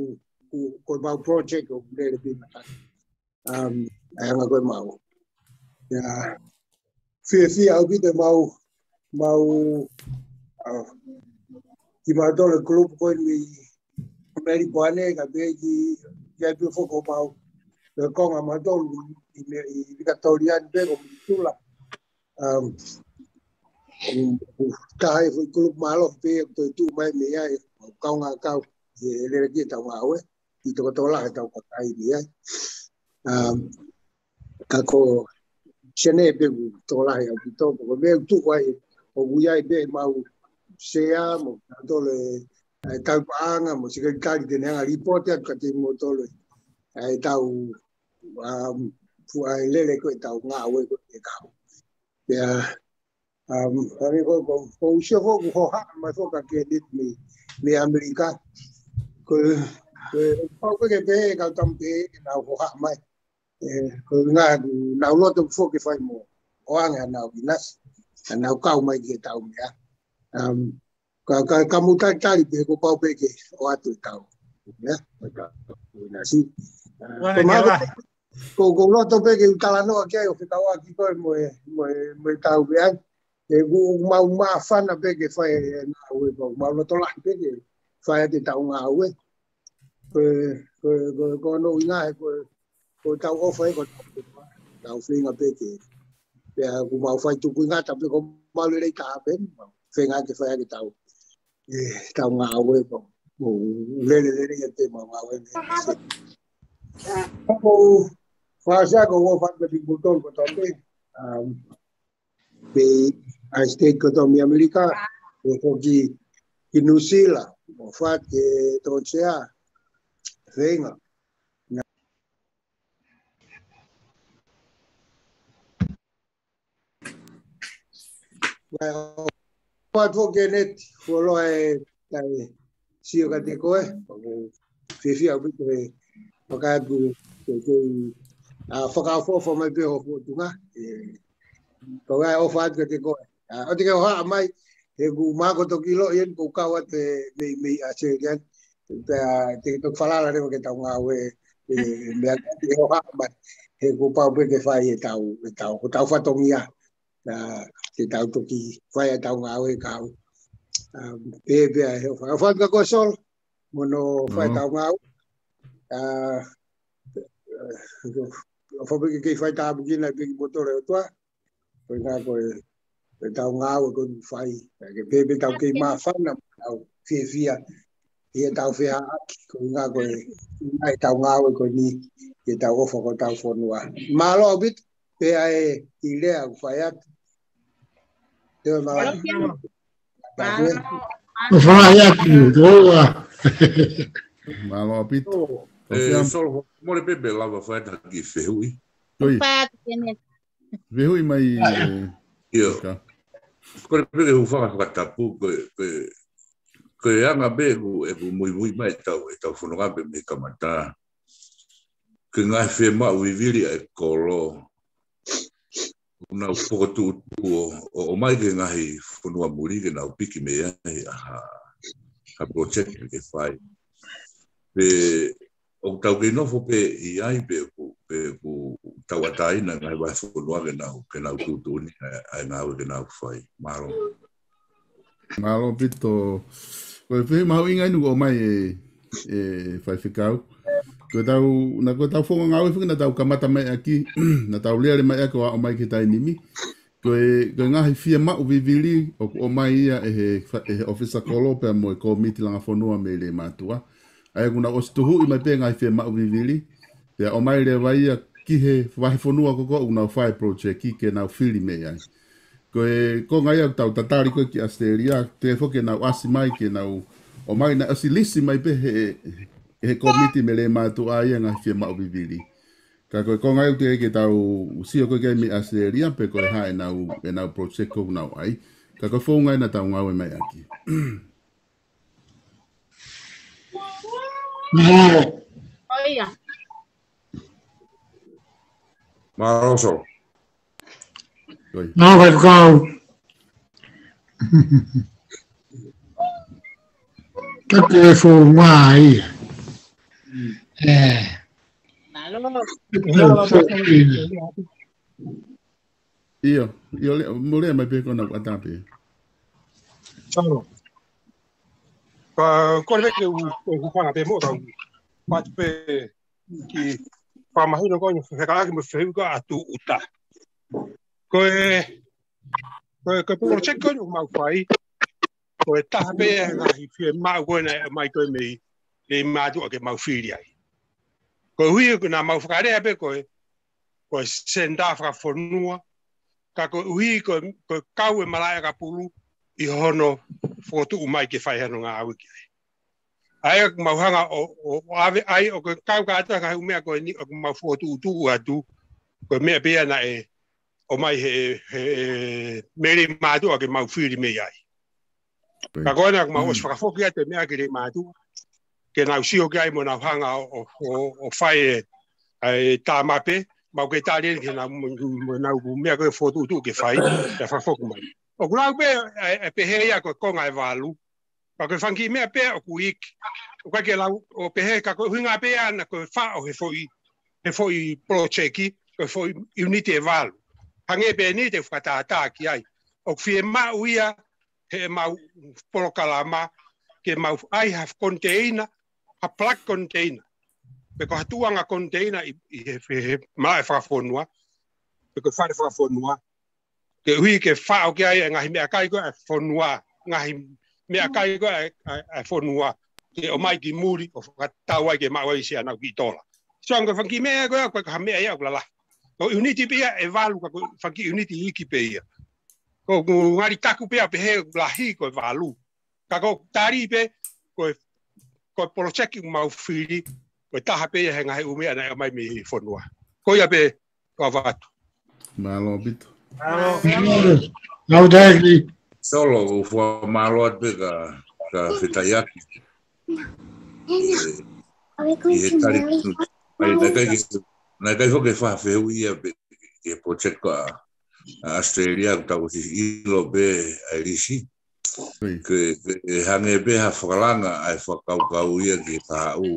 ʻoku, ko e mau project ʻoku lele pē mata. Um, ʻa e anga ko e mau. ʻIa, fiefia ʻaupito ʻemau, mau, ʻa, kimautolu e group ko eni mei Melipoane, kae pehē ki, ki ai pē foki homau, e konga mautolu ʻi me-, ʻi Vikatōlia ni pē ko Mitula. Um, um, taha e foʻi group mālohi pē ʻoku toe tuʻu mai mei ai, kaungā kau, ʻe, ʻe lele ki heʻetau ngāue, ʻi he tokolahi ʻetau kakai mei ai. Um, ka ko Sene pē ʻoku tokolahi ʻaupito, ko e meʻa ʻoku tuʻu ai, ʻoku ʻi ai pē ʻemau sea, mo kinautolu e, e tauhi paʻanga, mo sekelitali te ne hanga ʻo lipooti atu kiate kimoutolu e, ʻetau, um, fuʻu ʻa e lele ko ʻetau ngāue ko e kau. Pea, um, hangē ko, ko, ko u sio foki ʻoku hohaʻa mai foki ʻa Kenneth mei, mei ʻAmelika. Ko, ko, ʻoku pau pē ke pehē, kau tama pehē, ke nau hohaʻa mai. ʻE, ko e ʻuhinga ʻoku nau loto foki ke fai mo, ʻoange haʻanau ʻinasi, haʻanau kau mai ki heʻetau meʻa. Um, ka, ka, ka mou talitali pē, kuo pau pē ke ʻoatu ʻetau, ʻia, ʻetau ʻinasi. Uh, ʻOange ko e ke maha lahi. Ko, ko u loto pē ke u talanoa ki ai ʻo fekauʻaki ko e mo e, mo e, mo ʻetau meʻa. ʻE, ʻoku mau māfana pē ke fai e ngāue, ʻoku mau loto lahi pē ke fai ʻetau ngāue. Ko, ko, ko, ko hono ʻuhinga he ko, ko ʻetau ʻofa ē, ko ʻetau feinga pē ke. Pea ʻoku mau fai tukuingata pē, ʻoku mau lelei taha pē, mau feinga ke fai ʻetau, ʻetau ngāue, ko, ko lele, lele ia te mau ngāue ni. Ko, ko, fakasia ko u ʻofa atu kiate kimoutolu kotoa pē. Um, pē ʻa e state kotoa mei ʻAmelika, ʻo foki ki Nuʻu Sila, mo Fat ke tōsea, feinga. Na, well, ʻofa atu foki Kenneth, fuoloa e, e sio kiate koe, ʻoku fiefia ʻaupito he fakaʻatu ke, ke, ʻa, fakaʻofoʻofa mai pē ho fōtunga, ʻe, ko e ʻofa atu kiate koe. ʻA, ʻoua te ke hohaʻa mai, he ʻoku mau ako toki ʻilo ʻi heni ʻoku kau atu e mei, mei ʻAositelēlia. Pea te ke toki falala leva ki heʻetau ngāue, ʻe, meʻa ke hohaʻa mai. He kuo pau pē ke fai ʻetau, ʻetau, ko ʻetau fatongia. ʻA, ke tau toki fai ʻetau ngāue kau. Um, pē, pē ʻa e ʻofa. ʻOfa atu kia koe Sol, mo hono fai ʻetau ngāue. ʻA, ʻofa pē ke kei fai tāpuekina pē kimoutolu ʻe he ʻOtua. Ko e ʻuhinga ko e, ko ʻetau ngāue ko eni ʻoku fai. Ke pehē pē ʻoku tau kei māfana, tau fiefia. ʻI heʻetau feʻaʻaki, ko e ʻuhinga ko e, ʻi heʻetau ngāue ko eni, ʻi heʻetau ʻofa ki hotau fonua. Mālō ʻaupito, pea ʻe, ʻi he lea ʻoku fai atu. Te u mālō. Mālō. Mālō. Mālō ʻaupito. ʻE, Sol, mole pē pea lava fai atu ha kiʻi fehuʻi. ʻIo. Fai atu, Kenneth. Fehuʻi mai, ʻe, ʻIo. Ka. Kole pē ke u faka-, fakatapu, ko e, ko e, ko e anga pē ʻeku, ʻeku muimui mai ʻetau, ʻetau fononga pē mei he kamata. Ko e ngaahi fiemaʻu vivili ʻa e kolo. ʻOku nau fokotuʻutuʻu ʻo, ʻo, ʻomai ki he ngaahi fonua muli ke nau piki mei ai ha, ha project ke fai. Pea ʻoku tau kei nofo pē ʻi ai pē ʻoku, pē ʻoku tauʻatāina e ngaahi vahefonua ke nau, ke nau tuʻutuʻuni ʻa e, ʻa e ngāue ke nau fai. Mālō. Mālō ʻaupito. Ko e fehuʻi mahuʻinga ʻeni ʻoku ʻomai ʻe, ʻe faifekau. Ko ʻetau, naʻa ko ʻetau founga ngāue foki naʻa tau kamata mai ʻaki, naʻa tau lele mai ʻaki ʻo aʻu mai ki he taimi ni. Ko e, ko e ngaahi fiemaʻu vivili ʻoku ʻomai ia ʻe he fa-, ʻe he ʻōfisa kolo pea mo e kōmiti langa fonua mei Leimātuʻa. ʻA ia ʻoku nau ʻosi tuhuʻi mai pē ngaahi fiemaʻu vivili. Pea ʻomai leva ia ki he vahefonua ko ē ʻoku nau fai project ke nau fili mei ai. Ko e konga ia ʻoku tau tatali ko ē ki ʻAositelēlia, pea foki ke nau ʻasi mai ke nau ʻomai naʻe ʻosi lisi mai pē he, he kōmiti mei Leimātuʻa ia ngaahi fiemaʻu vivili. Ka ko e konga ia ʻoku teʻeki ke tau sio ko ē ki ai mei ʻAositelēlia, pe ko e hā ʻenau, ʻenau project ʻoku nau ʻai. Ka ko e founga ē naʻa tau ngāue mai ʻaki. Mālō. ʻIo. Mālō Solo. Mālō Faifekau. Ka ko e founga ia. ʻE. ʻIo, ʻio, mou lea mai pē ko ʻena ʻatā pē. Solo. Ka ko e ke u, u hanga pē mo tau. Patu pē ki fakamahino ko ʻena fekalaʻaki mo e fehuʻi ko ē ʻa Tūʻuta. Ko e, ko e, ko e project ko ʻeni ʻoku mau fai, ko e taha pē ʻa e ngaahi fiemaʻu ko ē naʻe ʻomai ko ē mei Leimātuʻa ke mau fili ai. Koeʻuhi ko ʻena mau fakalea pē ko e, ko e senitā fakafonua, ka koeʻuhi ko e, ko e kau e malaʻe ʻakapulu ʻi hono fokotuʻu mai ke fai hano ngāue ki ai. ʻA ia ʻoku mau hanga ʻo, ʻo, ʻo ʻave ai ʻoku kau kātoa e ngaahi ʻū meʻa ko ʻeni ʻoku mau fokotuʻutuʻu atu, ko e meʻa pē ia naʻe ʻomai he, he, mei Leimātuʻa ke mau fili mei ai. Ka ko ʻena ʻoku mau ʻosi fakafoki atu e meʻa ki Leimātuʻa. Ke nau sio ki ai mo nau hanga ʻo, ʻo, ʻo, ʻo fai e, e tāmape, mau kei tali eni ke nau, mo, mo nau meʻa ko ē fokotuʻutuʻu ke fai, ke fakafoki mai. ʻOku lau pē, e, e pehē ia ko e konga ʻe valu, ka ko e fanga kiʻi meʻa pē ʻoku iiki. ʻOku ʻikai ke lau ʻo pehē ka ko e ʻuhinga pē ʻana ko e faʻo he foʻi, he foʻi poloteki, ko e foʻi ʻiuniti ʻe valu. Hangē pē ʻeni te u fakatātā ki ai. ʻOku fiemaʻu ia heʻemau polokalama, ke mau ʻai ha koniteina, ha plug koniteina. Pe ko ha tuʻuʻanga koniteina ʻi, ʻi he, he, he malaʻe fakafonua, pe ko e fale fakafonua. Koeʻuhi ke faʻo ki ai e ngaahi meʻakai ko ē ʻa e fonua, ngaahi meʻakai ko ē ʻa e, ʻa e, ʻa e fonua, ke ʻomai ki muli ʻo fakatau ai ke maʻu ai siʻanau kiʻi tola. So, ʻa e fanga kiʻi meʻa ko ē, ko e ka ha meʻa ia ʻoku lalahi. Ko e ʻiuniti pē ia ʻe valu ka ko e fanga kiʻi ʻiuniti iiki pē ia. Ko ʻeku ngali taku pē ʻa pehē ʻoku lahi ko e valu. Ka ko e tali pē, ko e, ko e poloteki ʻoku mau fili, ko e taha pē ia he ngaahi ʻū meʻa naʻe ʻomai mei he fonua. Ko ia pē, ko avatu. Mālō ʻaupito. Mālō. Mālō David. Solo, ʻoku ou fakamālō atu pē ka, ka fetaiaki. ʻI he tali. ʻAi, naʻe ʻikai ke, naʻe ʻikai foki ke fakafehuʻi ia pē ki he project ko ē ʻa Australia, ʻoku tau ʻosi ʻilo pē ʻa e lisi. Ke, ke hangē pē ha fakalanga ʻa e fakakaukau ia ki he kahaʻu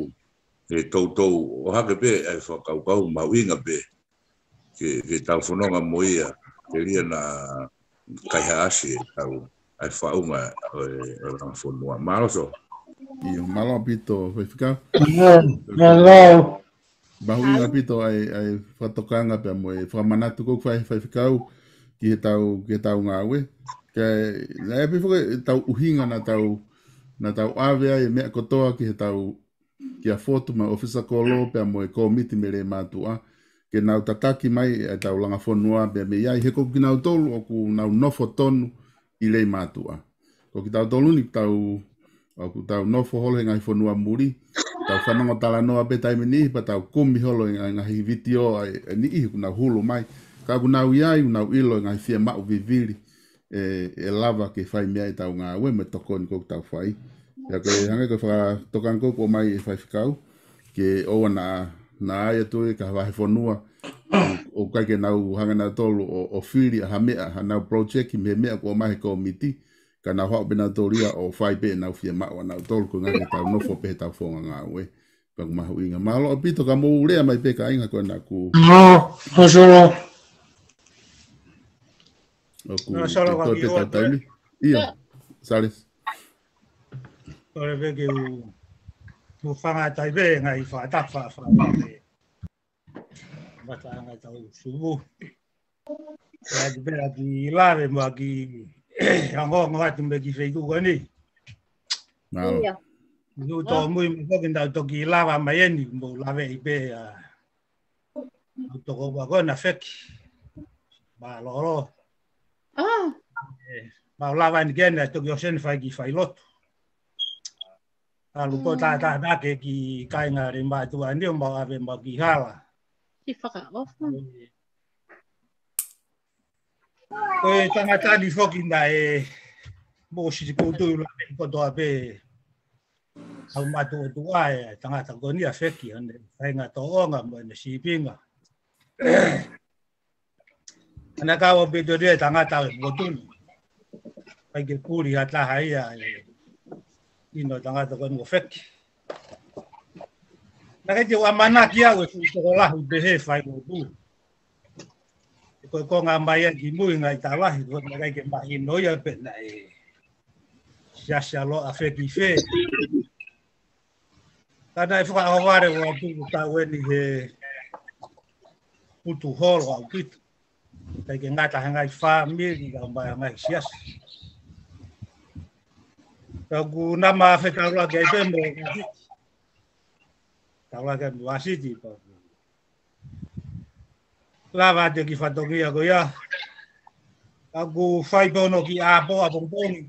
he toutou ʻohake pē ʻa e fakakaukau mahuʻinga pē ke, ke tau fononga mo ia, telia naʻa kaihaʻasi ʻetau, ʻa e faʻunga ʻo e, ʻo e langa fonua. Mālō Solo. ʻIo, mālō ʻaupito, Faifekau. Mālō. Mahuʻinga ʻaupito ʻa e, ʻa e fakatokanga pea mo e fakamanatu ko ē ʻoku fai ʻe he Faifekau ki heʻetau, ki heʻetau ngāue. Kae, naʻe ʻi ai pē foki ʻetau ʻuhinga naʻa tau, naʻa tau ʻave ai e meʻa kotoa ki heʻetau, kia Fotu mo e ʻōfisa kolo pea mo e kōmiti mei Leimātuʻa, ke nau tataki mai ʻetau langa fonua pea mei ai, he ko kinautolu ʻoku nau nofo tonu ʻi Leimātuʻa. Ko kitautolu ni tau, ʻoku tau nofo holo he ngaahi fonua muli, tau fanongo talanoa pē taimi niʻihi, pea tau kumi holo e ngaahi, ngaahi vitiō ʻa e, ʻa e niʻihi ʻoku nau hulu mai. Ka ʻoku nau ʻi ai, ʻoku nau ʻilo e ngaahi fiemaʻu vivili ʻe, ʻe lava ke fai mei ai ʻetau ngāue mo e tokoni ko ē ʻoku tau fai. Pea ko e hangē ko e fakatokanga ko ē ʻoku ʻomai ʻe he Faifekau, ke ʻoua naʻa, naʻa ʻai atu ia ki ha vahefonua ʻoku ʻikai ke nau hanga nautolu ʻo, ʻo fili ʻa ha meʻa, haʻanau project mei he meʻa kuo ʻomai he kōmiti, ka nau haʻu pē nautolu ia ʻo fai pē ʻenau fiemaʻu ʻanautolu, koeʻuhi ke tau nofo pē heʻetau founga ngāue. Pea ʻoku mahuʻinga. Mālō ʻaupito, ka mou lea mai pē kāinga, ko ʻena ʻoku. Mālō, Solo. ʻOku toe pē ʻetau taimi. ʻIo, Sales. Kole pē ke u, u fanga tai pē ngaahi fakatapu fa, fa, fa, pē. Mata anga tau sumu. Ati pē ʻaki lave mo ʻaki ongoongo atu mei he kiʻi feituʻu ko eni. Mālō. Nau tōmui mo foki nau toki lava mai eni mo lave ʻi pē ʻa ʻa e tokoua ko ena feki. Mālōlō. ʻE, mau lava eni ke ne toki ʻosi eni fai kiʻi failotu. ʻAlu ko e tātātake ki he kāinga Leimātuʻa ni ʻo mau ʻave mau kiʻi hala. Kiʻi fakaʻofa. Ko e tangata ni foki naʻe moʻui ʻi Sisikutu, ʻi Laveʻi kotoa pē. Au mātuʻa ʻa e tangata ko eni ʻa Feki, ʻa ʻene faʻahinga tōʻonga mo ʻene sīpinga. ʻA ia naʻe kau ʻaupito ia ʻa e tangata ʻo e motu ni. ʻIkai ke puli ha taha ia ʻi he ʻino ʻo e tangata ko eni ko Feki. Naʻe ʻikai te u ʻamanaki au ʻe fuʻu tokolahi pehē fai ko tu. Ko e konga mai ia ki mui ngaahi taʻu lahi, ko e naʻe ʻikai ke mahino ia pe naʻe siasi ʻa Feki fē. Ka naʻe fakaʻohovale ʻo atu ko tau eni he putu holo ʻaupito. ʻIkai ke ngata he ngaahi fāmili, ka mai ngaahi siasi. Ka ʻoku nau ma fetaulaki ai pē mo, taulaki ai mo Vasiti, pea lava atu e kiʻi fatongia ko ia. ʻOku fai pē hono kiʻi ʻapo ʻapongipongi.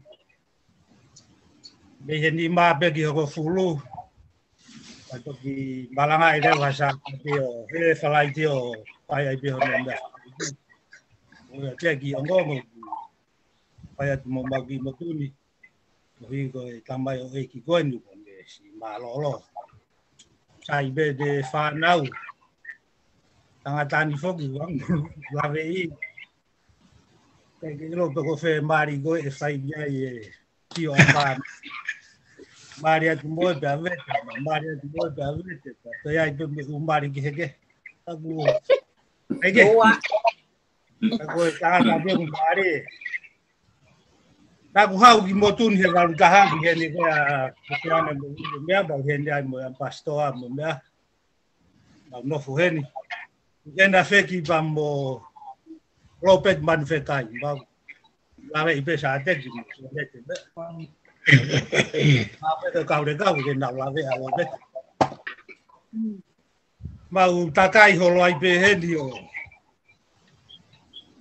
Mei he nima pē ki he hongofulu. Ka toki malangaʻi leva Sāpate ʻo, he Falaite ʻo fai ai pē hono meʻa. ʻO ia pē kiʻi ongoongo. Fai atu mo mau kiʻi motu ni. Koeʻuhi ko e tamaioʻeiki ko eni ʻoku ne siʻi mālōlō. Sai pē ʻene fānau. Tangata ni foki ʻoku Laveʻi. ʻIkai ke ʻilo pe ko fē mali ko ē ʻe fai ki ai e tio ʻa fānau. Mali atu mo e pea vete, mali atu mo e pea vete, pea toe ai pē mo e ʻū mali kehekehe. Ka ʻoku, ʻai ke. Ka ko e tangata pē ʻoku mali. Naʻa ku haʻu ki motu ni he valu taha ki heni ko ia, ko e ane mo e meʻa, pea heni ai mo e ʻampasitoa mo e meʻa. Mau nofo heni. Heni ʻa Feki pea mo Lopeti Manufekai. Mau Laveʻi pē Sāteki mo Sōlete pē. Mau pē ke kau le kau ke nau Laveʻi ʻa Lopeti. Mau takai holo ai pē heni ʻo.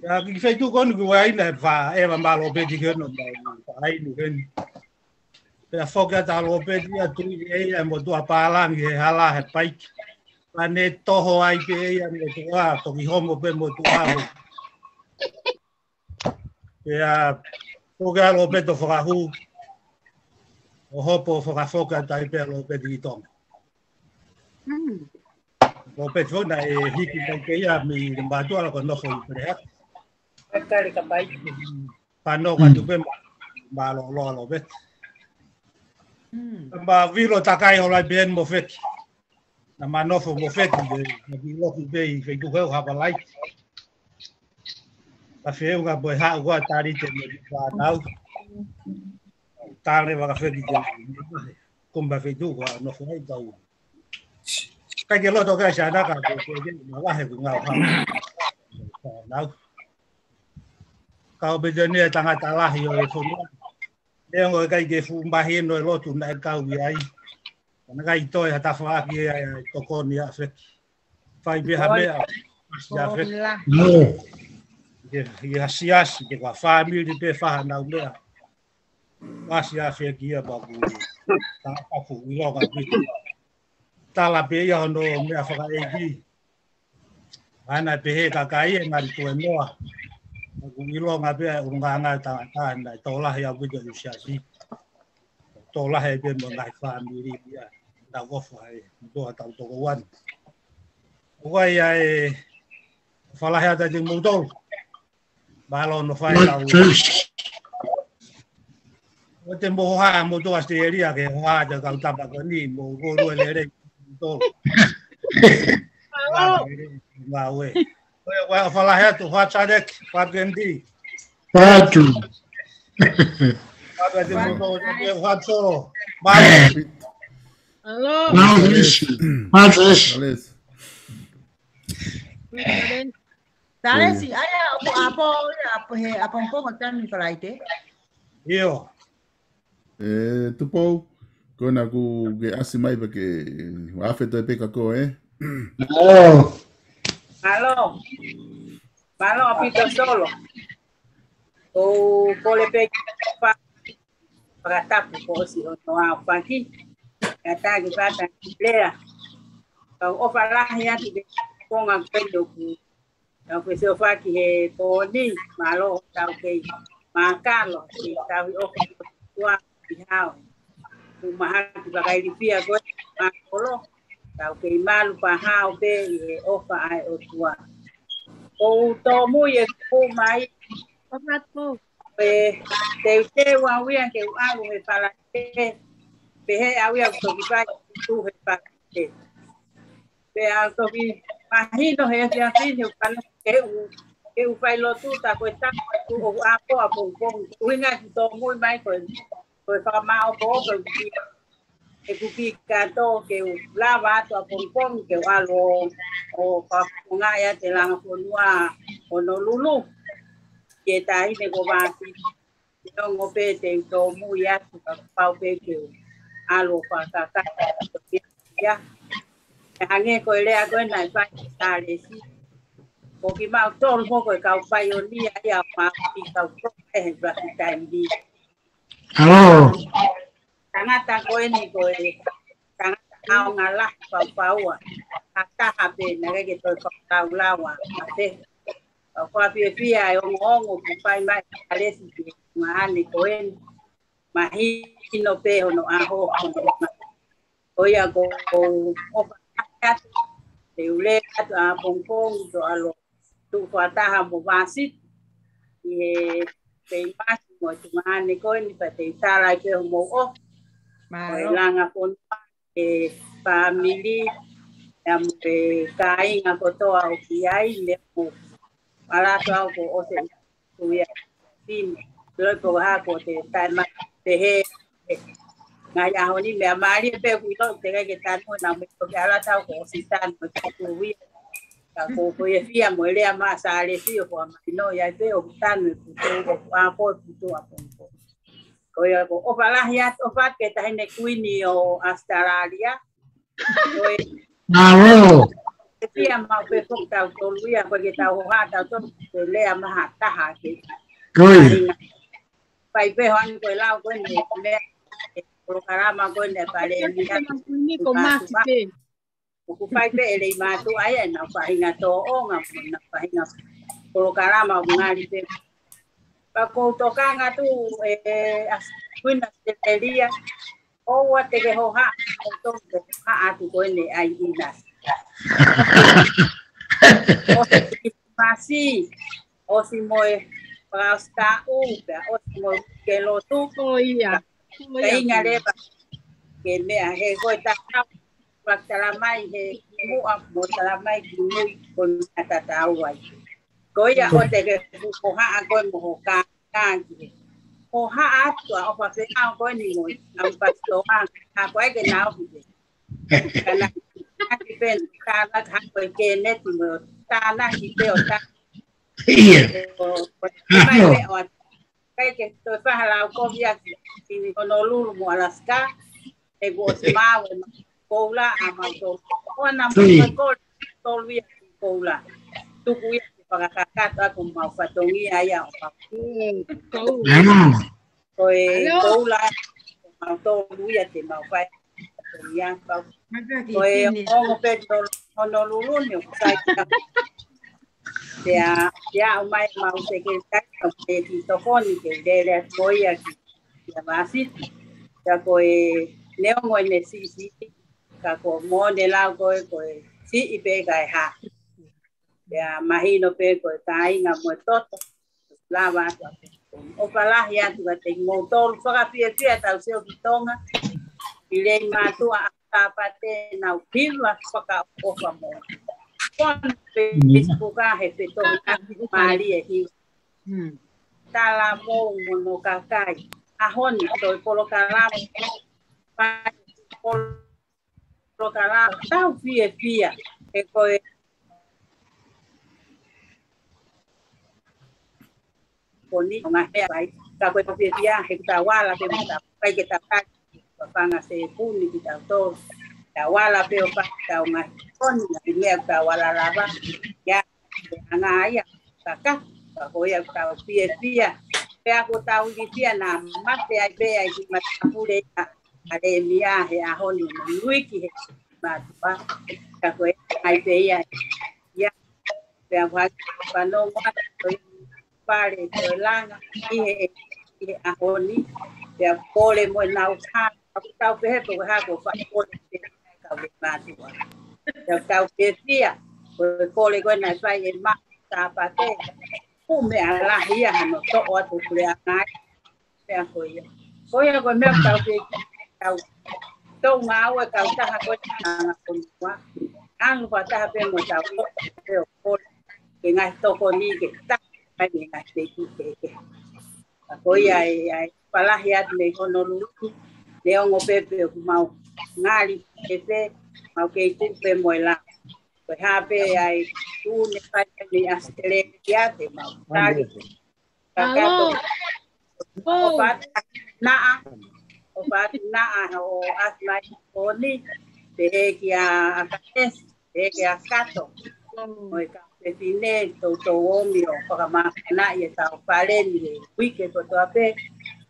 Ia ki feituʻu ko eni ʻoku ʻi ai ʻa e faʻē ʻa Lopeti ke nau mau faʻē inu heni. Pea foki atu ʻa Lopeti ia tui ʻe ia e motuʻa pālangi he hala he paiki. Pea ne toho ai pē ia motuʻa, toki homo pē motuʻa. Pea foki ʻa Lopeti ʻo fakahū, ʻo hopo fakafoki atu ai pē ʻa Lopeti ki Tonga. Lopeti foki naʻe hiki mai pē ia mei he mātuʻa ʻo ka nofo ʻi Pelehaki. Pea nofo atu pē ma, mālōlō ʻa Lopeti. Ka mau vilo takai holo ai pē heni mo Feki. Naʻa mau nofo mo Feki, ʻe, naʻa ki loki pē ʻi feituʻu he ʻo Hapalaiti. Ka feʻunga pē haʻu ko ē ʻa Talite mo e fānau. Tale vaka Feki ke, ko ma feituʻu ko ā nofo ai tau. ʻIkai ke loto ke ʻasi ʻanaka, ke, ke, ke, ma vahe ku ngau ha. Fānau. Ka ʻo pete ni e tangata lahi ʻo e fonua. Neongo ʻikai ke fuʻu mahino e lotu naʻe kau ki ai. Ka naʻe ʻikai toe ha tafaʻaki ʻe, ʻe tokoni ʻa Feki. Fai pē ha meʻa, ʻasi ʻa Feki. Ke, ke asiasi, ke ka fāmili pē fai hanau meʻa. ʻAsi ʻa Feki ia pea ku. Ka, ka ku ʻilonga pē. Tala pē ia hono meʻa fakaʻeiki. ʻA ia naʻe pehē kakai ʻe ngali tuēnoa. Ka ku ʻilonga pē ʻa e ʻulungaanga ʻo e tangata naʻe tokolahi ʻaupito ʻi he siasi. Tokolahi ai pē mo e ngaahi fāmili ia. Naʻa ku ʻofa ai, mo toa tau toko uani. ʻOku ʻi ai e falahi atu kiate kimoutolu. Mālō hono fai kau. ʻOku te mo hohaʻa mo toa Australia ke hohaʻa atu kau tapa ko eni mo ko lue lelei. Tolu. Mālō. Mālō. Ko e, ko e falahi atu, hohaʻa Charlie, hohaʻa Kendi. Fatu. Fatu atu mo toa, hohaʻa Solo. Mālō. Mālō. Mālō. Mālō. Mālō. Talesi, ʻa ia, ʻoku ʻapo, ʻapo he, ʻapongipongi taimi Falaite. ʻIo. ʻE, Tupou, ko ena kuo ke ʻasi mai pea ke afe toe pē ka ko e. Mālō. Mālō. Mālō ʻaupito Solo. ʻOku ou kole pē ke fa-, fakatapu ko ʻosi hono ʻaofaki. Kātaki fata ki lea. Kau ʻofa lahi atu ki he konga ko eni ʻoku ka Tau fesiofaki he pōni, mālō tau kei mākalo, kei tau hi oka tua ki hao. Ku mahaki fakailifia ko e mākolo, tau kei malu pahao pē ʻi he ʻofa ʻa e ʻOtua. ʻOku ou tōmui e ku mai, ʻOfa atu. Pe teuteu au ia ke u ʻalu he Falaite, pehē au ia ʻoku toki fai ʻeku lotu he Falaite. Pea toki mahino he efiafi ni ʻoku kana ke u, ke u fai lotu ta ko e ta ku ʻoku ʻapo ʻapongipongi. ʻUhinga ki tōmui mai ko e, ko e fakamāʻopoʻopo ʻeku kiʻi, ʻeku kiʻi kato ke u lava atu ʻapongipongi ke u ʻalu ʻo, ʻo fakafofongaʻi ʻa e langa fonua ʻo Honolulu. Ke tahi ne ko vāsi. Neongo pē te u tōmui atu ka pau pē ke u ʻalu ʻo fakakakato ia. ʻE hangē ko e lea ko ē naʻe fai ʻe Sālesi. Ko kimautolu foki ko e kau paionia ia ʻo maʻu ki he kau toka he last time ni. Hello. Tangata ko eni ko e tangata ʻaonga lahi faufaua. ʻA taha pē naʻe ʻikai ke toe fakalaulauʻi ʻa e. Ka ʻoku ou fiefia e ongoongo ʻoku fai mai ʻe Sālesi ki he tuongaʻane ko eni. Mahino pē hono ʻaho, hono ʻaho. Ko ia ʻoku ou ʻofa atu, te u lea atu ʻapongipongi ʻo ʻalu ʻo tuʻu fakataha mo Vāsiti ʻi he Peimasi mo e tuongaʻane ko eni pea te u tala ai pē hoʻomou ʻofa. Mālō. Ko e langa fonua, e fāmili, ʻa e kāinga kotoa ʻoku ʻi ai, ne mo ʻalu atu au kuo ʻosi ʻi tuia fine. Loi po ha ko te tae ma pehē. Ngaahi ʻaho ni meʻa mālie pē ʻoku ʻilo te kai ke tanu na me toki ʻalu atu au kuo ʻosi tanu e tuia. Ka ko, ko e fia mo e lea mai ʻa Sālesi ʻoku ʻa mahino ia pē ʻoku tanu e putu, ʻoku ʻapo e putu ʻapongipongi. Ko ia ʻoku ou ʻofa lahi atu, ʻofa ke taʻahine kuini ʻo ʻAositelālia. Ko e Mālō. E fia mau pē foki tautolu ia, ko e ke tau hoha tautolu, ko e lea maha taha ke. Ko ia. Fai pē hoang ko e lau ko eni, meʻa, e polokalama ko eni, pale ni. Ko e kuini ko Masi pē. ʻOku fai pē ʻe Leimātuʻa ia, ʻenau faʻahinga tōʻonga, mo ʻenau faʻahinga polokalama ʻoku ngali pē. Pea ʻoku ou tokanga atu ē, ʻa Kuini ʻAositelālia, ʻoua te ke hoha, ʻoua te ke hoha atu ko eni ʻa e ʻinasi. ʻOsi Masi, ʻosi mo e fakaʻosi taʻu, pea ʻosi mo e ke lotu. Ko ia. Ko ia. Ka inga leva ke meʻa he ko e tatau, fakatalamai he muʻa mo talamai ki mui ko e meʻa tatau ai. Ko ia ʻoua te ke hoha ko e mo hoka, ka ki he. Hoha atu ʻa ʻofa feʻao ko eni mo e, ʻa e pasitoa, ka ko e ke nau ki he. Kana, ki pen, kana, ka ko e ke neti mo, kana ki pe o ta. Ia. Ko, ko, ko, mai pe o, kai ke toe fahalau ko ia ki, ki Honolulu mo Alaska, ʻe kuo ʻosi maʻu e ma-, koula ʻa mautolu. ʻOua naʻa mo koula, tolu ia ki koula. Tuku ia ke fakakakato ʻa ko mau fatongia ia ʻo mau. Mm, koula. Ko e koula ʻa mautolu ia te mau fai. Ia, kau. Ko e ongo pē Honolulu ni ʻoku sai ki a. Pea, pea ʻomai mau sekelitali, ʻomai ki tokoni ke lele atu ko ia ki, ki a Vāsiti. Ka ko e neongo ʻene siʻisiʻi, ka ko mo ne lau ko e, ko e siʻi pē ka e hā. Pea mahino pē ko e kāinga mo e toto. Lava atu ʻapongipongi. ʻOfa lahi atu kiate kimoutolu fakafiefia tau sio ki Tonga. ʻI Leimātuʻa ʻa Tāpate nau hiva fakaʻofoʻofa mo. Kon pe Facebook ʻa he fetohi ʻa mālie hiva. Tala mo mo no kakai. ʻAho ni toe polokalama. Polokalama tau fiefia. ʻE ko e ko ni ʻo ngā hea pai. Ka ko e tau fiefia, he ki tau ala, ke tau kai ke tau kai. Ka panga se puni ki tau tō. Tau ala pe o pa, tau ngā. Ko ni, ki mea tau ala lava. Ia, anga ia, ka ka, ka ko ia tau fiefia. Pea ko tau fiefia na mate ai pe ai ki matapule ia. ʻAlemia he ʻaho ni mo luiki he mātuʻa. Ka ko e ai pe ia. Ia. Pea ʻoku hake fanongo atu ko e pale ko e langa ʻi he, ʻi he ʻaho ni. Pea kole mo e nau hā, ʻoku tau pehē pe ko e hā ko e faʻa kole pe kau le mātua. Pea tau pehē ia, ko e kole ko ē naʻe fai ʻe Maʻu Sāpate, ko e meʻa lahi ia hano toʻo atu pule angai. Meʻa ko ia. Ko ia ko e meʻa tau ke tau tau ngāue kautaha ko e tanga ko nua. Anu fakataha pē mo tau ko e ko ke ngaahi tokoni ke ta kai me ngaahi te ki ke ke. Ka ko ia e ai palahi atu mei Honolulu. Neongo pē pe ʻoku mau ngali pē pē mau kei tuʻu pē mo e la. Ko e hā pē ai tuʻu ne fai mei ʻAositelēlia te mau tali. Kakato. ʻO fatu naʻa, ʻo fatu naʻa ʻo ʻasi mai ko eni, pehē kia ʻAkanesi, pehē kia Kato. Mo e kau fefine, toutou ʻomi ʻo fakamāfanaʻi e tau fale ni he uike kotoa pē,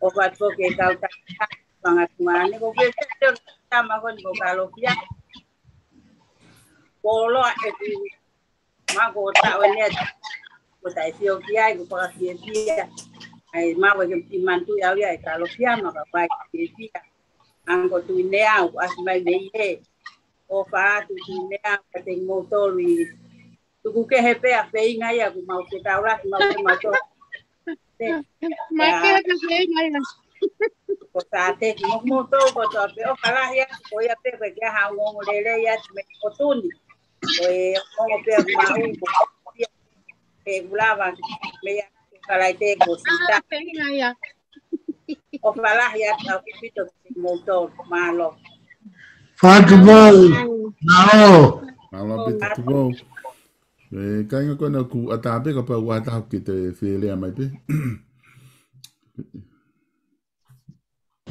ʻo fatu ke kau tangata, fanga tuane, ko pē pē tama ko ni ko Kalofia. Ko loa e Mako taʻu ʻe nea, ko taʻe sio ki ai, ko fakafiefia. ʻAi, mau ʻeke ki mantu ia au ia e Kalofia, maka fai fiefia. Anko Tuʻineau, ʻasi mai mei he. ʻOfa atu Tuʻineau, ka te moutolu i. Tuku kehe pē ʻa feinga ia, ko mau ke taula, ko mau ke mau tō. Maka ke feinga ia. Ko sa te ki mo mo to ko to pe ʻofa lahi atu ko ia pē ko e kia ha ongo lele ia me ko tuni. Ko e ongo pē ma u ko ia. Pe ulava me ia Falaite ko sita. Feinga ia. ʻOfa lahi atu ʻaupito ki moutolu. Mālō. Fatu vau. Mālō. Mālō ʻaupito Tupou. E, kāinga ko ena ʻoku ʻatā pē kapau ʻoku ʻatā ke te fie lea mai pē.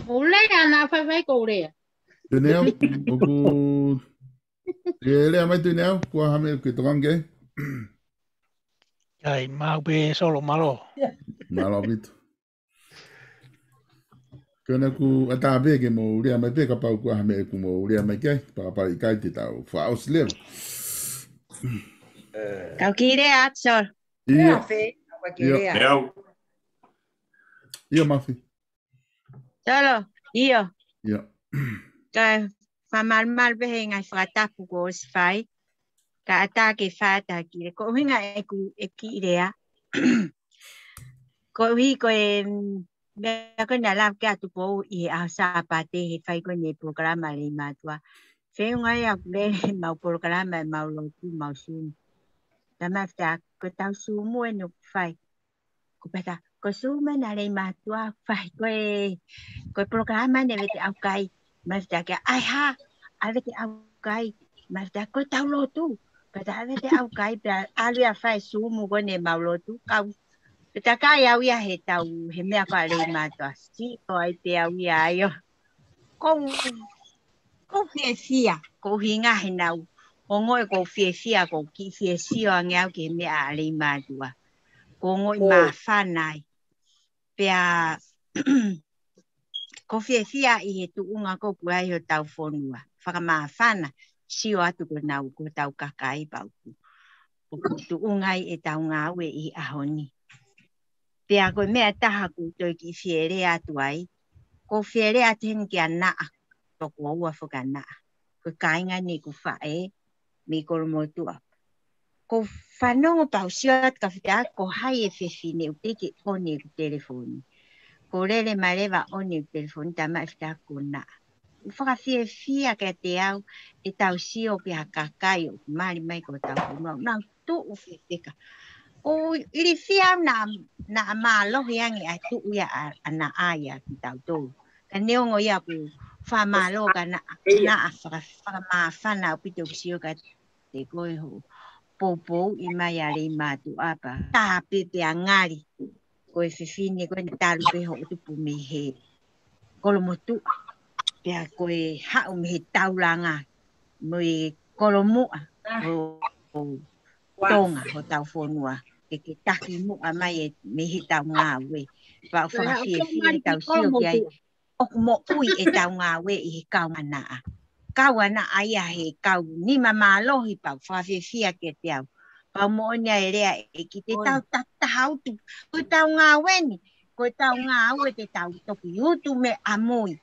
Ko lea na faifai ko lea. Tuʻineau, ʻoku, e lea mai Tuʻineau, ko e hā e meʻa ke tokanga ki ai? ʻAi, mau pē Solo mālō. Mālō ʻaupito. Ko ena ʻoku ʻatā pē ke mou lea mai pē kapau ko e hā e meʻa ʻoku mou lea mai ki ai, kapau ʻikai te tau fakaʻosi leva. Kau ki lea atu Solo. ʻIo. ʻIo. ʻIo Mafi. Solo, ʻio. ʻIo. Ka fakamālō pē he ngaahi fakatapu kuo ʻosi fai. Ka ʻatā ke fata ki le. Ko e ʻuhinga ʻeku, ʻeku kiʻi lea. Koeʻuhi ko e, mm, meʻa ko ena lava ke atu Tupou ʻi he ʻaho Sāpate he fai ko ena e polokalama Leimātuʻa. Feʻunga ia ʻoku lele mau polokalama ʻemau lotu mau Zoom. Tama fita, ko e tau Zoom ʻeni ʻoku fai. Ko pata, ko Zoom ʻena Leimātuʻa, fai ko e, ko e polokalama ʻeni ʻa Vete ʻAukai. Mafita ke, ʻai hā, ʻa Vete ʻAukai. Mafita ko e tau lotu. Pata ʻa Vete ʻAukai, pea ʻalu ia fai Zoom ko ena ʻemau lotu. Kau, pata kai au ia he tau, he meʻa ko ē Leimātuʻa. Si, ko ai pē au ia ai ʻo. Ko, ko fiefia, ko hinga he nau. Ongoʻi ko fiefia, ko kiʻi fiesio ange au ki he meʻa ʻa Leimātuʻa. Ko ongoʻi māfana ai. Pea ko fiefia ʻi he tuʻunga ko ē ʻoku ai hotau fonua. Fakamāfana, sio atu ko nau, ko hotau kakai pau. ʻOku tuʻunga ai ʻetau ngāue ʻi he ʻaho ni. Pea ko e meʻa ʻe taha ʻoku ou toe kiʻi fie lea atu ai. Ko e fie lea atu heni kia Naʻa, toko ua foki ʻa Naʻa. Ko e kāinga ʻeni ʻeku faʻē, mei Kolomotuʻa. Ko e fanongo pau sio atu ka fita ko hai e fefine ʻoku teʻeki ʻoni ʻeku telefoni. Ko e lele mai leva ʻoni ʻeku telefoni tama fita ko Naʻa. ʻOku fakafiefia kiate au ʻetau sio ki ha kakai ʻoku mali mai ko hotau fonua. Nau tuʻu fefeka. ʻOku ilifia au naʻa, naʻa mālohi ange ʻa e tuʻu ia ʻa, ʻa Naʻa ia kitautolu. Ka neongo ia ʻoku fakamālō ka Naʻa, Naʻa faka, fakamāfana ʻaupito ʻeku sio kiate koe hoʻo poupouʻi mai ʻa Leimātuʻa pea. Taha pē pea ngali. Ko e fefine ko ē naʻe talu pē hoʻo tupu mei he Kolomotuʻa. Pea ko e haʻu mei he taulanga mo e kolomuʻa ʻo, ʻo Tonga hotau fonua. Ke, ke taki muʻa mai e, mei he tau ngāue. Pea ʻoku fakafiefia ʻetau sio ki ai. ʻOku moʻui ʻetau ngāue ʻi he kau ʻa Naʻa. Kau ʻa Naʻa ia he kau nima mālohi pau fakafiefia kiate au. Pea moʻoni ʻa e lea ʻa e ʻEiki, te tau tataha utu. Ko ʻetau ngāue ni, ko ʻetau ngāue te tau toki utu mei ʻamui.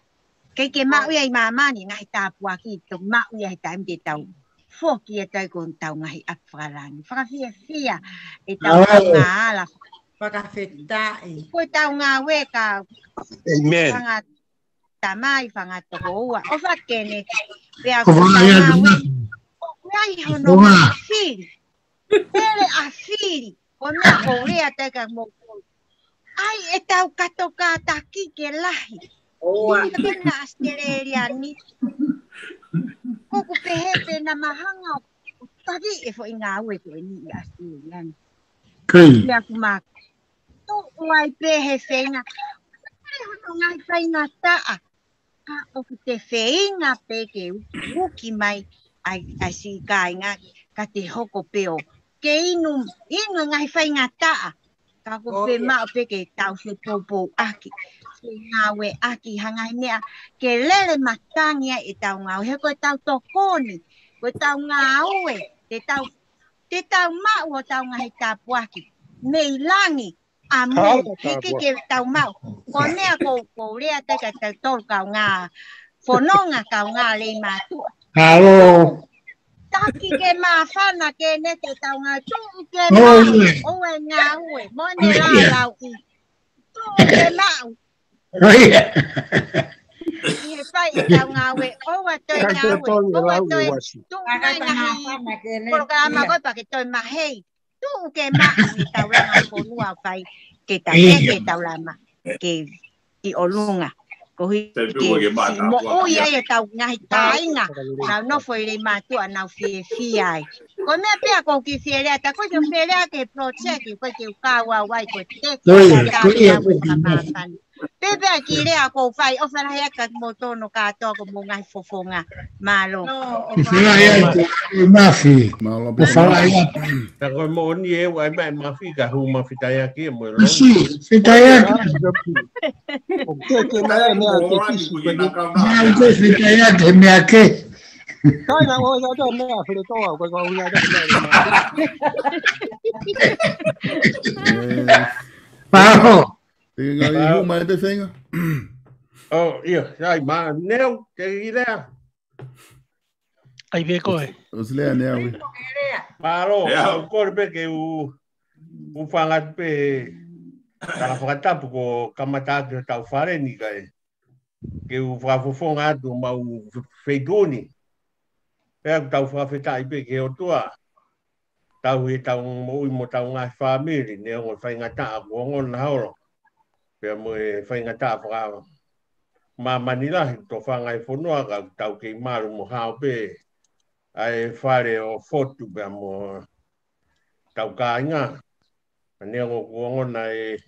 Kei ke maʻu ia ʻi māmani ngaahi tāpuaki, toki maʻu ia he taimi te tau foki atu ai ki hotau ngaahi ʻapi fakalangi. Fakafiefia ʻetau kaungā ala. Fakafetaʻi. Ko ʻetau ngāue ka fanga tamai, fanga tokoua. ʻOfa Keneti, pea ko ʻetau ngāue. ʻOku ʻi ai hono ngaahi fili. Pele ʻa fili. Ko e meʻa ʻoku ou lea atu ai kia moutolu. ʻAi ʻetau kato kātaki ke lahi. ʻOua. Ko ena ʻAositelēlia ni. ʻOku pehē pē naʻa mahanga ʻo tavi e foʻi ngāue ko eni ʻi ʻAositelēlia ni. Pea ʻoku ma tuʻu ai pē he feinga. ʻAi hono ngaahi faingataʻa. Ka ʻoku te feinga pē ke ukiuki mai ʻa e, ʻa e siʻi kāinga ka te hoko pē ʻo ke inu, inu ngaahi faingataʻa. Ka ko e pē maʻu pē ke tau fepoupouaki, fengāueʻaki, ha ngaahi meʻa ke lele matangi ai ʻetau ngāue. He ko ʻetau tokoni, ko ʻetau ngāue, te tau, te tau maʻu hotau ngaahi tāpuaki mei langi, ʻamui, hiki ke tau maʻu. Ko e meʻa ʻoku ou lea atu ai kia tautolu kaungā fononga, kaungā lei mātuʻa. Taki ke māfana Keneti ʻetau ngāue, tuʻu ke maʻu, ʻoua ʻe ngāue, mo ne lālauʻi. Tuʻu ke maʻu. ʻI he fai ʻetau ngāue, ʻoua toe ngāue, ʻoua toe tuʻu mai ngaahi polokalama ko ē pea ke toe mahei. Tuʻu ke maʻu ʻi he taulanga fonua fai ke tau, ke tau lama ke ʻi ʻolunga. Koeʻuhi ke siʻi moʻui ai ʻetau ngaahi kāinga, nau nofo ʻi lei mātuʻa, nau fiefia ai. Ko e meʻa pē ia ʻoku ou kiʻi fie lea atu, ko e kiʻi fie lea ki he project, ko e kiʻi kau au ai, ko e te, ko e kiʻi māfana. Pea pea kiʻi lea ʻoku ou fai, ʻofa lahi atu kia moutolu kātoa ko hoʻomou ngaahi fofonga. Mālō. Fai atu, ʻe Mafi. Mālō pē. Fai atu. Ka ko e moʻoni ʻe ʻai mai ʻe Mafi ka hū Mafi taiaki mo e lo. Sī, fetaiaki. ʻOku ke ke meʻa, meʻa ke pisi, ke ke. Mālō ke fetaiaki, meʻa ke. Kai na o ya to meʻa fele toa, ko ko ya to meʻa. Mālō. Te ngai hū mai pē feinga. ʻOi, ia, sai, ma, Neu, te i lea. ʻAi pē koe. ʻOsi lea Neu. Mālō, ʻoku ou kole pē ke u, u fanga pē, tala fakatapu ko kamata atu hotau fale ni kae. Ke u fakafofonga atu homau feituʻu ni. Pea ʻoku tau fakafetaʻi pē ki he ʻOtua. Tauhi ʻetau moʻui mo hotau ngaahi fāmili, neongo e faingataʻa ʻoku ongona holo. Pea mo e faingataʻa fakamāmani lahi, tofanga e fonua ka ʻoku tau kei malu mo hao pē. ʻA e fale ʻo Fotu pea mo hotau kāinga. Neongo ʻoku ongona e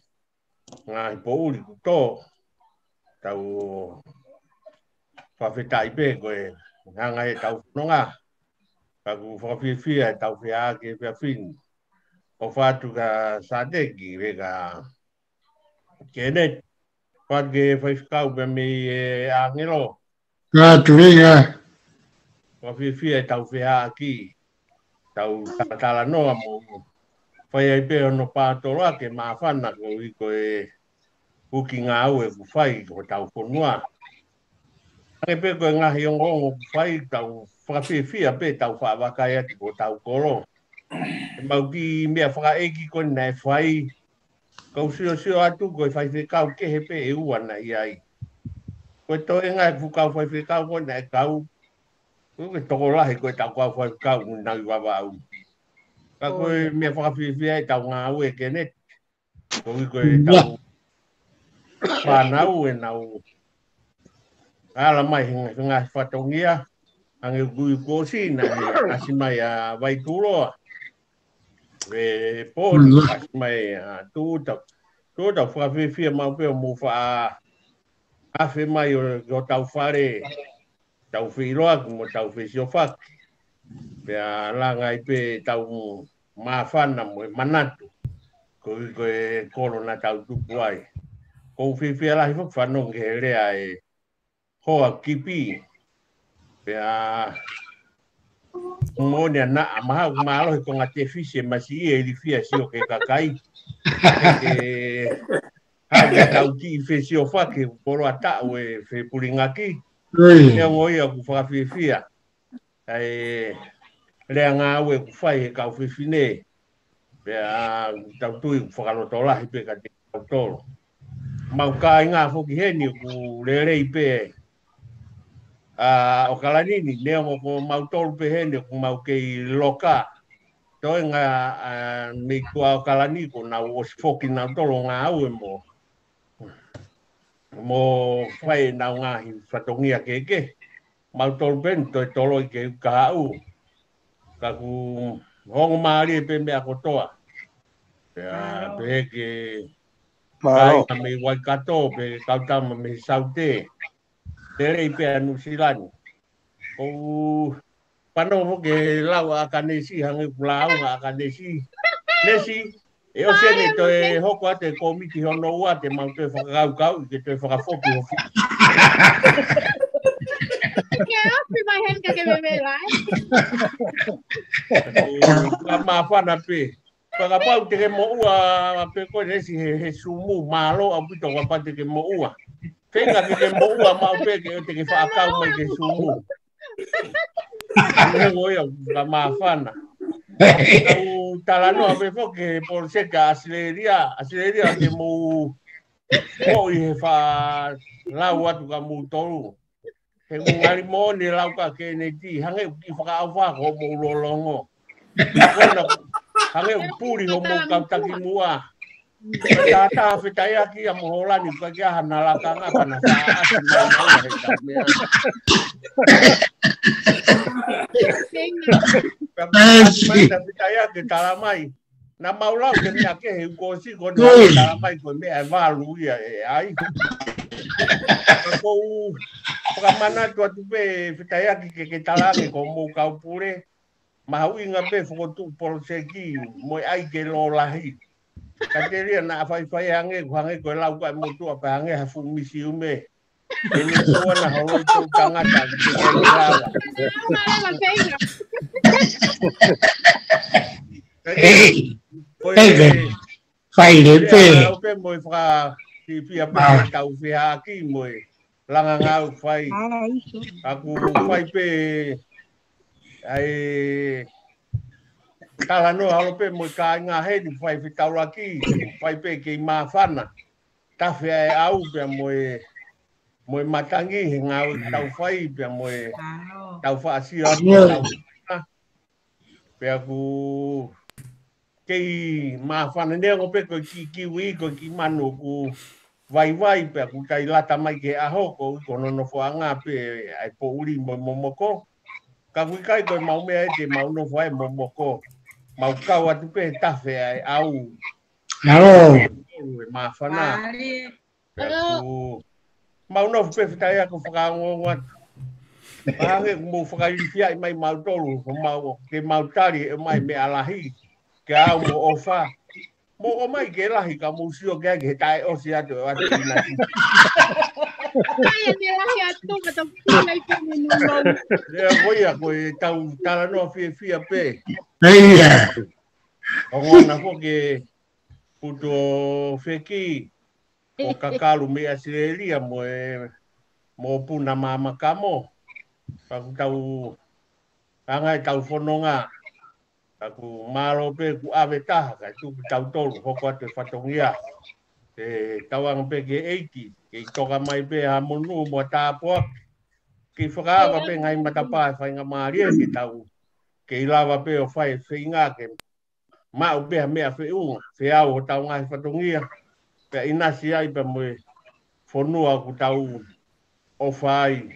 ngaahi poʻuli kuo tō, tau fakafetaʻi pē ko e hanga ʻetau fononga. Ka ʻoku fakafiefia ʻetau feʻaʻaki he efiafi ni. ʻOfa atu kia Sateki, pea kia Keneti. ʻOfa atu ki he faifekau pea mei he ʻāngelo. Ka tulinga. Fakafiefia ʻetau feʻaʻaki, tau talatalanoa mo fai ai pē hono pātoloaki e māfana koeʻuhi ko e uki ngāue ʻoku fai ki hotau fonua. Hangē pē ko e ngaahi ongoongo ʻoku fai, tau fakafiefia pē tau faʻa vakai atu ki hotau kolo. ʻEmau kiʻi meʻa fakaʻeiki ko ē naʻe fai, kau siosio atu ko e faifekau kehe pē ʻe ua naʻe ʻi ai. Ko e toenga e fuʻu kau faifekau ko ē naʻe kau, ko e tokolahi ko ē ʻetau kau faifekau naʻe ʻi Vavaʻu. Ka ko e meʻa fakafiefia ʻetau ngāue Keneti. Koeʻuhi ko ʻetau fānau ʻenau ala mai he ngaahi, he ngaahi fatongia, hangē ko ʻeku ʻosi naʻe ʻasi mai ʻa Vaituloa. ʻE Polu, ʻasi mai ʻa Tuʻuta. Tuʻuta, fakafiefia maʻu pē hoʻomou faʻa afe mai ʻo, ʻo tau fale, tau feʻiloaki mo tau fesiofaki. Pea langa ai pē ʻetau māfana mo e manatu. Koeʻuhi ko e kolo naʻa tau tupu ai. ʻOku ou fiefia lahi foki fanongo ki he lea ʻa e hoa kipi. Pea Moʻoni ʻa naʻa, mahalo ʻoku mālohi ko e ngaahi tefisi ʻe masiʻi ʻe ilifia sio ki he kakai. Ke hau ke tau kiʻi fesiofaki, koloa taʻu ʻe fepulingaki. Neongo ia ʻoku fakafiefia ʻa e lea ngāue ʻoku fai he kau fefine. Pea tau tui ʻoku fakalotolahi pē kiate kitautolu. Mau kāinga foki heni ʻoku lelei pē ʻa ʻAokalani ni, neongo ko mautolu pē heni ʻoku mau kei loka. Toenga ʻa mei tuʻa ʻAokalani kuo nau ʻosi foki nautolu ʻo ngāue mo, mo fai ʻenau ngaahi fatongia kehekehe. Mautolu pē ʻeni toe toloi ke u kahaʻu. Ka ʻoku ongo mālie pē meʻa kotoa. Pea pehē ki he kāinga mei Waikato, pehē ki he kau tama mei Saute. Lelei pē ʻa Nuʻusila ni. ʻOku ou fanongo ki he lau ʻa ʻAkanesi, hangē ʻoku lau ʻa ʻAkanesi. Nesi, ʻe ʻosi eni toe hoko atu e kōmiti hono ua te mau toe fakakaukauʻi ke toe fakafoki ho fili. Ke ofi mai heni ka ke mevela, ē? Ka māfana pē. Fakapau te ke moʻua pē koe Nesi he, he sumu, mālō ʻaupito kapau te ke moʻua. Feinga ke ke moʻua maʻu pē ke te ke fakakau mai ki he sumu. Neongo ia ka māfana. Kau talanoa pē foki he poloseki ʻa ʻAsilēlia. ʻAsilēlia te mou moʻi he faʻa lau atu kia moutolu. He ʻoku ngali moʻoni e lau ʻa Keneti, hangē ʻoku kiʻi fakaʻauha ko hoʻomou lōlongo. Kona, hangē ʻoku puli hoʻomou kau taki muʻa. Ka tātā fetaiaki ia mo Hōlani, ʻoku ʻikai ke ʻi ai hana lakanga, ka na faʻa ʻasi mai maua he tau meʻa. Ka ʻoku ʻasi mai na fetaiaki tala mai. Na mau lau ke meʻa kehe ʻoku ʻosi ko na tala mai ko e meʻa ʻe valu ia ʻe ʻai. Ka ʻoku ou fakamanatu atu pē fetaiaki ke ke tala ange ko hoʻomou kau pule. Mahuʻinga pē fokotuʻu poloseki mo e ʻai ke lōlahi. Ka telia naʻa faifai ange, ʻoku hangē ko e lau ʻa e motuʻa pē hangē ha fuʻu misiume. Eni kuo na holoi tou tangata ki te kai lava. Ei, ko e ei, pē, fai le pē. Pea lau pē mo e fakafiefia pē ke tau fehaʻaki mo e langa ngāue fai. Ka ʻoku fai pē ʻa e talanoa holo pē mo e kāinga heni fai fetaulaki, fai pē kei māfana. Tafe ʻa e ʻau pea mo e, mo e matangi he ngāue tau fai pea mo e tau faʻasio atu tau. Pea ʻoku kei māfana neongo pē ko e kiʻi kiwi, ko e kiʻi manu ʻoku vaivai pea ʻoku tai lata mai ki he ʻaho ko ʻoku ʻi hono nofoʻanga pē ʻa e poʻuli mo e momoko. Ka ʻoku ʻikai ko e mau meʻa ʻe te mau nofo ai momoko. Mau kau atu pē tafe ʻa e ʻau. Mālō. Mālō e māfana. Pea ʻoku mau nofo pē fetaiaki ʻo fakaongoongo atu. Pea hangē ʻoku mou fakailifiaʻi mai mautolu, ko mau, ke mau tali ʻe mai meʻa lahi, ke ʻau mo ʻofa. Mou ʻomai ke lahi ka mou sio ki ai ke taʻe ʻosi atu ʻo ʻatu ʻinasi. Ai, ʻe lahi atu, ka tau kina i kumi nunau. Lea ko ia, ko e tau talanoa fiefia pē. Ia. Ongo na foki putu ʻo feki, ʻo kakalu mei ʻAsilēlia mo e, mo Puna Māmakamo. Ka ʻoku tau anga e tau fononga. Ka ʻoku mālō pē ʻoku ʻave taha, kae tuku tautolu, hoko atu e fatongia. Ke tau anga pē ke ʻEiki, kei toka mai pē ha monū mo ha tāpuaki. Kei fakaava pē ngaahi matapā ʻe faingamālie ke tau. Kei lava pē ʻo fai feinga ke maʻu pē ha meʻa feʻunga, feau hotau ngaahi fatongia, pea ʻinasi ai pea mo e fonua ʻoku tau ʻofa ai.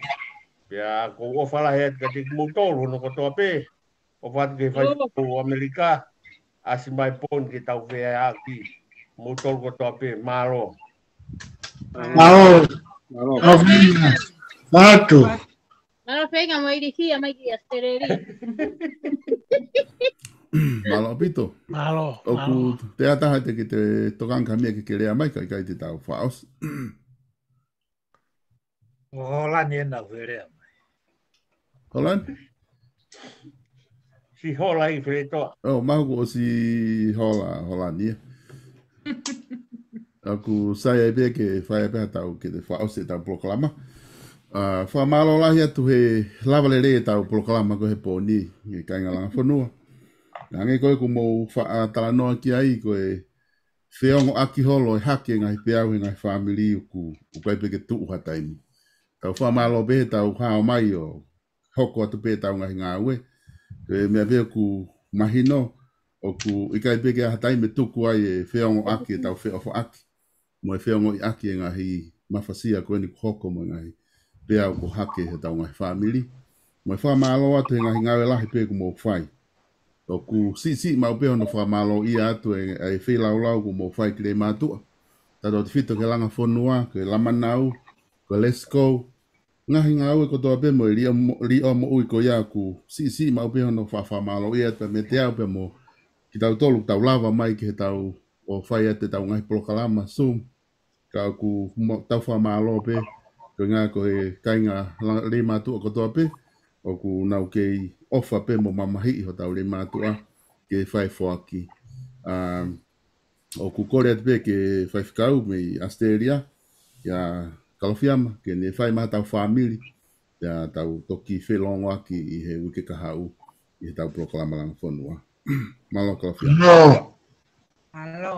Pea ʻoku ou ʻofa lahi atu kiate kimoutolu hono kotoa pē, ʻofa atu ki he faifekau ʻAmelika, ʻasi mai pō ni ke tau fehaʻaki, moutolu kotoa pē, mālō. Mālō. Mālō. Mālō. Mālō feinga mo ilifia mai ki ʻAositelēlia. Mālō ʻaupito. Mālō, ʻoku mālō. Te ʻatā te ke te tokanga ki ha meʻa ke ke lea mai, ka ʻikai te tau fakaʻosi. Ko Hōlani ena ʻoku lea mai. Hōlani? Siʻi hola ʻi Feletoa. ʻOku mau ʻosi hola, hola ni. ʻOku sai ai pē ke fai pē ha tau ke te fakaʻosi ʻetau polokalama. ʻA, fakamālō lahi atu he lava lelei ʻetau polokalama ko e he pō ni, ʻe kāinga Langa Fonua. Hangē ko ē ʻoku mou faʻa talanoa ki ai, ko e feongoʻaki holo e hake e ngaahi peau he ngaahi fāmili ʻoku, ʻoku ʻikai pē ke tuʻu ha taimi. Tau fakamālō pē he tau hao mai ʻo hoko atu pē ʻetau ngaahi ngāue. Ko e meʻa pē ʻoku mahino, ʻoku ʻikai pē ke ʻi ai ha taimi ʻe tuku ai e feongoʻaki ʻetau feʻofaʻaki mo e feongoʻiʻaki e ngaahi mafasia ko eni ʻoku hoko mo e ngaahi peau ʻoku hake he ʻetau ngaahi fāmili. Mo e fakamālō atu he ngaahi ngāue lahi pē ʻoku mou fai. ʻOku siʻisiʻi maʻu pē hono fakamālōʻia atu e, e feilaulau ʻoku mou fai ki Leimātuʻa. Tautautefito ki he Langa Fonua, ki he Lamanau, ki he Lesko, ngaahi ngāue kotoa pē mo e liʻo mo-, liʻo moʻui ko ia ʻoku siʻisiʻi maʻu pē hono fa-, fakamālōʻia atu meiate au pea mo kitautolu tau lava mai ki he tau ʻo fai atu ʻetau ngaahi polokalama Zoom. Ka ʻoku mo-, tau fakamālō pē, ko e ʻuhinga ko e kāinga La-, Leimātuʻa kotoa pē, ʻoku nau kei ʻofa pē mo mamahiʻi hotau Leimātuʻa ke fai foaki. Um, ʻOku kole atu pē ki he faifekau mei ʻAositelēlia, ʻia Kalofiama, ke ne fai mai haʻatau fāmili, pea tau toki felongoaki ʻi he uike kahaʻu, ʻi heʻetau polokalama Langa Fonua. Mālō Kalofiama. Mālō. Mālō.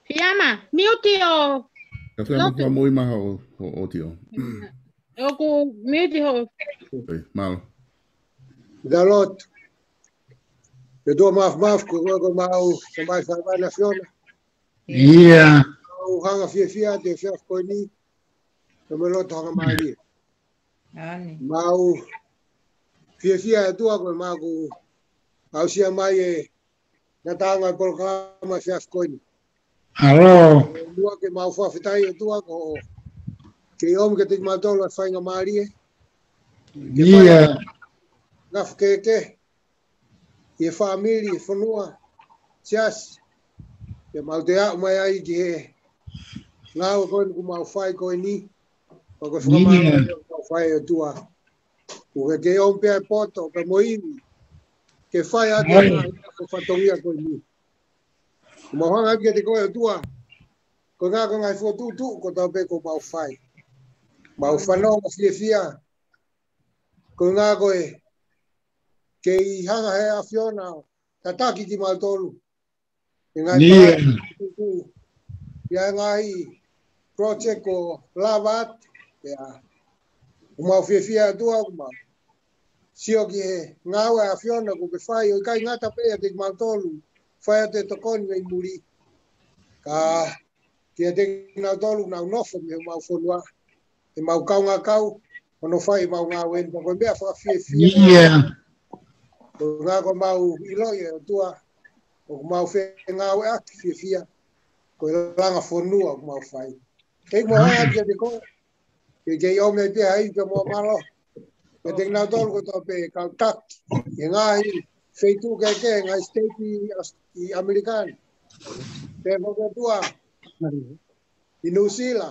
Fiama, miuti ʻo Kalofiama, lotu. Fakamoʻui mai ho, ho ʻōtio. ʻOku miuti ho. ʻOi, mālō. Ka lotu. Ke tuʻa mafimafi, ko, ko, ko mau, ko mai fai mai na fiona. ʻIo. Mau hanga fiefia ʻi he efiafi ko eni. Ko e lotu hanga mālie. Ani. Mau fiefia ʻe ʻOtua ko e mau aʻusia mai e ngataʻanga e polokalama he efiafi ko eni. Mālō. Lua ke mau fakafetaʻi ʻOtua ko e kei ʻomi kiate kimautolu ʻa e faingamālie. Ke fai ʻa e ngaahi fakahēhē ʻi he fāmili, ʻi he fonua, siasi. Ke mau toe aʻu mai ai ki he ngāue ko eni ʻoku mau fai ko eni. Ko e fakamālō ʻoku mau fai ʻe ʻOtua. ʻOku ke kei ʻomi pē ʻa e poto, pea mo e ivi. Ke fai ʻaki ʻa e ngaahi fatongia ko eni. Mau hanga atu kiate koe ʻOtua. Ko e ʻuhinga ko e ngaahi fokotuʻutuʻu kotoa pē ʻoku mau fai. Mau fanongo fiefia. Ko e ʻuhinga ko e kei hanga he ʻAfiona ʻo tataki kimautolu. ʻI he ngaahi pala tuku, ʻi he ngaahi project ʻoku lava atu, ʻio. ʻOku mau fiefia ʻOtua ʻoku mau sio ki he ngāue ʻa e ʻAfiona ʻoku ke fai, ʻo ʻikai ngata pē ʻiate kimautolu, fai atu e tokoni mei muli. Ka kiate kinautolu ʻoku nau nofo mei homau fonua, ʻemau kaungā kau, hono fai ʻemau ngāue ni, pea ko e meʻa fakafiefia. ʻIo. Ko e ʻuhinga ʻoku mau ʻiloʻi ʻe ʻOtua, ʻoku mau fengāueʻaki fiefia, ko e Langa Fonua ʻoku mau fai. Kei mau hanga kiate koe, ke kei ʻomi pē ʻa e ivi mo e mālō. Kiate kinautolu kotoa pē kau taki, ʻi he ngaahi feituʻu kehekehe, ngaahi state ʻi ʻAos-, ʻi ʻAmelika ni. Pea mo e ʻOtua, ʻi Nuʻusila.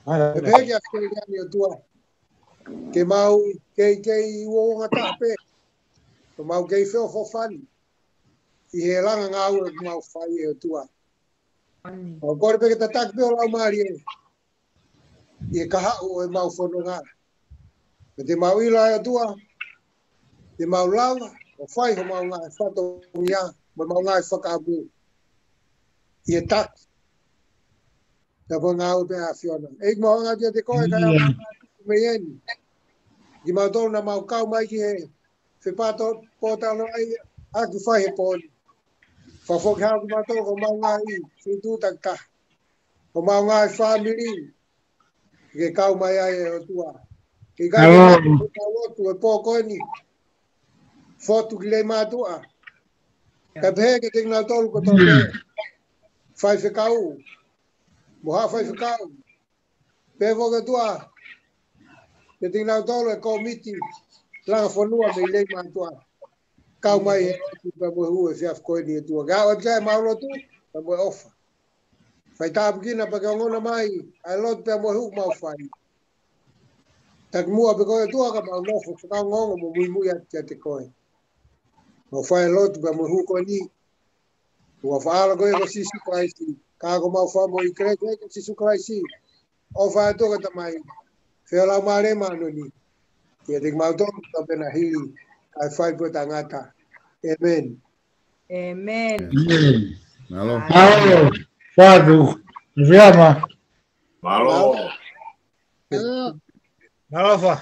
Pea pehē ki ʻAositelēlia ni ʻOtua. Ke mau kei, kei uouangataha pē. Ke mau kei feʻofoʻofani. ʻI he langa ngāue ʻoku mau fai ʻe ʻOtua. ʻOku kole pē ke tataki pē ho Laumālie. ʻI he kahaʻu ʻo ʻemau fononga. Pea te mau ʻilo ʻe ʻOtua. Te mau lava, ʻo fai homau ngaahi fatongia, mo ʻemau ngaahi fakaʻamu. ʻI he taki. Ka ko e ngāue pē ʻa e ʻAfiona. ʻEiki mau hanga kiate koe ka ʻio. Mei eni. Kimautolu naʻa mau kau mai ki he fepōtalanoaʻaki fai he pō ni. Fakafoki hao kimautolu ko homau ngaahi feituʻu takitaha. Ko homau ngaahi fāmili. Ke kau mai ai ʻe ʻOtua. Ke kai ke mau lotu e pō ko eni. Fotu ki Leimātuʻa. Ka pehē kiate kinautolu kotoa pē. Faifekau. Mo haʻa faifekau. Pea foki ʻOtua. Kiate kinautolu e kōmiti. Langa Fonua mei Leimātuʻa. Kau mai he lotu pea mo e hū he efiafi ko eni ʻOtua. Ke aʻu atu ki ai ʻemau lotu, pea mo e ʻofa. Fai tāpuekina pea ke ongona mai ʻa e lotu pea mo e hū ʻoku mau fai. Takimuʻa pē koe ʻOtua ka mau nofo fakaongoongo mo muimui atu kiate koe. Mau fai e lotu pea mo e hū ko eni. Ua faʻalo koe ko Sīsū Kalaisi. Ka ko mau fai mo e kelesi ʻa Sīsū Kalaisi, ʻofa ʻa e ʻOtua ko e Tamai, feohi ʻa e Laumālie Māʻoniʻoni, ʻiate kimautolu kotoa pē ʻi he hili, kae fai pē ʻo taʻengata. ʻĒmeni. ʻĒmeni. ʻĒmeni. Mālō. Mālō. Fatu. Viama. Mālō. Mālō fa.